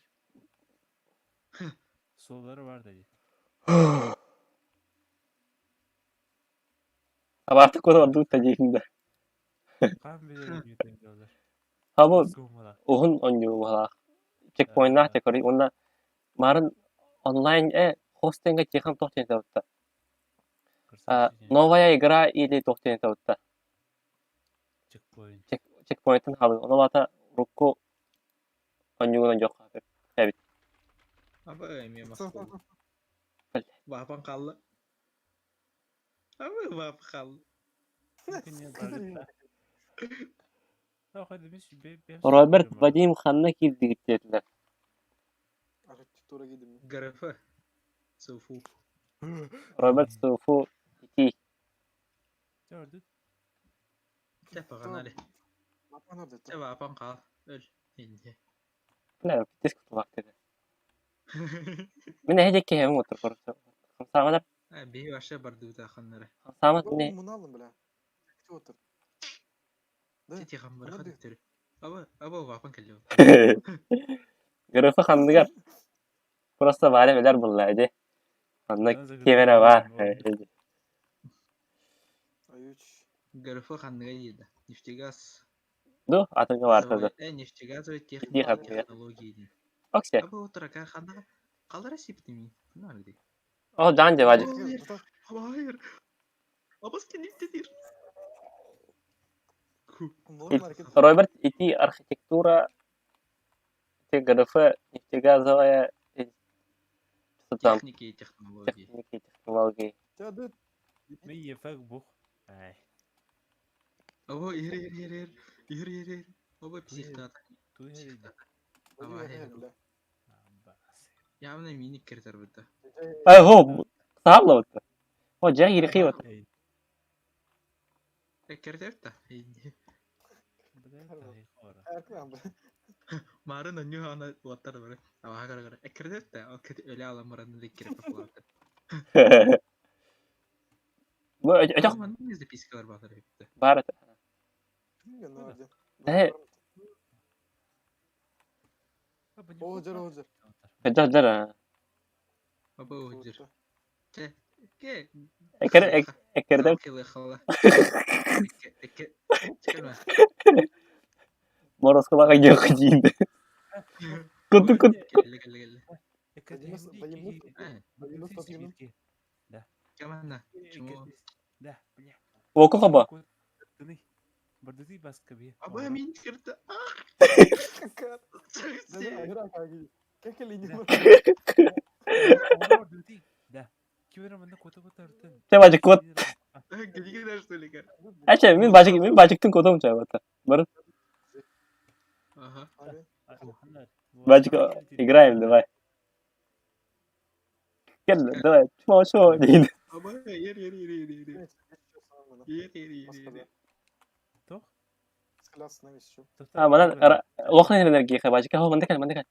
Солары бар dedi. Абарты кута ордук та диигин да. Кам билер ньютон жолдар. Ха бу Гумала. уһун оонньуу быһалаах. Чекпоиннаах текори уонна марын онлайн хостинга тихан туох диэн табытта. А, новая игра или туох диэн табытта. Чекпоинт. Чекпоинтын халы. Ону баата урукку оонньуугунан дьох эбит. Аба эмиэ махтал. Баапан хаалла. Аба баапа хаалла. Роберт Вадим ханна киирдигит диэтилэр. Архитектура гидем. ГРФ. Суфу. Роберт Суфу ити. Gördük. Чэ паганали. Чэ баапан хаал. Өл. Инде. Бля, диск тулаах диэтэ. Мин эһэ диэки иһэбин отур короче. Хамсааманар Биһи вообще бардыбыта ханнары. хамсаамат не Муналым, бля. Кто отыр? Да. Ти тихан Ана бараха ды. төттөрү. Аба аба баапан кэллэ. ГРФ ханныгар просто Валя билэр булла ди. Онно киэмэрэ баар. Аюч. ГРФ ханныга диэдэ. Нефтегаз. Ду атыҥҥа баарта да. Нефтегазовый Ити ханныгар. технологии диэн. Оксе. Аба отура ханныга қалара сиптими. Ханна ди. О жаан же бажик. Hayır. Hayır. Абас кенифтедир. Роберт ити архитектура ити ГРФ нефтегазовая что там Техники и технологии. техники технологии. Мен ефак бух. Ай. Ого, ир ир ир ир. Ир ир ир. Оба психтат. Туй херди. Явно мини киртер битта. А хо саалла бутта. О жа кири бутта. Киртер та. Марын оню ана уаттар бар. Ава гара гара. Киртер та. Окей, өлө аламыраны да кирип калат. Бу өтөх Манны запискалар баатар битта. баар этэ. Ожер, ожер. Өтөх дара. Аба ожер. Че. Ке. Экер экердер Киле хала. Эке. Чекме. мороскалага жок диин. Куту кут. Келле келле келле. Камана. Чмо. Да, бля. Оку хаба. Бардыты баска би. Аба мин кирте. Да. Кибер мында кота кота артын. Те бажик кот. Гидиге что ли ка? Ача мин бажик мин бажиктын котум чай бата. Бар Ага. бажик играем давай. Кел давай. Чмо чмо диин. Аба ер ер ер ер ер. Ер ер ер ер. Тох? А манан лохна энергия бажик хо манда кел манда кел.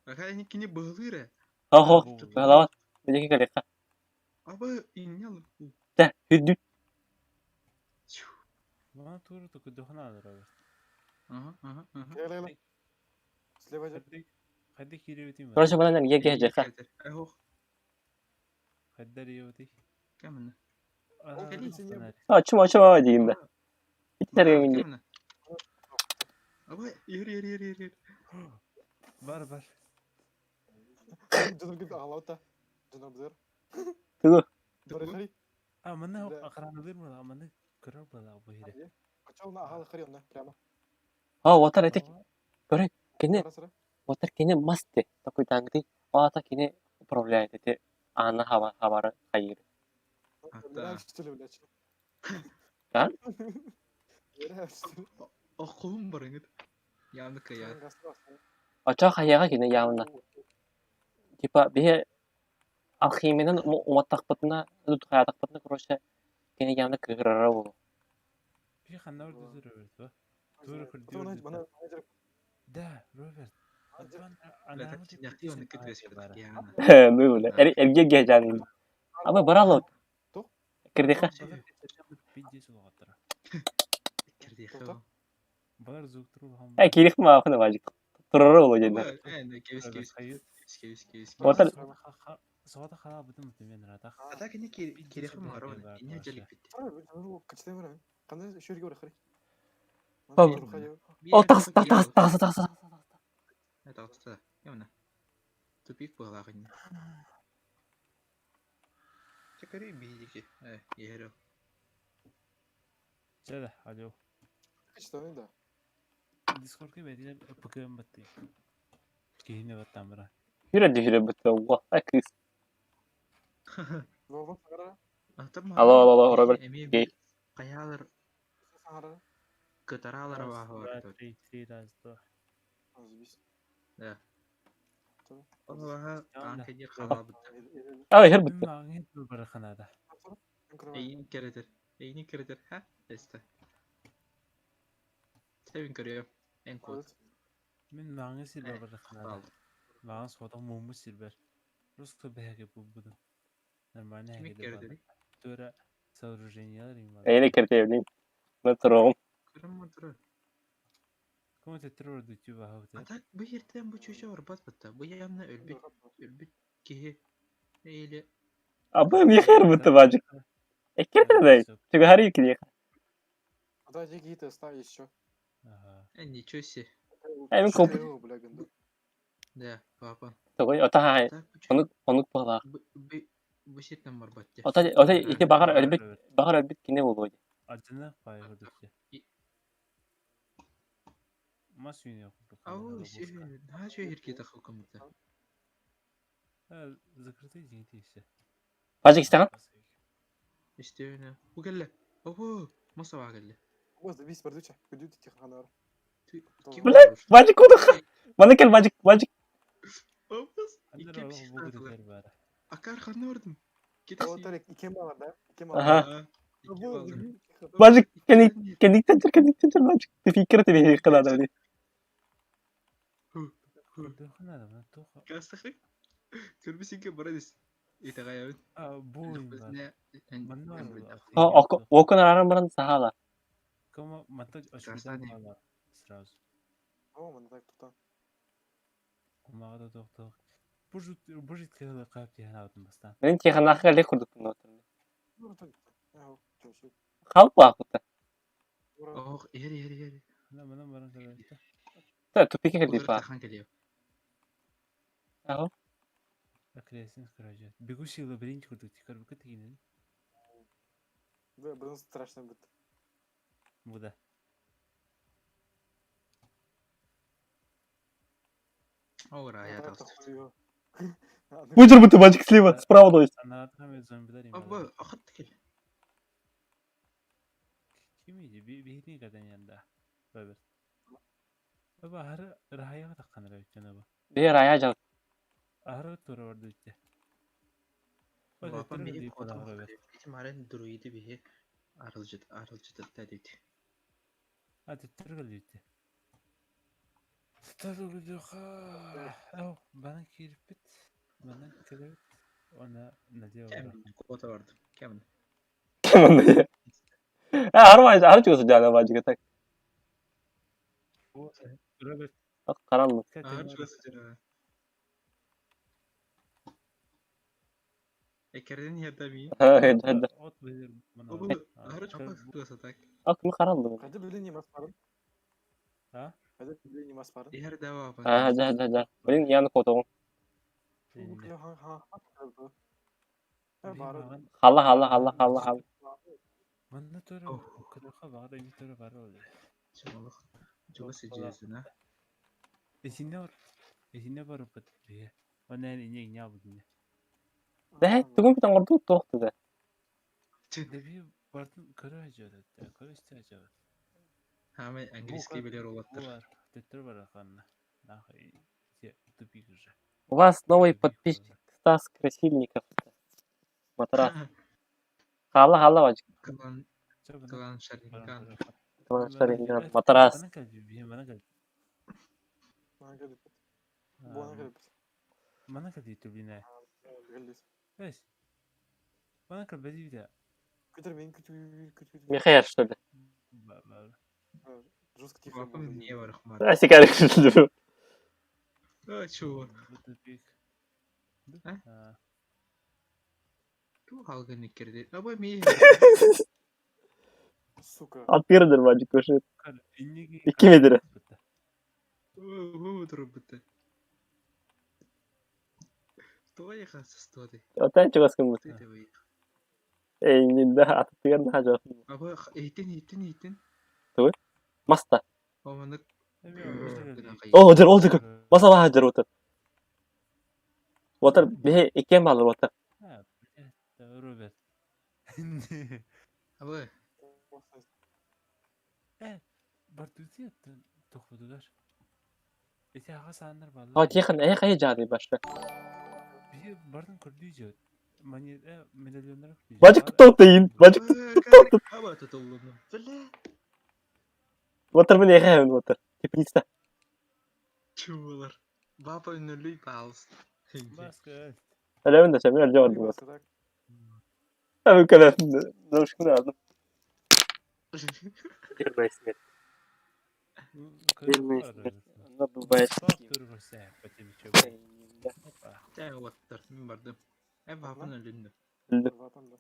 Аха никини быгылыра. Хо хо. Халават. Бижеки калека. Аба иннял. Та хүдү. Мана туру току дохна Роберт. Ага, ага, ага. Слева Хадди киреветим. Короче манан энергия жеха. Ох, Хаддар евети. камна. А чмо чмо диин да. Иттерген Камна. Аба ер ер ер ер ер. Бар бар. Тугу. А мана охраналыр мына мана көрөр була бу хире. А ватар этик. Көрө кини ватар кини масты такой тангды. Ата кини управляет эти ана хаба хабары хайыр. А? Оххуһум барыҥыт. Явно кыйаат. Оччо хайыаҕа кини явно. Типа биһи алхимиянан уматтахпытына, хайаатахпытына, короче, кини явно кыыһырара буолуо. Биһи ханна ордутур Роберт ба? Тура көрдүөр. Да, Роберт. Ну, бля, эрге гежан. Аба барало. Кирдиха. Балар зуктуру хам. Э, кирих ма ахна бажик. Турара боло дедне. Отар Соғата хала бутун мутумен ратах. Ата кини кирих ма ровно. Ине жалик бит. О, тас тас тас тас тас тас. Это Явно. Тупик была хань. Чекари бидики. Э, еро. Чада, алло. Дискордка бәдилер ПКМ батты. Кихине баттамыра. Хүрэ дүхүрэ бутта. Акыс. Алло, алло, алло, Роберт. Гей. Каялар кытаралар Раз, два, три, три, раз, два. Да. Аллаха, анкедер халабыт. А, хер бутта. Маңын бараханада. Эйин керетер. Эйин керетер. Ха? Эсте. Себин көрüyor. En kod. Мен маңын силбер бараханада. Маңын содан муму силбер. Просто бәге бу буду. Нормально Кими керетер? Тура сооружениялар им бар. Эйне киртебин. Мен турогум. Көрөм отур. Кому те террор дутю бахауты. А так бу ертен бу чөчө орбат бытта. Бу явно өлбүт өлбүт киһи или Аба ми хер бутта бажик. Э, киртебей. Чүгө хари кирих. Ага. Э, ничего себе. Э, мен коп. Да, папа. Тогой ота хай. Так бу чө- Онук онук бала. бу бу бу сиртен барбат те. Ота ота ити багар өлбүт багар өлбүт кине болуо. Адына пай хурдук. Мас үйне курдук. Ау, сен, на чө хирке тахы кымыта. Закрытый деньги все. Бажик истаган? Истене. Бу келле. Обо, маса келле. Бля, бажик кудуха. Мана кел бажик, бажик. Обыз. Акар ханны ордым. Аха. Бажик кени кени тентер кени тентер бажик. Тефикер тебе кылада ди. Кастахы. Көрбүсүнке барадыс. Итагаябын. Бу О, окон араран баран сахала. Кому мата Красавчик. сразу. Кумага тоқтоқ. Бу жит кыйлы кап дигән атын бастан. Мен тиханахы эле курдук Халк баахыта. Ох, эр эр эр. Мына мына баран калды. Та тупике кирди па. Тахан келип. Ахо. Акресин короче. Бегущий лабиринт курдук тикар бу кытыгин. Бу да. Ора, я тастык. Бу бутта бажик слева, справа то есть. Ана там зомбилар им. Абы, ахат кел. Ким иди? Бихни кадан янда. Роберт. Баба хары рахаяга таккан рабит бу. Бе рая жал. Ахары тура барды үтте. Лапа мени котом. Эти марен друиды бихи арылжыт, арылжыт та дейт. А төттөр үтте. Төттөр Ау, бана кириппит. Бана кириппит. Она надева. Кем кота барды. Кем? Кем А, арма ары чугасы жана бажик так. Роберт, Каранлы. Ары чугасы жана. Экерден ярдами. Ха, да. От билер мана. Обы, ары чугасы так. А, ким каранлы. А? Эр дава. А, да, да, да. Блин, я на котогум. Хала, хала, хала, хала, хала. Манна тура кырыха бар, эми тура бар ол. Чумалык. Чугасы жесина. Эсинде бар. Эсинде бар бит. Она не не бу. Да, тугум питан горду тохту да. Деби бардын көрө жөдө. Көрө исте жөдө. Хаамай английский билэр уолаттар. Бар, төттөрү бараханна. Нахуй, тупик уже. У вас новый Тупик подписчик уже. Стас Красильников. Матрас. Хаалла хаалла бажык. Клан Чэ, бына. клан Шаринган. Матрас. Мана кэлби, биһи мана кэлби. Мана кэлбит. Буона кэлбит. Мана кэлби түбүнэ. Кэлбит. Эс. Мана кэлби дибитэ. Күтер мен күтүр күтүр. Михаил, что ли? Ба- Жестко тихо. Вапым не бар хмар. Асикар. А чего? Бу тупик. А? А, Ту халганы кирди. Аба ми. Сука. Алпирдер бажык көшө. кар- инники Икки метре. бутта. Уу турбута. Той хасыстоды. Отан чугаскын бу. Ты ты. Эй, нинда атыгар хажа. Аба эйтин эйтин эйтин. Маста. Оманы О, жер, ол жер. Маса баха жер отыр. Отыр, бихи иккен балыр отыр. А, блядь, Роберт. Аба Бартузи тохпутугар. Эти аға сааннар баллар. О, тихан, эй, кай жады башта. Биһи бартын көрдүү же. Монет, медальоннар көрдүү. Бажык туттук дейин. Бажык Аба тутулдум. Бля. Отыр мен эхэ отыр. Теплица. Чуулар. Бапа үнүлүй палс. Баска. Әлемен да шамин әлже бардым отыр. Әмін кәләфін. Ношкун алдым. Первая смерть. Первая смерть. Она бывает. Тää уоттар. Мен бардым. Э бапын өлүндү. Вапам да.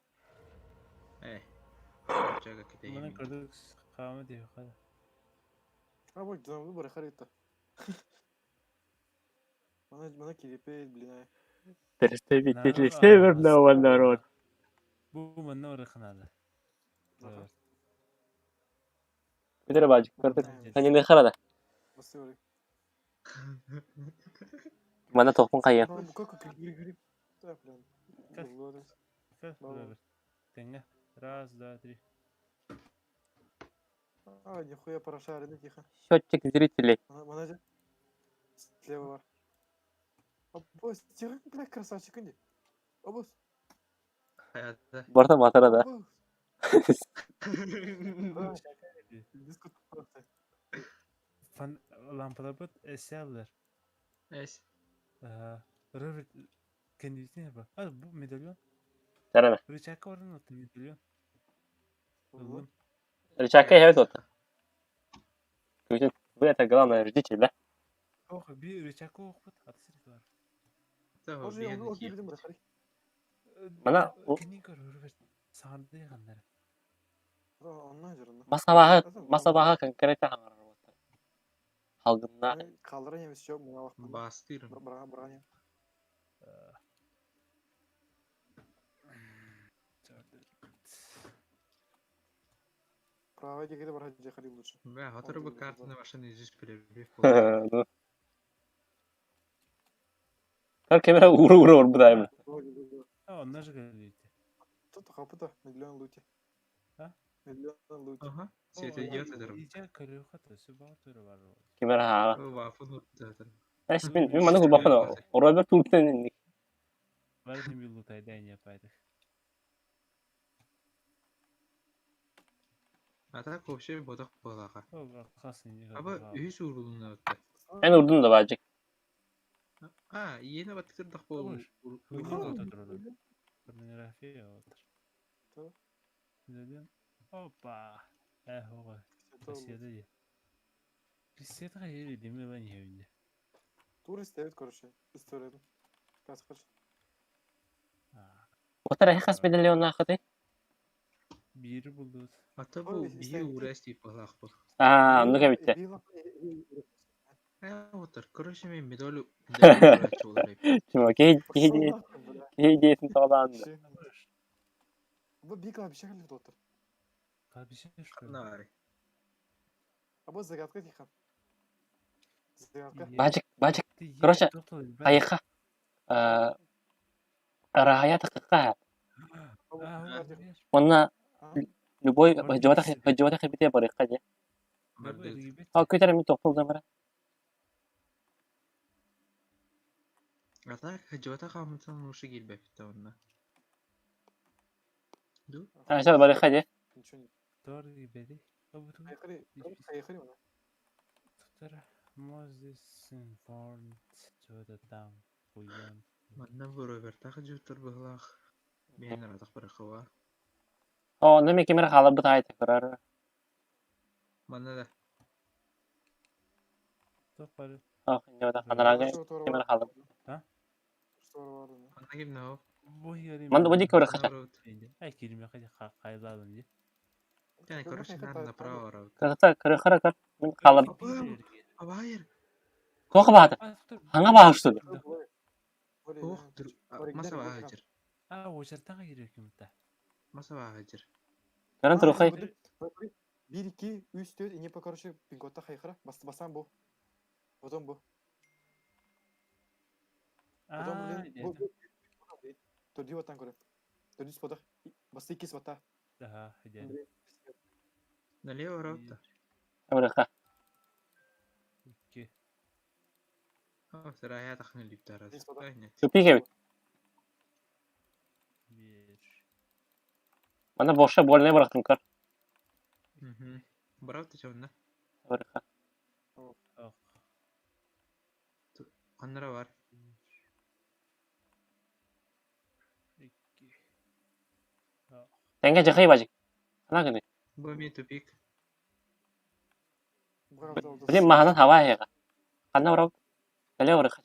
Э. Чага Мана кетейин. көрдүк хаама деп кала. А вот дом выбора харита. Мана мана кирепет, блин. Северного народ. Бу манна ораханада. Битер бажык көрдүк. Ханины харада. Басты Мана тоқпын кайын. Ну, как гри гри. Так, блин. Как? Как? Роберт. Теңге. Раз, два, три. А, нихуя прошаренный, тихо. Счетчик зрителей. Мана мана же. Слева бар. Абос, тихо, бля, красавчик, иди. Абос. Хаята. Барта матара да. Абос. Диско просто. Фан лампалар бут эсәлләр. Эс. Роберт кендисine бak. А бу медальон. Жарана. Рычагка орын отты медальон. Ылым. Рычагка evet отыр. Вы это главное ждите, да? Ох, би рычагка окут. Атысыр бар. Тоже я убил, убил, бля, хари. Мана Кини көр Роберт. Саңды ганнар. Онна жырына. масабаға масабаға конкретно хаңар отыр. Халгынна Қалдыра емес жоқ, мына уақытта. Бастырым. Бра, бра, не. Правая дегеде бар хари лучше. Бля, хотор бы картаны машины жүз билер. Ну. Кар камера ура ура урбудайм. А, онна же келди. Тут хапыта, миллион лути. А? Миллион лути. Ага. Сете идет Ижа көрү хата сүбә төрө бар. Камера хаа. Вафын уртатыр. Эш мен мен маны гулбапын. Роберт туртен Бар не билу тайда не пайдах. А так вообще бодак балаға. О, хасын. Аба үс урулуна өттө. Мен урдун да бажык. А, иене баттырдак бол. Порнография отыр. Что? Медальон. Опа. Э, ого. Беседа. Беседа ери демеле не хевинде. Турист ставит, короче, историю. Каскаш. Отыр хас медальон ахыты. Бири булду. Ата бу бии урас дип балак бу. А, ну кебитте. Э, отыр. Короче, мен медаль медаль чолар. Чума кей кей кей дейтин тоғланды. Бу бик лабиша келди доктор. Кабише что? Нар. А бу загадка тихо. Загадка. Бажык, бажык. Короче, Айха. Рая таққа. Онна любой жобата жобата хебите барыкка же. Бардыт. О, күтэр эмит тохтол да бара. А так, хадьыбата хаамытан лучше киирбэппит да онно. Ду? А, сейчас барыха де. Ничего не. Торги бери. Обуту. Поехали, поехали она. Tutara. Moses informed to the town. Уйан. Манна буруйбарта хадьыбыттар быһылаах. Биһэн аратах барахава. О, ну ми кемер халабыт айта көрөр. Манна да. Тоқпары. О, инде ханараga кемер халабыт. А? Манна ким ноо? Манда бу дик көрө хача. Ай кирме хача кайладым ди. Тяне, короче, надо направо барабыт. Кырыта көрө хара көр. Мин халаб. Абайыр. Тоқ бааты. Хаңа баа что ли? Ох, маса баахыр. А, очартан кирек кимта. Маса баахыр. Көрөн турухай. 1, 2, 3, 4, и не по, короче, пин-кодта хайхара. Бас, басам бу. Потом бу. Потом, блин, бу, бу, бу, блин. Төрдүү баттан көрө. Төрдүү спотах. Басты икки спотта. Ага, иди. Налево барабыт да. Барыха. Икки. О, сарая тахны липтарас. Нет. Тупик эбит. Бир. Мана боша больной барахтым көр. Угу. Барабыт чонна. Барыха. Ох. Каннара бар. Икки. Ох. Тенге жахай бажик. Ана гыны. Бу ми тупик. Блин, маханан хава хега. Ханна барабыт. Налево барыха.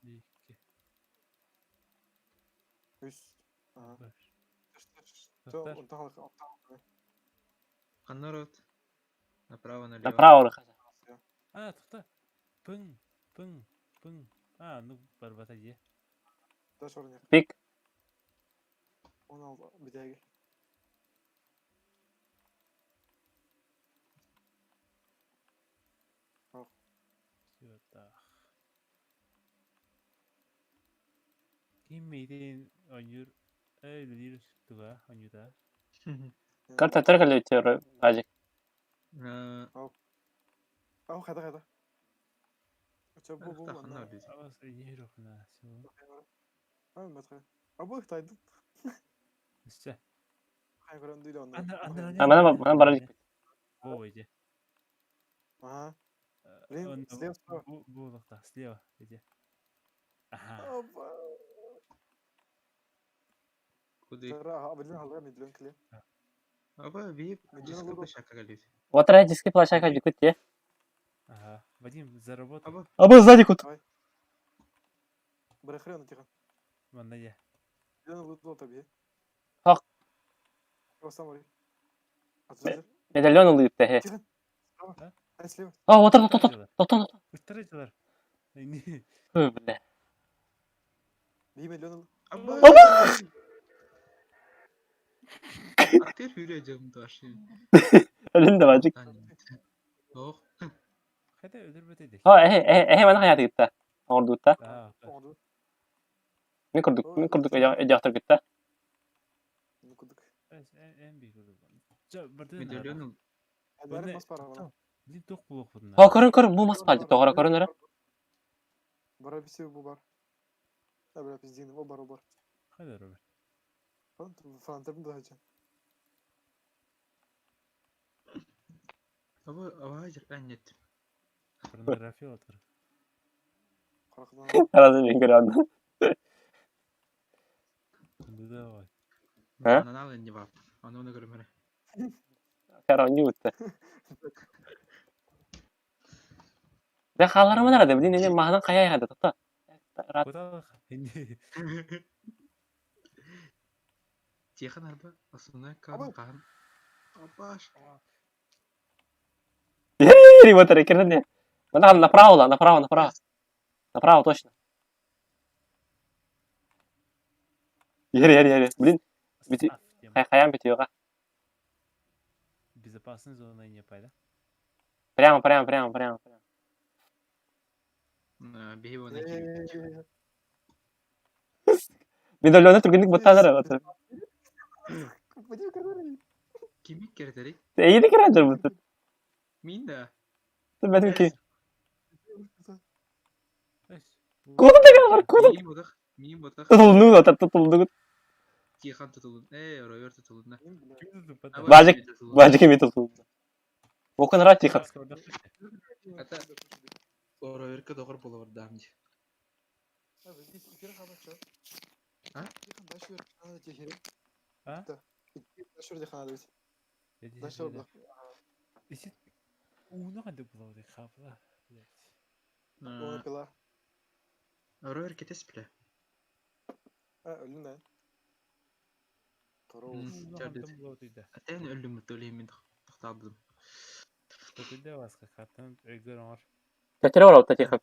Икки. Үс. Ага. Бир. Что, он там, он там. Каннара Направо, налево. Направо барыха. А, тоқта. Пың, пың, пың. А, ну, барбата же. Дальше орын Тупик. 16 битәге. Всё так. Ким мейтен онюр эй лир туга онюда. Карта төркөлү бажик. Ау, қайда қайда? Чо бу бу. Тахна бит. Абас нерухна всё. А, матха. А бу тайды. Всё. Хай көрөн дүйдө онда. Анда анда. А, мана мана баралык. Во иди. Ага. Блин, слева справа. Бу бу лакта, слева иди. Ага. Опа. Куды? Тара, блин, алга медлен кле. Аба би Медленно диска лугу. площадка галит. Отра диски площадка жикут те. Ага. Вадим, заработал. Аба Аба сзади кут. Барахрена тиха. Манда я. Медлен лутло таби. Хак. Сам ори. Атзыр. Медальон улыпты хе. Тиха. Справа. Ай, слева. А, отыр тот тот тот тот. Уттырыдылар. Не. Бля. Би медлен. Аба. Атыр хүрэ жым дашин. Өлүн да бажик. Ох. Хайда өлөрбөт эдик. О, эхе эхе эхе мана хаяты гитта. Ордутта. Аа. Орду. Мен курдук, мен курдук эжактыр гитта. Ну кудык. Эм би көрүп. Жа бирден. Медальон Әлбәрі мас бара бана. Блин, тоқ булук бунна. О, көрүн көрүн бу мас бажик. Тогора көрүн өрө. Бара биси бу бар. Да, бля, пиздин, о бар, о бар. Хайда Роберт. Фронтер да хача. Аба аба аннет. Порнография отыр. Каракдан. Аразы мен көрөм. Кунду да бар. А? Ананал не бап. Аны оны көрмөрө. Карон юутта. Да халарым арада, блин, эне маханан кая яда тото. Рат Куда? Не. Тихан арба основной Аба. кан кан. Абаш. Эй, вот это керне. Мана направо, направо, направо. Направо точно. Ере, ере, ере. Блин, Бити- хай хаям битиога. Безопасная зона не пайда. Прямо, прямо, прямо, прямо. прямо. Биһи оны кирип. Медальоны түргенлик буттанар. Отыр. Вадим Кардарый. Кими кердери? Эйди кере жыр бут. Мин да. Бэтим ки. Куда ты говор, куда? Миим бодах, миим бодах. Tutuldu da tutuldu. Тихан tutulun. Эй, Ровер tutulun. Бажик, Бажик ми tutuldu. Окон ра тихо. Это Роверка доғыр бола бар дамди. А? А? Ровер кетес біле. Атен өлүм төлеймин тохтаабдым. Тәтері бар аута тихо.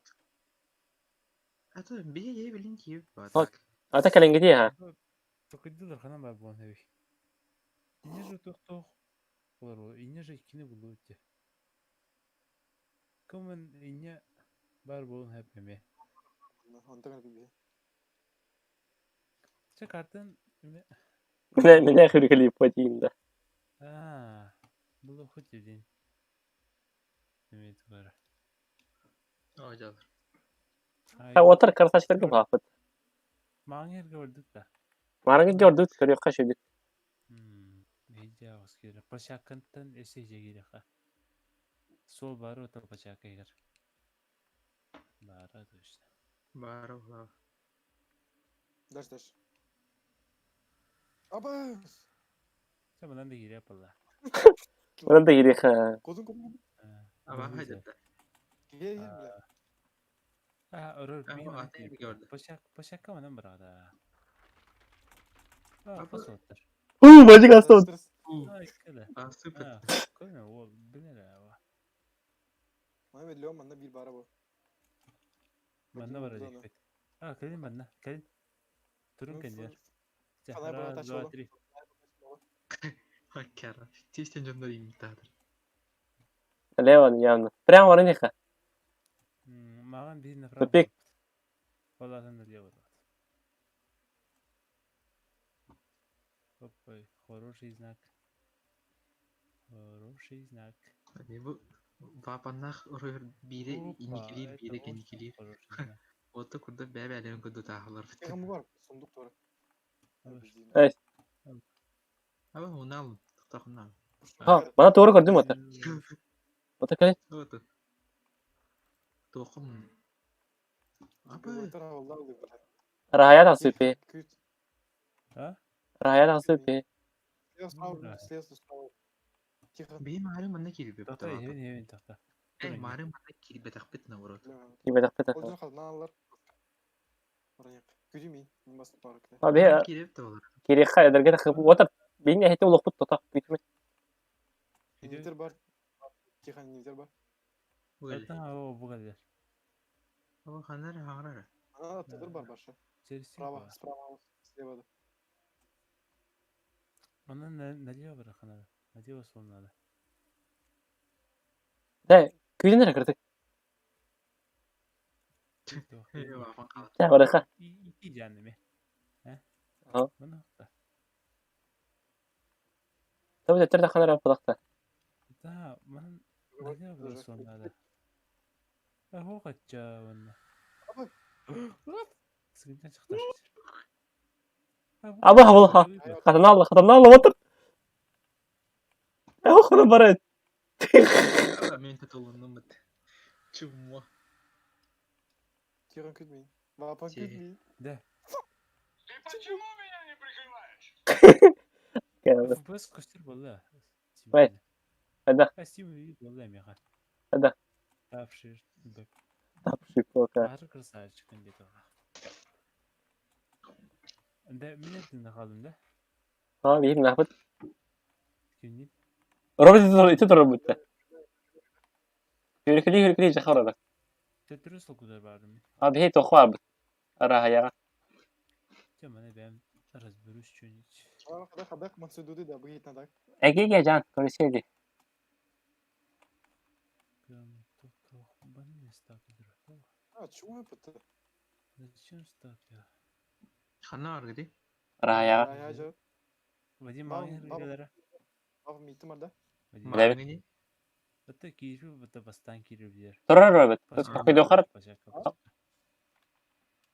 Ата бие е билин киеп бар. Ата кәләнгеди ха. Токуйдылар ханан бар буан хэви. Ине же тох болар ине же иккини булу те. Кымын ине бар болун хэп эме. Чэ картын эме. Менә менә хөргәли подиимда. А, булу хоть день. Эме тугара. Ой, жалыр. Ха отыр красавчиктар ким хафыт. Маңерге өлдүк да. Марыңы көрдүк, көрөккө шөдүк. Видео керек. Пашакынтан эсе жегире ха. Сол бары отыр пашака егер. Бары точно. Бары бар. Дальше, дальше. Абас! Sen bundan da giriyor yapalım. Мынан да кирек ха. Козун козун. Аба хайдатта. Ге бля. А, орор Аба мен ата эми көрдү. Пашак, пашакка манан барада. А, Аба. пас оттар. У, бажик астын. А, иккеле. А, супер. А, көрмө, ол билер аба. Мамед леон манна бир бара бу. Манна бара дек. А, келин манна, келин. Турун кендер. Фонарь бара Раз, тач два, болу. три. Хаккара. Тестен жондар имитатор. Леван явно. Прямо орын ха. Маған бир направо. Тупик. Олардан налево. Опа, хороший знак. Хороший знак. Бу вапаннах Ровер бире Опа, иникилир, это бире очень кеникилир. хороший знак. Отто курда бәбәлен курда тахалар. Кем бар? Сундук тора. Эй. Аба унал, тохтахунал. Ха, мана тугры көрдүм отыр. Отыр кәлин. Отто. Тохум. Аба Рая тасыпы. А? Рая тасыпы. Би мары манна кирбе. Тохта, евин, евин, тохта. Эй, мары манна кирбе тахпет наоборот. Кибе тахпет. А би Кирип та болар. кирек ха эдерге тахып отыр. Бин эхте улукпут тота. Бүтүм. Нитер бар. Тихо, нитер бар. Бугал. Та, о, бугалер. Аба ханар хаңрара. Ана тыгыр бар башы. Справа, справа, слева. да. Она налево бараханада. Налево сол надо. Да, күйден кирдик. Эй, вапан калат. Да, бараха. Ики жаныме. А? Ага. Мына та. Табы тәттер таханара пулакта. Да, мына налево барасан надо. А хо кача ванна. Аба. Сыгынтан чыкты. Аба, аба, ха. Хатанал, хатанал отыр. Эх, хуна барат. Аба мен татулундum бит. Чумма. Тихо, күтмей. Вапан Те. күтмей. Да. FPS көстөр болла. Вай. Ада. Костюм болла меха. Ада. Тапшир. Бэк. Тапши пока. Бары красавчик где-то. Да, мен тында калдым да. Ха, бир нахпыт. Кимдин? Робот ите тур бутта. Хүркүлү хүркүлү жахарада. Төтүрү сол кудар бардым. А бихи тохва бит. Ара хаяга. Те мана бәм разберусь что-нибудь. Хадак, хадак, мансудуды да быйт надак. Эги жан, көрүшеди. Прям тут банный стакер. А, чего это? Зачем стакер? Ханна аргыди. Ара хаяга. Я же. Вадим Бам, маңы бам. регелere. Баб митим бар да. Вадим. Билебит. Маңыни. Это киирбит быта бастаан киирбитигэр. Турар Роберт. Пачка Күйдөхөр. пачка.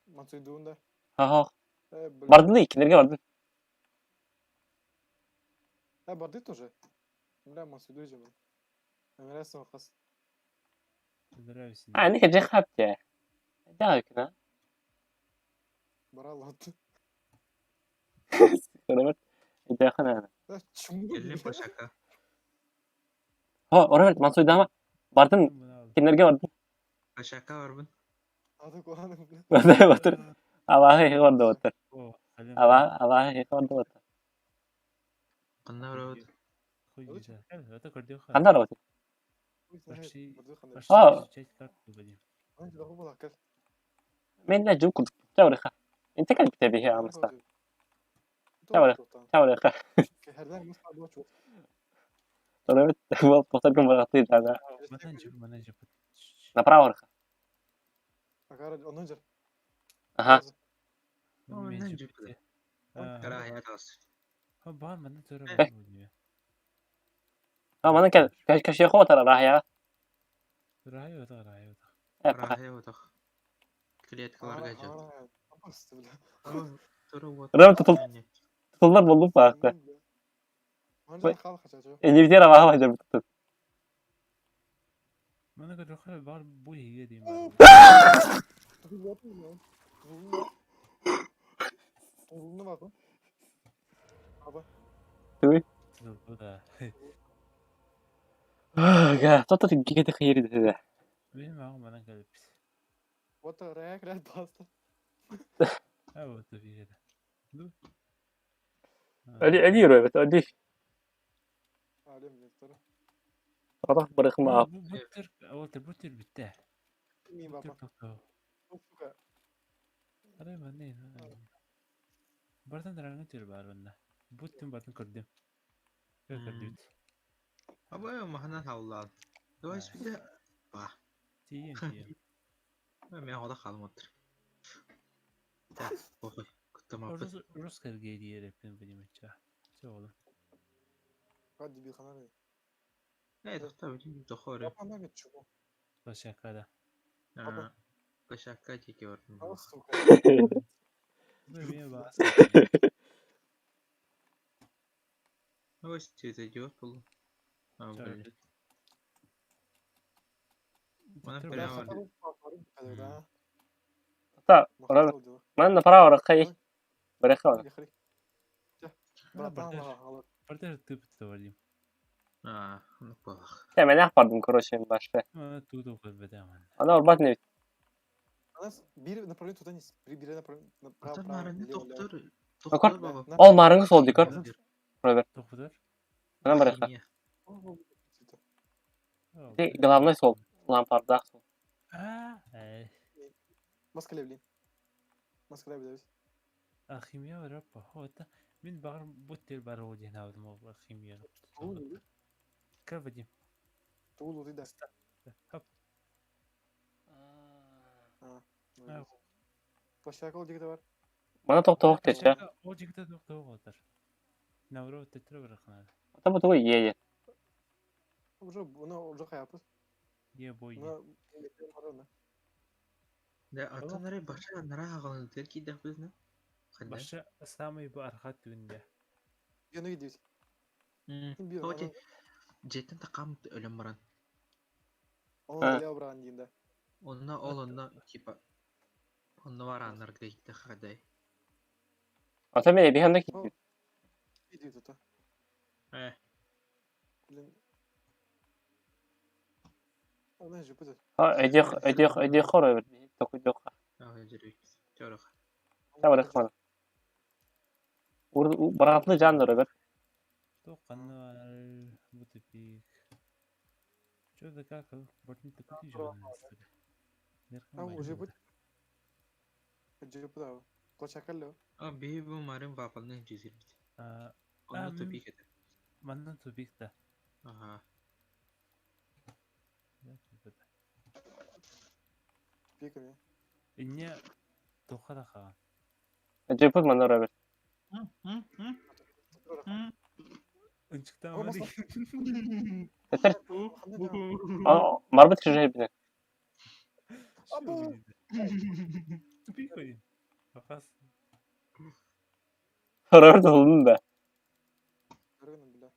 Мансуйдуун да. Ха-ха. Э, блин. Бардын иккилерге бардын. Э, барды тоже. Бля, мансуйду жемин. Эмересин хас. Нравится. А, не же хапте. Да, кна. Бара лат. Роберт. Да, хана. Э, чуму. Кэллим площадка. Хо, Роберт, мансуйдама. Бардын кинилерге бардын. Площадка барбын. Аты куаным, бля. Батыр, батыр. Абаһы хи барды батыр. О, Аба, абаһы хи барды батыр. Ханна барабыт? Это көрдөх. Ханна Роберт? Пошли. Барды хана. Пошли А. изучать карту будем. Аны дагы була кел. Мен да жук курдук. Чабырыха. Инте кал бите бихи амыста. Чабырыха. Херден мыс табы чук. Роберт, бол тоқтар баргаты жана. Манан жып, манан жып. Направо рыха. Агара, onun жер. Аха. Манан жып. Кара хаятас. Ба, манан тура Э. А, манан кел. Каши хотара рахя. Рай ота, рай ота. Э, пока. Рахай отах. Клеткаларга жат. Тура вот. Роберт тутул. Тутулдар болду баакта. Манжа хал хачачы. Эневдер абаха жабыт. Мана көрдөх бар бу хиге дейм. Тулуну бакы. Аба. Да. Ага, тото гигете хири десе. Мен мага манан келип. Вот рек рек басты. А вот бигеде. Ду. Али али Роберт, али. Алем лектор. Атах барыхма. Бутер, вот бутер битте. Ми баба. Сука. Арай манны. Бартан раңы төр бар онда. Буттун бартан көрдүм. Көрдүм. Аба маханан хауллан. Давай спиде. Ба. Тиен, тиен. Мен ода халым оттыр. Так, похуй. Куттамаппыт. Русская гейди понимать. Все, оğlum. Кад дебил хана. Э, тоқта, бүтүн тохоры. Баба на чугу. Площадкада. Площадка теке бардым. А сука. Мен бас. Ой, это идиот был. А, блин. Мана прямо. Та, Роберт. Ман направо рыха. Барыха. Братан, Партер тып товарим. А, ну плох. Та мен бардым, короче, башта. Тут оқып бітемін. Ана урбат не. Анас бир направление туда не бир направление направо. Ата мараны доктор. Акор. Доктор баба. Ол марыңы сол дикор. Роберт. Тоқтыр. Ана барыха. Ти главный сол. Лампардах сол. А, э. Маскале блин. Маскале блин. Алхимия раппа. Хота. Мен бар буттер бар ол ден алдым ол алхимия. Кір Вадим. Тулу ты да. Хоп. Площадка ол дегенде бар. Мана тоқтоқ тече. Ол жігіті тоқтауға отыр. Навро тетре бір қанады. Ата бу тугу е. Уже буна уже каяпыз. Е бой. Буна бар Да, ата нары баша нара ағалын терки да бізді. Қандай? Баша самый бу архат түнде. Гену идет. Оте, жеттен тақам өлім баран. Ол лео бран дейін Онна ол онна типа онна бараннар гейті хадай. Ата мен биханда ки. Идет это. Э, Блин. Она же будет. Ха, эди эди эди хор Роберт. Токуйдох. اه жүрек. Жорық. Та барыха. Ур баратлы жан Роберт. Тоққаны бу тупик. Чё да как, бортни тупик же. А уже будет. Же будет. Площадка лео. А би бу марин вапалны жезирбит. А, Онна Ам. тупик это. манна тупик та. Ага. Пиками. Инне тоққа да қаған. Жепут мана Роберт. О, Үнчіктен маска. Тетер Марбыт кыжайбына. Абу! Тупик один. Папас. Хорор долун да. Көргөнүм бля.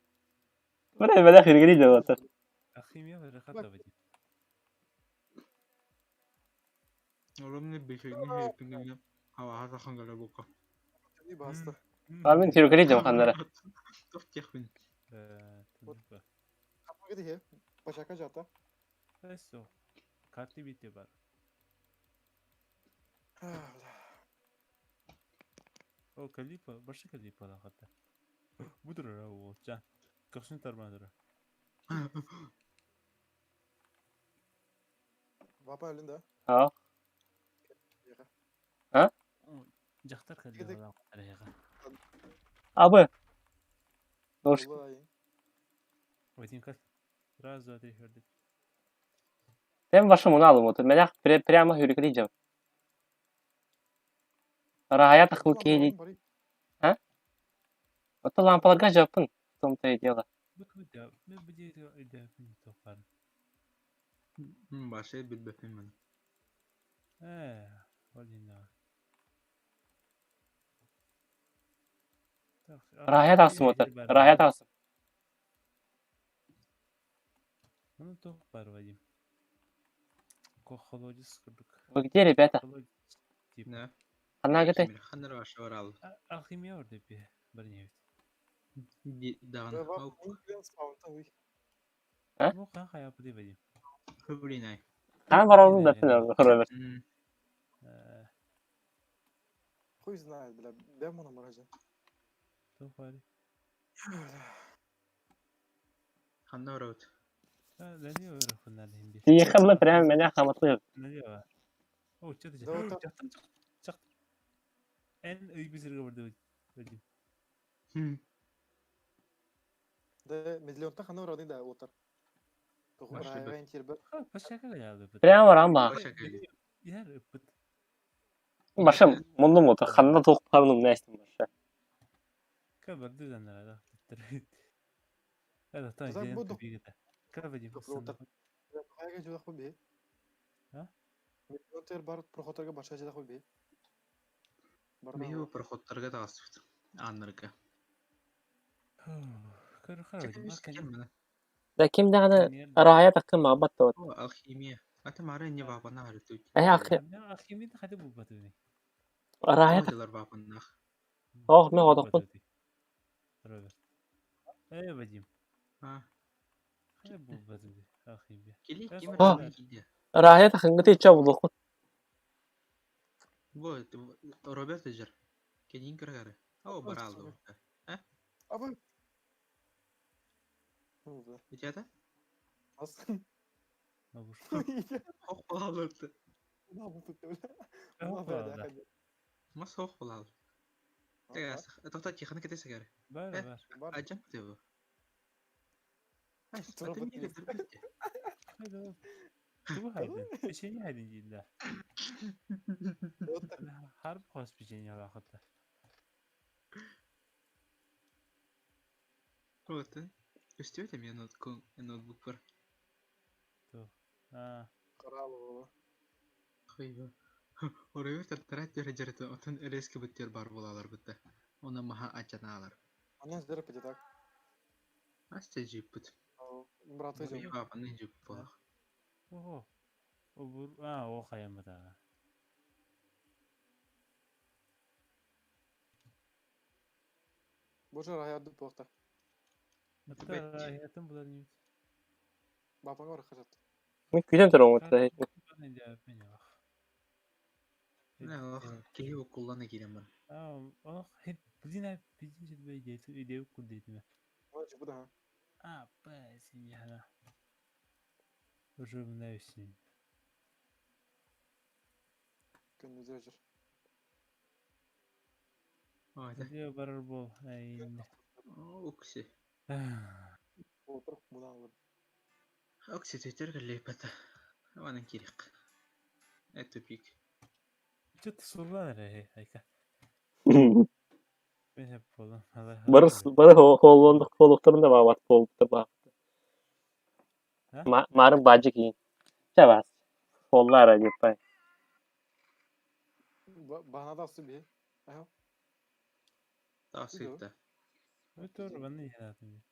Бара бала хиргери жабата. Алхимия барахата Вадим. Оломны бешегini хеппингene хаваха сахангала бука. Не баста. Армин хиргери жабханнара. Тох техвин. Капы хе. Башака жата. Эсо. Карты бите бар. О, Калипа, башы Калипа лахата. Будура олча. Көхсүн тармадыра. Вапа өлүн да. Ha. Яха. Жактар Кидик. Калипа лахата. Абы. Дош. Улай. Вадим как? Раз, два, три, хөрдүк. Тем башы муну алым отыр. Мелах прямо хиргери жаб. Рая тахыл кейли. Ото лампаларга жапын. В том-то и дело. Бу да, мен бу диэри өйдөбүн тохпар. Башы билбеппин мен. Э, Вадим. Рая тахсым отыр. Рая тахсым. Ну тохпар, Вадим. Колодец курдук. Вы где, ребята? Колодец. Типа. Да. Ханна гыты. Ханнар башы бар ал. Алхимия бар деп бір не Даган. А? Бу қан хаяпы деп Вадим. Хөбринай. Хан баралым да сен Роберт. Хуй знает, бля. Бя муна маража. Тохпар. Ханна барабыт. Ләли өрөхүннәр хинди. Тиехамла прямо меня хаматлы. Ләли бар. О, чыды. Да, вот так. Чактан чак. Чак. Эн өй бизерге барды Вадим. Да, миллионта хана урады да отыр. Башы бит. Райвен тирбер. Ха, пашака ялды. Прямо барам Башы кели. Яр ыппыт. Башым мундум отыр. Ханна тоқ парным нәстім башы. Ка барды заннара да. هذا طيب Казак زين буду. تبيغتا. Ка Вадим. Добро Хайга жудах бе. А? Миллион тер бар проходторга баша жудах бе. Бар. Биху проходтарга тагасыпт. Аннарга. Көр Да ким даганы рая тахкын мабат вот. Алхимия. Ата мары не вапана харытут. Э ахи Алхимия хады бу батыны. рая Дилар вапанах. Ох, мен одохпун. Роберт. Э, Вадим. А. Хады бу батыны. Алхимия. Кели ким А. киде. Рая тахынгы тича булухун. Вот Роберт жер. Кенин кыргары. О баралды. Абы. Ну, бля. Битята? Ас. Абуш. Хох балалды. На бу тут, бля. Муна бля, да. Мас хох балалды. Тегас. Тохта тиханы кетесегер. Бар, Э. бар. Бар. Ажам тебе. Ай, Тура аты не бит. Хайда. Тубу хайдын. Печенье хайдын дейді. Отыр. Харп хос печенье вакытта. Вот. Өстөт эми ноутбук ноутбук бар. А, Карал. Хыйба. Роберт тарат бер жерде отын резки буттер бар булалар бутта. Оны маха ачаналар. Ана здорово пойдет так. Асты жиппут. Браты жок. Вапаны жип болах. ого. Обур, а, о хаямыда. Боже, рая ду похта. Мата хаятын булар не. Бапаңа бар хажат. Мен күтем турам отыр. Кеһи окуллана кирем бар. А, ох, хит, блин, а, блин, жетбей дейту, идею курдейтиме. Ой, буда. А, Б, семья. Уже мнайсин. Күн үзөр. Ой, Где барар бол, ай. Окси. Отыр, муна алыр. Окси тетер лепата. Ванан кирик. Это пик. Что-то сурлар, айка. Мен хеп болдum. Бары бары холлондук холлукторун да бабат болуптур ба. Марын баадьы киин. Чэ бас. Суоллаара диэппай. Баһана тахсы биһи. Аһа. Тахсыытта. Өтөр банны иһэратым.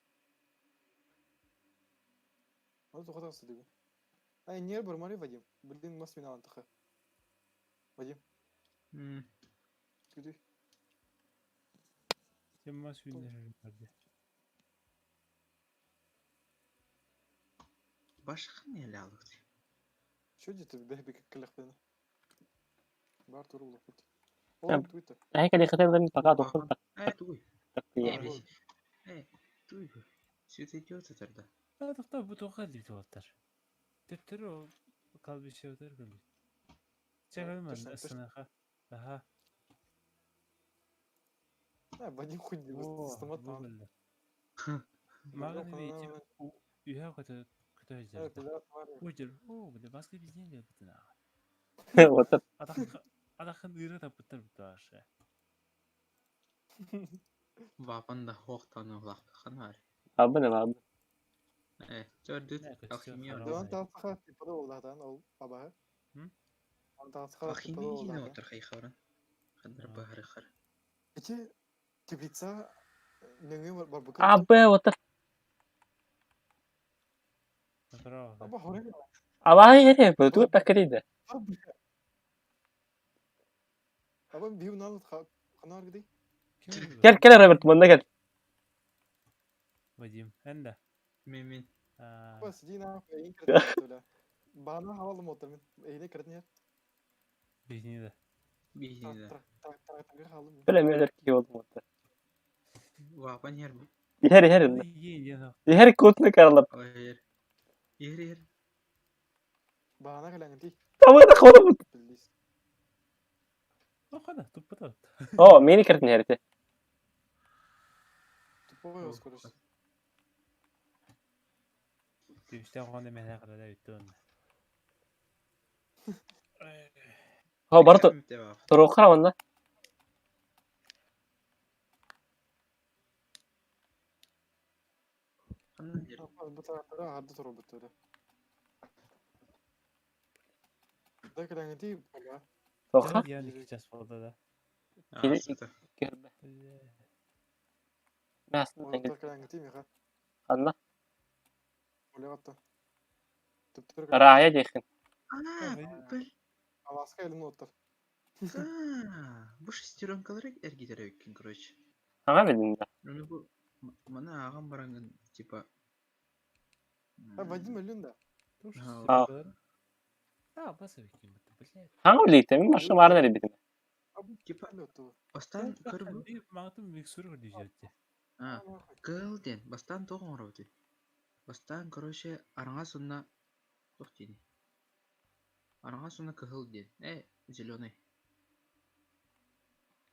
Ол тоҕо тахсы диби. Ай, нер бармары Вадим. Блин, мас миналан таха. Вадим. Күдүй. Сен мас үүнэр барды. Башхан елалык. Что где-то бэхбик кэлэхпинэ. Бар туруллуппут. Ол туйта. Эһэ кэлиэххитэ пока дохур Э, туй. таккыйа. Э, туй. Светидиот этэрдэ. А тоқта бу тоққа дип туаттар. Төптөр ол калбише өтөр көлбүт. Чагылман ысынаха. Аха. А, Вадим хуй О, стомат там. бу Мага неме үйә көтө көтө жерде. Ужер, о, бile баска бизден келбитин ага. Вот Адакын адакын ыйра таппыттар бу ашы. Вапан да хоқтаны улақпы абын абын. Э, төрдүт Не, көтө алхимия. харам. Диван таасха типада олдаатан ол абаһы. М? Он таасха типада Алхимия кине олдаатан. отыр хайхаран. Хандар бахары хар. Ити теплица нөҥүө барбыка. Абы вот Браво. Аба хорен. Абай эре бу тур таккыйда. Аба бию нал ханар гиди. Кел кел Роберт мында кел. Вадим, энде. Мен мен. А, Бас дина эйин кирдин. Бана хавалы мотор мен. Эйне кирдин. Бизни да. Бихине. Так так так так халым. Билем өлөр ки болду мында. Вапан ер. Иһэр иһэр. Иен иен. Иһэр кутны каралап. Ер. Ер ер. Бана калаңын ти. Тамы да холу. Билдис. Охана, туппата. О, мени кирдин иһэрте. Тупой оскорос. Түстен қонды мен ақырада өтті оны. Хо бар туру хара мында. Бу тарафтара харды туру бутты. Да калаңын ти. Бага. Тоха. Яны iki час болды да. Кирбе. Мясын Оттар калаңын ти меха. Анна. Олегатта. Түптөр. Рая дехин. А, бил. Аласка элин оттар. Бу шестеренкалар эргитер өккин, короче. Аңа билдим да. Ну бу мана агам барангын типа. А Вадим өлүн да. А. А, баса бекин бітті, блядь. Аңа билдим. Мен башка барын эре билдим. Типа Өлөттү. бастан көрбү. Мағытым миксур көрді жерді. А, кыл ден бастан тоғын оробут. Бастан, короче, араңа сонна тох дени. Араңа сонна кыһыл ден. Э, зеленый.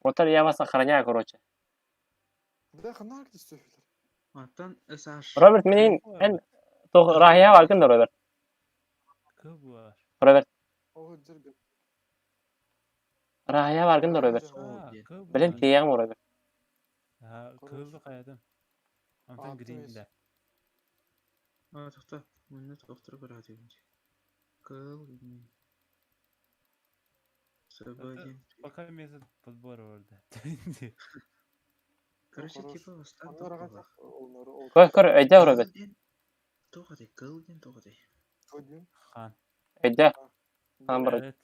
Отар я вас охраняю, короче. Да ханар гиди сөйлөр. Антан SH. Роберт менин эн тох рая баргын да Роберт. Көп бар. Роберт О жер. рая баргын да Роберт. Көп Билен тиягым Роберт. Көп қаядым. Антан грин да. А, тохта. Муну тохтор көрөт эбин. Кыл. Собадин. Пока метод подбора бар да. Короче, Хорош. типа бастан Анар ага тоғын. олнору ол. Көр көр өйдө Роберт. Тоғыдай, кыл ден тоғыдай. Вадим. Хан. Өйдө. Хан бар. Evet.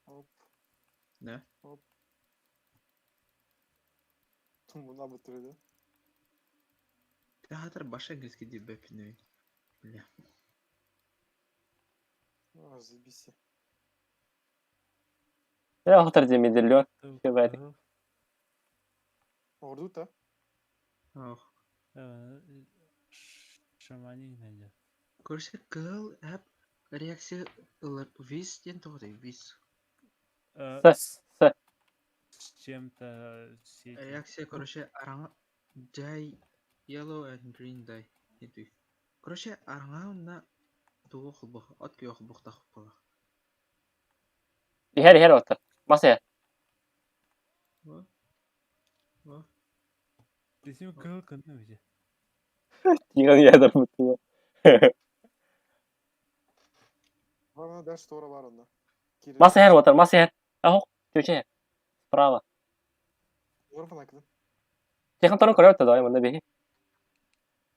Оп. Да? Муна бутырды. Театр баша английский деп бәпін. Бля. А, заебись. Я отар демеделлер. Кебәдик. Орду та. Ох. Шамани найдет. Короче, кыл әп реакция ылар виз ден тоғыдай, виз. С с С чем-то сеть. Реакция, короче, араңа dye yellow and green dye. Нетүй. Короче, араңа на туғы қылбық, от күйе қылбық тақып қылақ. Иһэр иһэр отар. Маса. Во. Во. Десем кыл кынны бije. Тиган ядыр буту. Вана дальше туора бар онно. Киирэн. Мас иһэр уотар, мас иһэр. Аһок, чүчэ иһэр. Справа. Уора фанакыдын. Тихон торон көрөр да манна биһи.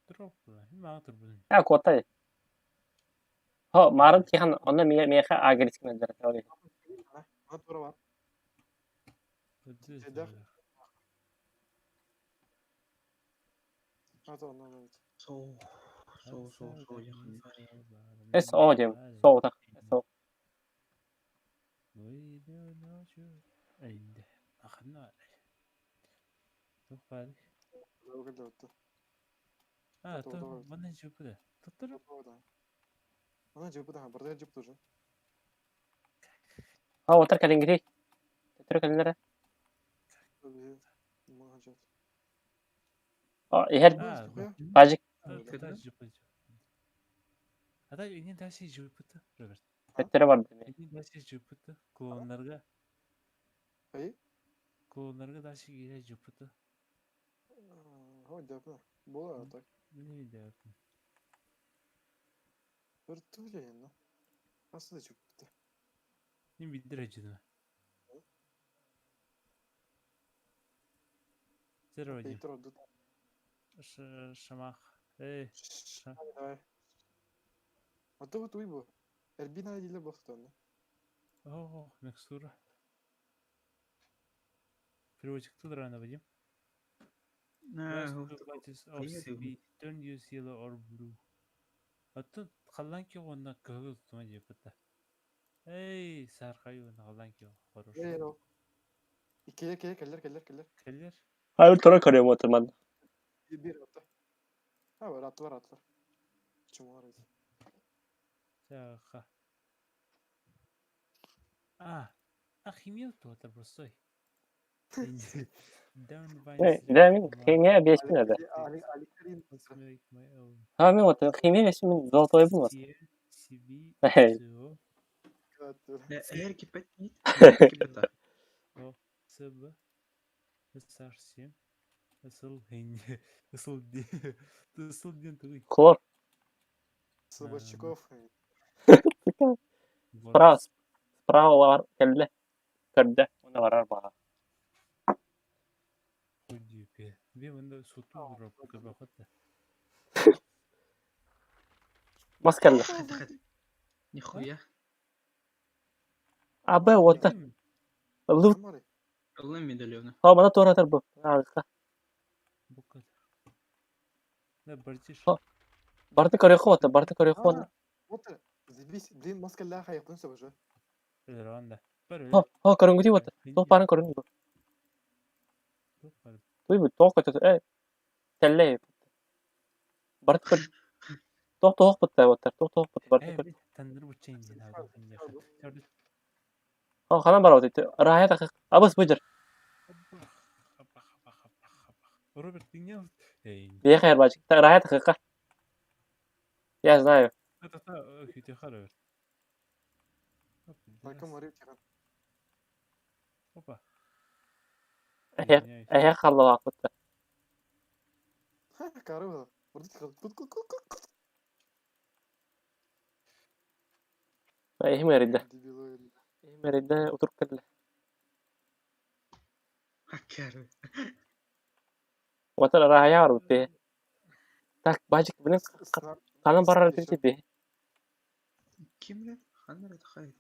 Дроп была. Маа турбун. А, куоттай. Хо, марын Тихон, онно миэхэ агресивно дьарык. Ана туора бар. Эдэх. Ата онно онно. Со, со, со, со, яхын. С О диэн. Соутах. Со. А, то манна жупуда. Тоттор. Ана жупуда, барда жуп тоже. Хо, отар кэлиҥҥитий. Төттөрү кэллэрэ. О, иһэр. Пажик. Ата инен дальше жупута, Роберт. Төттөрү барды. Инен дальше жупута клоуннарга. Ай? Клоуннарга дальше киирэ жупута. Хо, дяпна. Була так. Не видел. Бір түле енді. Асы да жупты. Не видел жудума. Здорово, Дим. Пейтер отдут. Шамах. Эй, Давай. А то вот уйбу. Эрбина диле бохтон. О, микстура. Переводчик тут рано, Вадим. На, Last two bytes of CB. Don't use yellow or blue. А тут халланки онна кыһыл тума диэппитэ. Эй, сархай уонна халланки хорошо. Иккилер келер келер келер келер. Кэллэр. Хайыр тура көрөм отыр манна. Bir atı. Ha var attılar attılar. Чумалар эти. Саха. А, а химия туотар простой. Down Э, Да, мин химия беспин ада. Али али Карин. Let's make my own. Ха, мин вот химия беспин мин золотой булмас. C, C, B, Эй. C, O, Эр кипет нет. Кипета. C, B, S, R, C, S, L, N, S, L, D, S, L, D, тугуй. Хлор. Слободчиков. Справа, справа бар кэллэ. Көрдө. Уна барар баҕа. Би мында суту бұрап көбі. Мас кэллэ. Хат, хат. Нихуя. Абы ота. Лут. Алла медальона. Ха, мана туора атар бу. Аҕыска. Букат. Да, бартиш. Хо. Барты көрөхө ота, барты көрөхө онна. Вот Забись, блин, маска ляха, я понял, уже. Ранда. Хо, хо, көрүҥҥүтүй ота. Туох баарын көрүҥ бу. Туй бу, туох көтө. Э, кэллэ. Барты көр. Туох туох бутта оттар, туох туох бутта барты көр. Тандыр буччайын ден ады. Хо, ханан бар ота. Рая тахы. Абыс быдыр. Роберт, ты не... Эй, Биэхэ бачык. Рая тахыка. Я знаю. это та Роберт. Опа. Эхэ, эхэ халлаах бутта. Корова. Эхим эридэ. Эхим эридэ утурук кэллэ. Хакер. Ота рая бар бу. Так, бачык, блин, ханан барар бит би. Ким ле? Ханнар это хайт.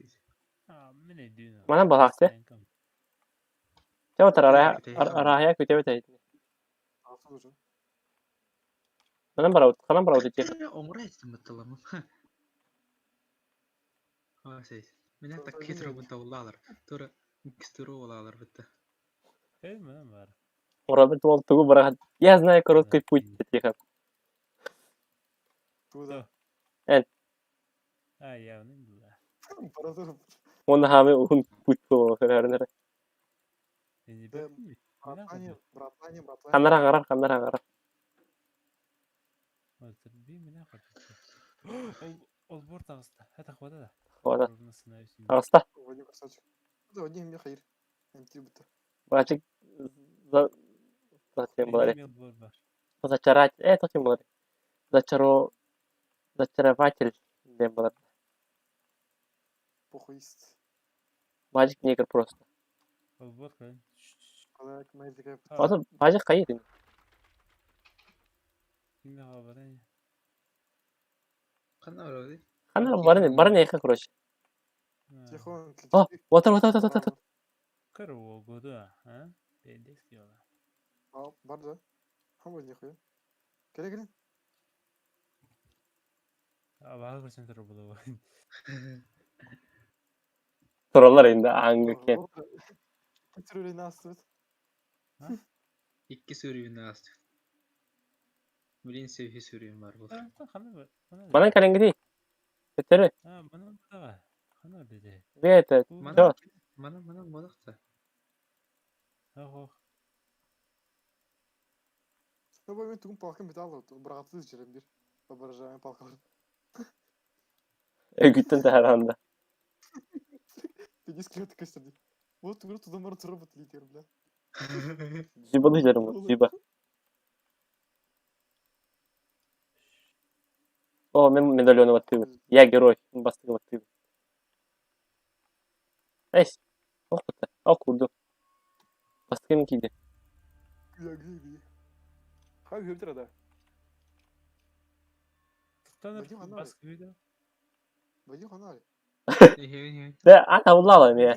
А, мен дүйнө. Манан балаакты. Чэ ота рая рая күтебет эйт. Ханан барабыт, ханан барабыт ити. Оңра этим батталамы. А, сей. Меня так хитро будто улалар. Тура микстуру улалар будто. Эй, манан бар. Роберт ол тугу барахат. Я знаю короткий путь тихо. Туда. Эн. А, я не була. Он хаме уһун путь бу хөрөрнөр. Братане, братане, братане. Ханнар аңарар, ханнар аңарар. Ол бор тағыста. Это хвата да. Хвата. Тағыста. Вадим красавчик. Да, Вадим мне хайр. Антибута. Бачык за зачем было? Зачарать. Э, зачем было? Зачаро Зачарователь диэн буолар. Похуист. Magic Негр просто. Олбуор кэлин. Black Magic Ото Magic хайыы Ким хаалбата Ханна барабыт? Ханна барын барын эйхэ короче. Тихон. О, отар отар отар отар. Көр уолгуду, а? Пиздец дела. А, бар да. Хамыр нихуя. Кэлэ кэлин. Абаһы көрсөн турар буолуо. Тураллар инде ааҥҥа киэн. Сүрүрүн астыбыт. Икки сүрүн астыбыт. Блин, сөйһү сүрүн бар бұл. Манан кэлэҥҥитий? Төттөрү. А, манан бадаҕа. Хана били. Бэйэтэ. Манан, манан, манан бодохто. Ох, Ну, бу мен тугун палка металл быраҕаттыы сылдьарым бир. Воображаемый палкалар. Өйгүттэн таһааран да. Пиздец клетка көстөр дии. Вот тугу тутан баран турар бут лидер, бля. Дзюбаны сылдьарым бу, дзюба. О, мен медальону баттыыбын. Я герой. Бастакы баттыыбын. Эс. Ох, бутта. Ох, курду. Бастакы мин киирдим. Я где Хай үһүбүтэр да. Туттан Вадим ханна бас күйді. Вадим ханна Иһэбин, Да, аан хабыллаала эмиэ.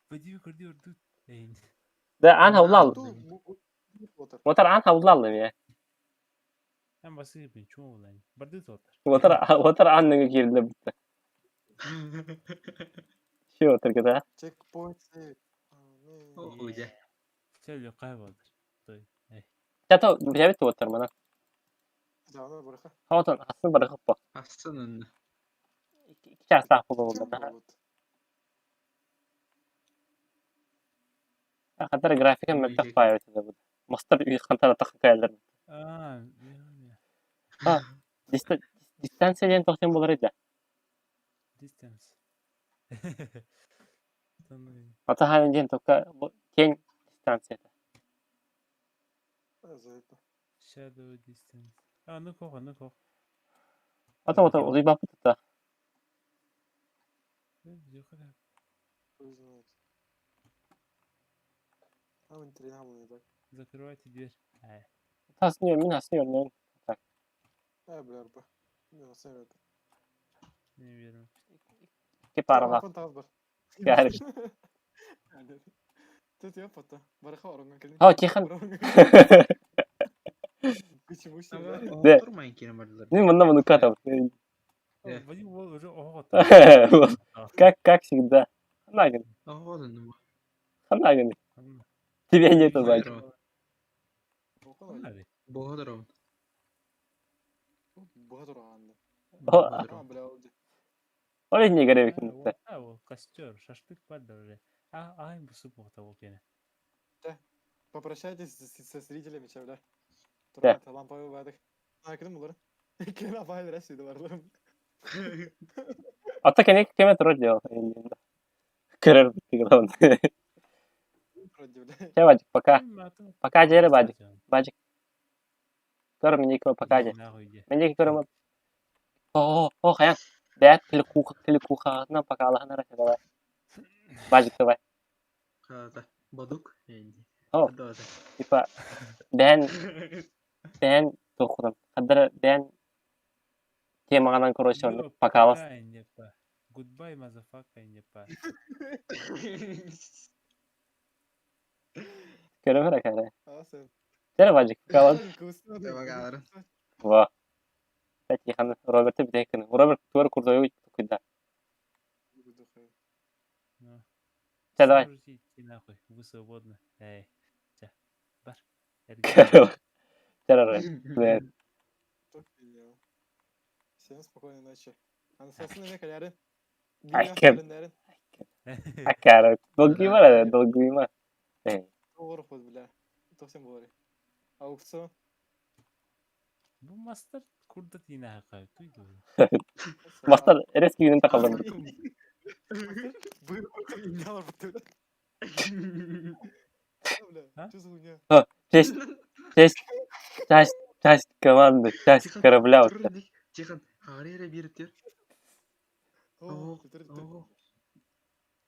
Вадим көрдүү ордуу. Эйн. Да, аан хабыллаала. Отар. Мотор аан хабыллаала эмиэ. Эн басы бин чума булан. Барды тотар. Мотор мотор аан нөҥүө киирдилэр бүтэ. Ши отыр да. Чекпоинт сейв. О, дьэ. Сел кай болдыр. Той. Эй. Чато бэйэбит туоттар манан. Да, аны барыха. Хотон асын барыхпа. Ассын онно. Икки чаастаах буолуоллар. Хатар графика мөлтөх баайы этэ Мастар үй хантара тахка кэллэр. Аа, А, дистанция диэн тохтон буолар этэ. Distance. Ата хаан диэн токка киэҥ дистанция этэ. Shadow distance. А, ну кох, ну кох. Ата ото улуйбаппыт да. Закрывайте дверь. Тасын мин асын көрнөм. Так. Э, бля, бля. Мен асын көрдüm. Не верю. Икки паралаах. Кээр. Тут я фото. Барыха ороҥҥа кэлин. О, Тихон. Почему Да. Турмайын киирэн бардылар. Мин манна мунукка там. Вадим уол уже оһох Как всегда. Ханагын. Оһоҕо онно. Ханагын. Тебя нету сзади. Боҕодором. О, Ол не горевик. Костер, шашлык бар А, ай, бусуп того кене. Попрощайтесь со зрителями, чем, да? Да. Ламповый бадых. А, ким булар? Ким апай Россияда барлар. Ата кене кеме турар дело. Көрөр главное. Чэ, Бадик, пока. Пока, дьиэрэ, Бадик. Бадик. Көр, миники пока дьэ. Миники көрөм. О, о, хайа. Бэт телекуха, телекухаҕытынан покалаһан эрэ давай. Бадик, давай. Хата. Бадук. О. Типа, бээн, бээн туохунан. Хаддара бээн темаҕынан короче, оннук покалас. Goodbye, motherfucker, непа. Көрөм эрэ кэрэ. Дьэрэ, Бадик, покалас. Во. Тихон Роберты бүтэйкин. Роберт туор курдугу куйда. Чэ, давай. Можете идти нахуй, вы свободны. Эй, чэ, бар. Чэ, давай. Всем спокойной ночи. Анастасия каляры. Айкын. Акара. Долгуйма эрэ, долгуйма. Оҕор бля. Совсем буолар. Аукцион. Бу мастер курда тиина хакай туйду. Мастер резкий күнүн тахаллар. Честь, честь, часть, часть команды, часть корабля. Тихон, Аҕырый эрэ биир түр. О, Оһох, түтөр түтөр. оһох.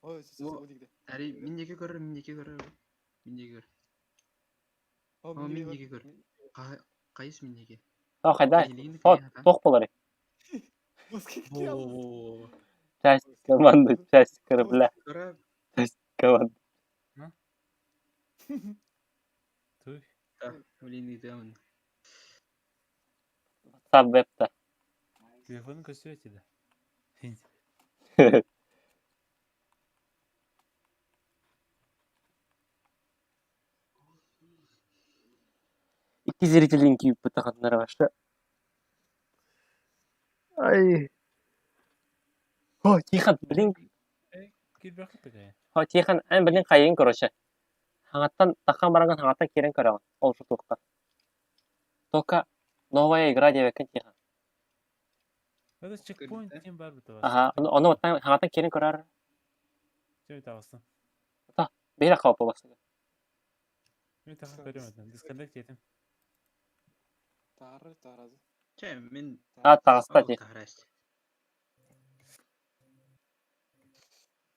Ой, сө О, сө ол дигде. Ари мин диэки көрөр, мин диэки көрөр. Мин диэки көр. О, О, мин мин диэки диэки көр. Хайыс мин диэки. О, хайда? Киһилигин О, кэйэн хатан. туох буоларый? Во. Часть команды, часть корабля, Кыра часть команды. Туй. Блин, ыытыамын. WhatsApp веб-та. Телефонун көстүбэт да. Икки зрителин кииппытаханнара вообще. Ай. О, Тихон, блин, Кирбэххит такая. О, Тихон, эн блин хайын короче. Хаҥаттан таххан бараҥҥын хаҥаттан киирэн көрөҕүн, ол шутуохха. Только новая игра диэбэккин Тихон. Это чекпоинт диэн баар бутабас. Аха, ону ону оттон хаҥаттан киирэн көрөр. Чэ таҕыстым. Биһиэхэ хаалбабастыга. Мин тахан көрүм этим. Дисконнект етим. Тары таразы. Чэ, мин А, таҕыста ол дии. таһараст.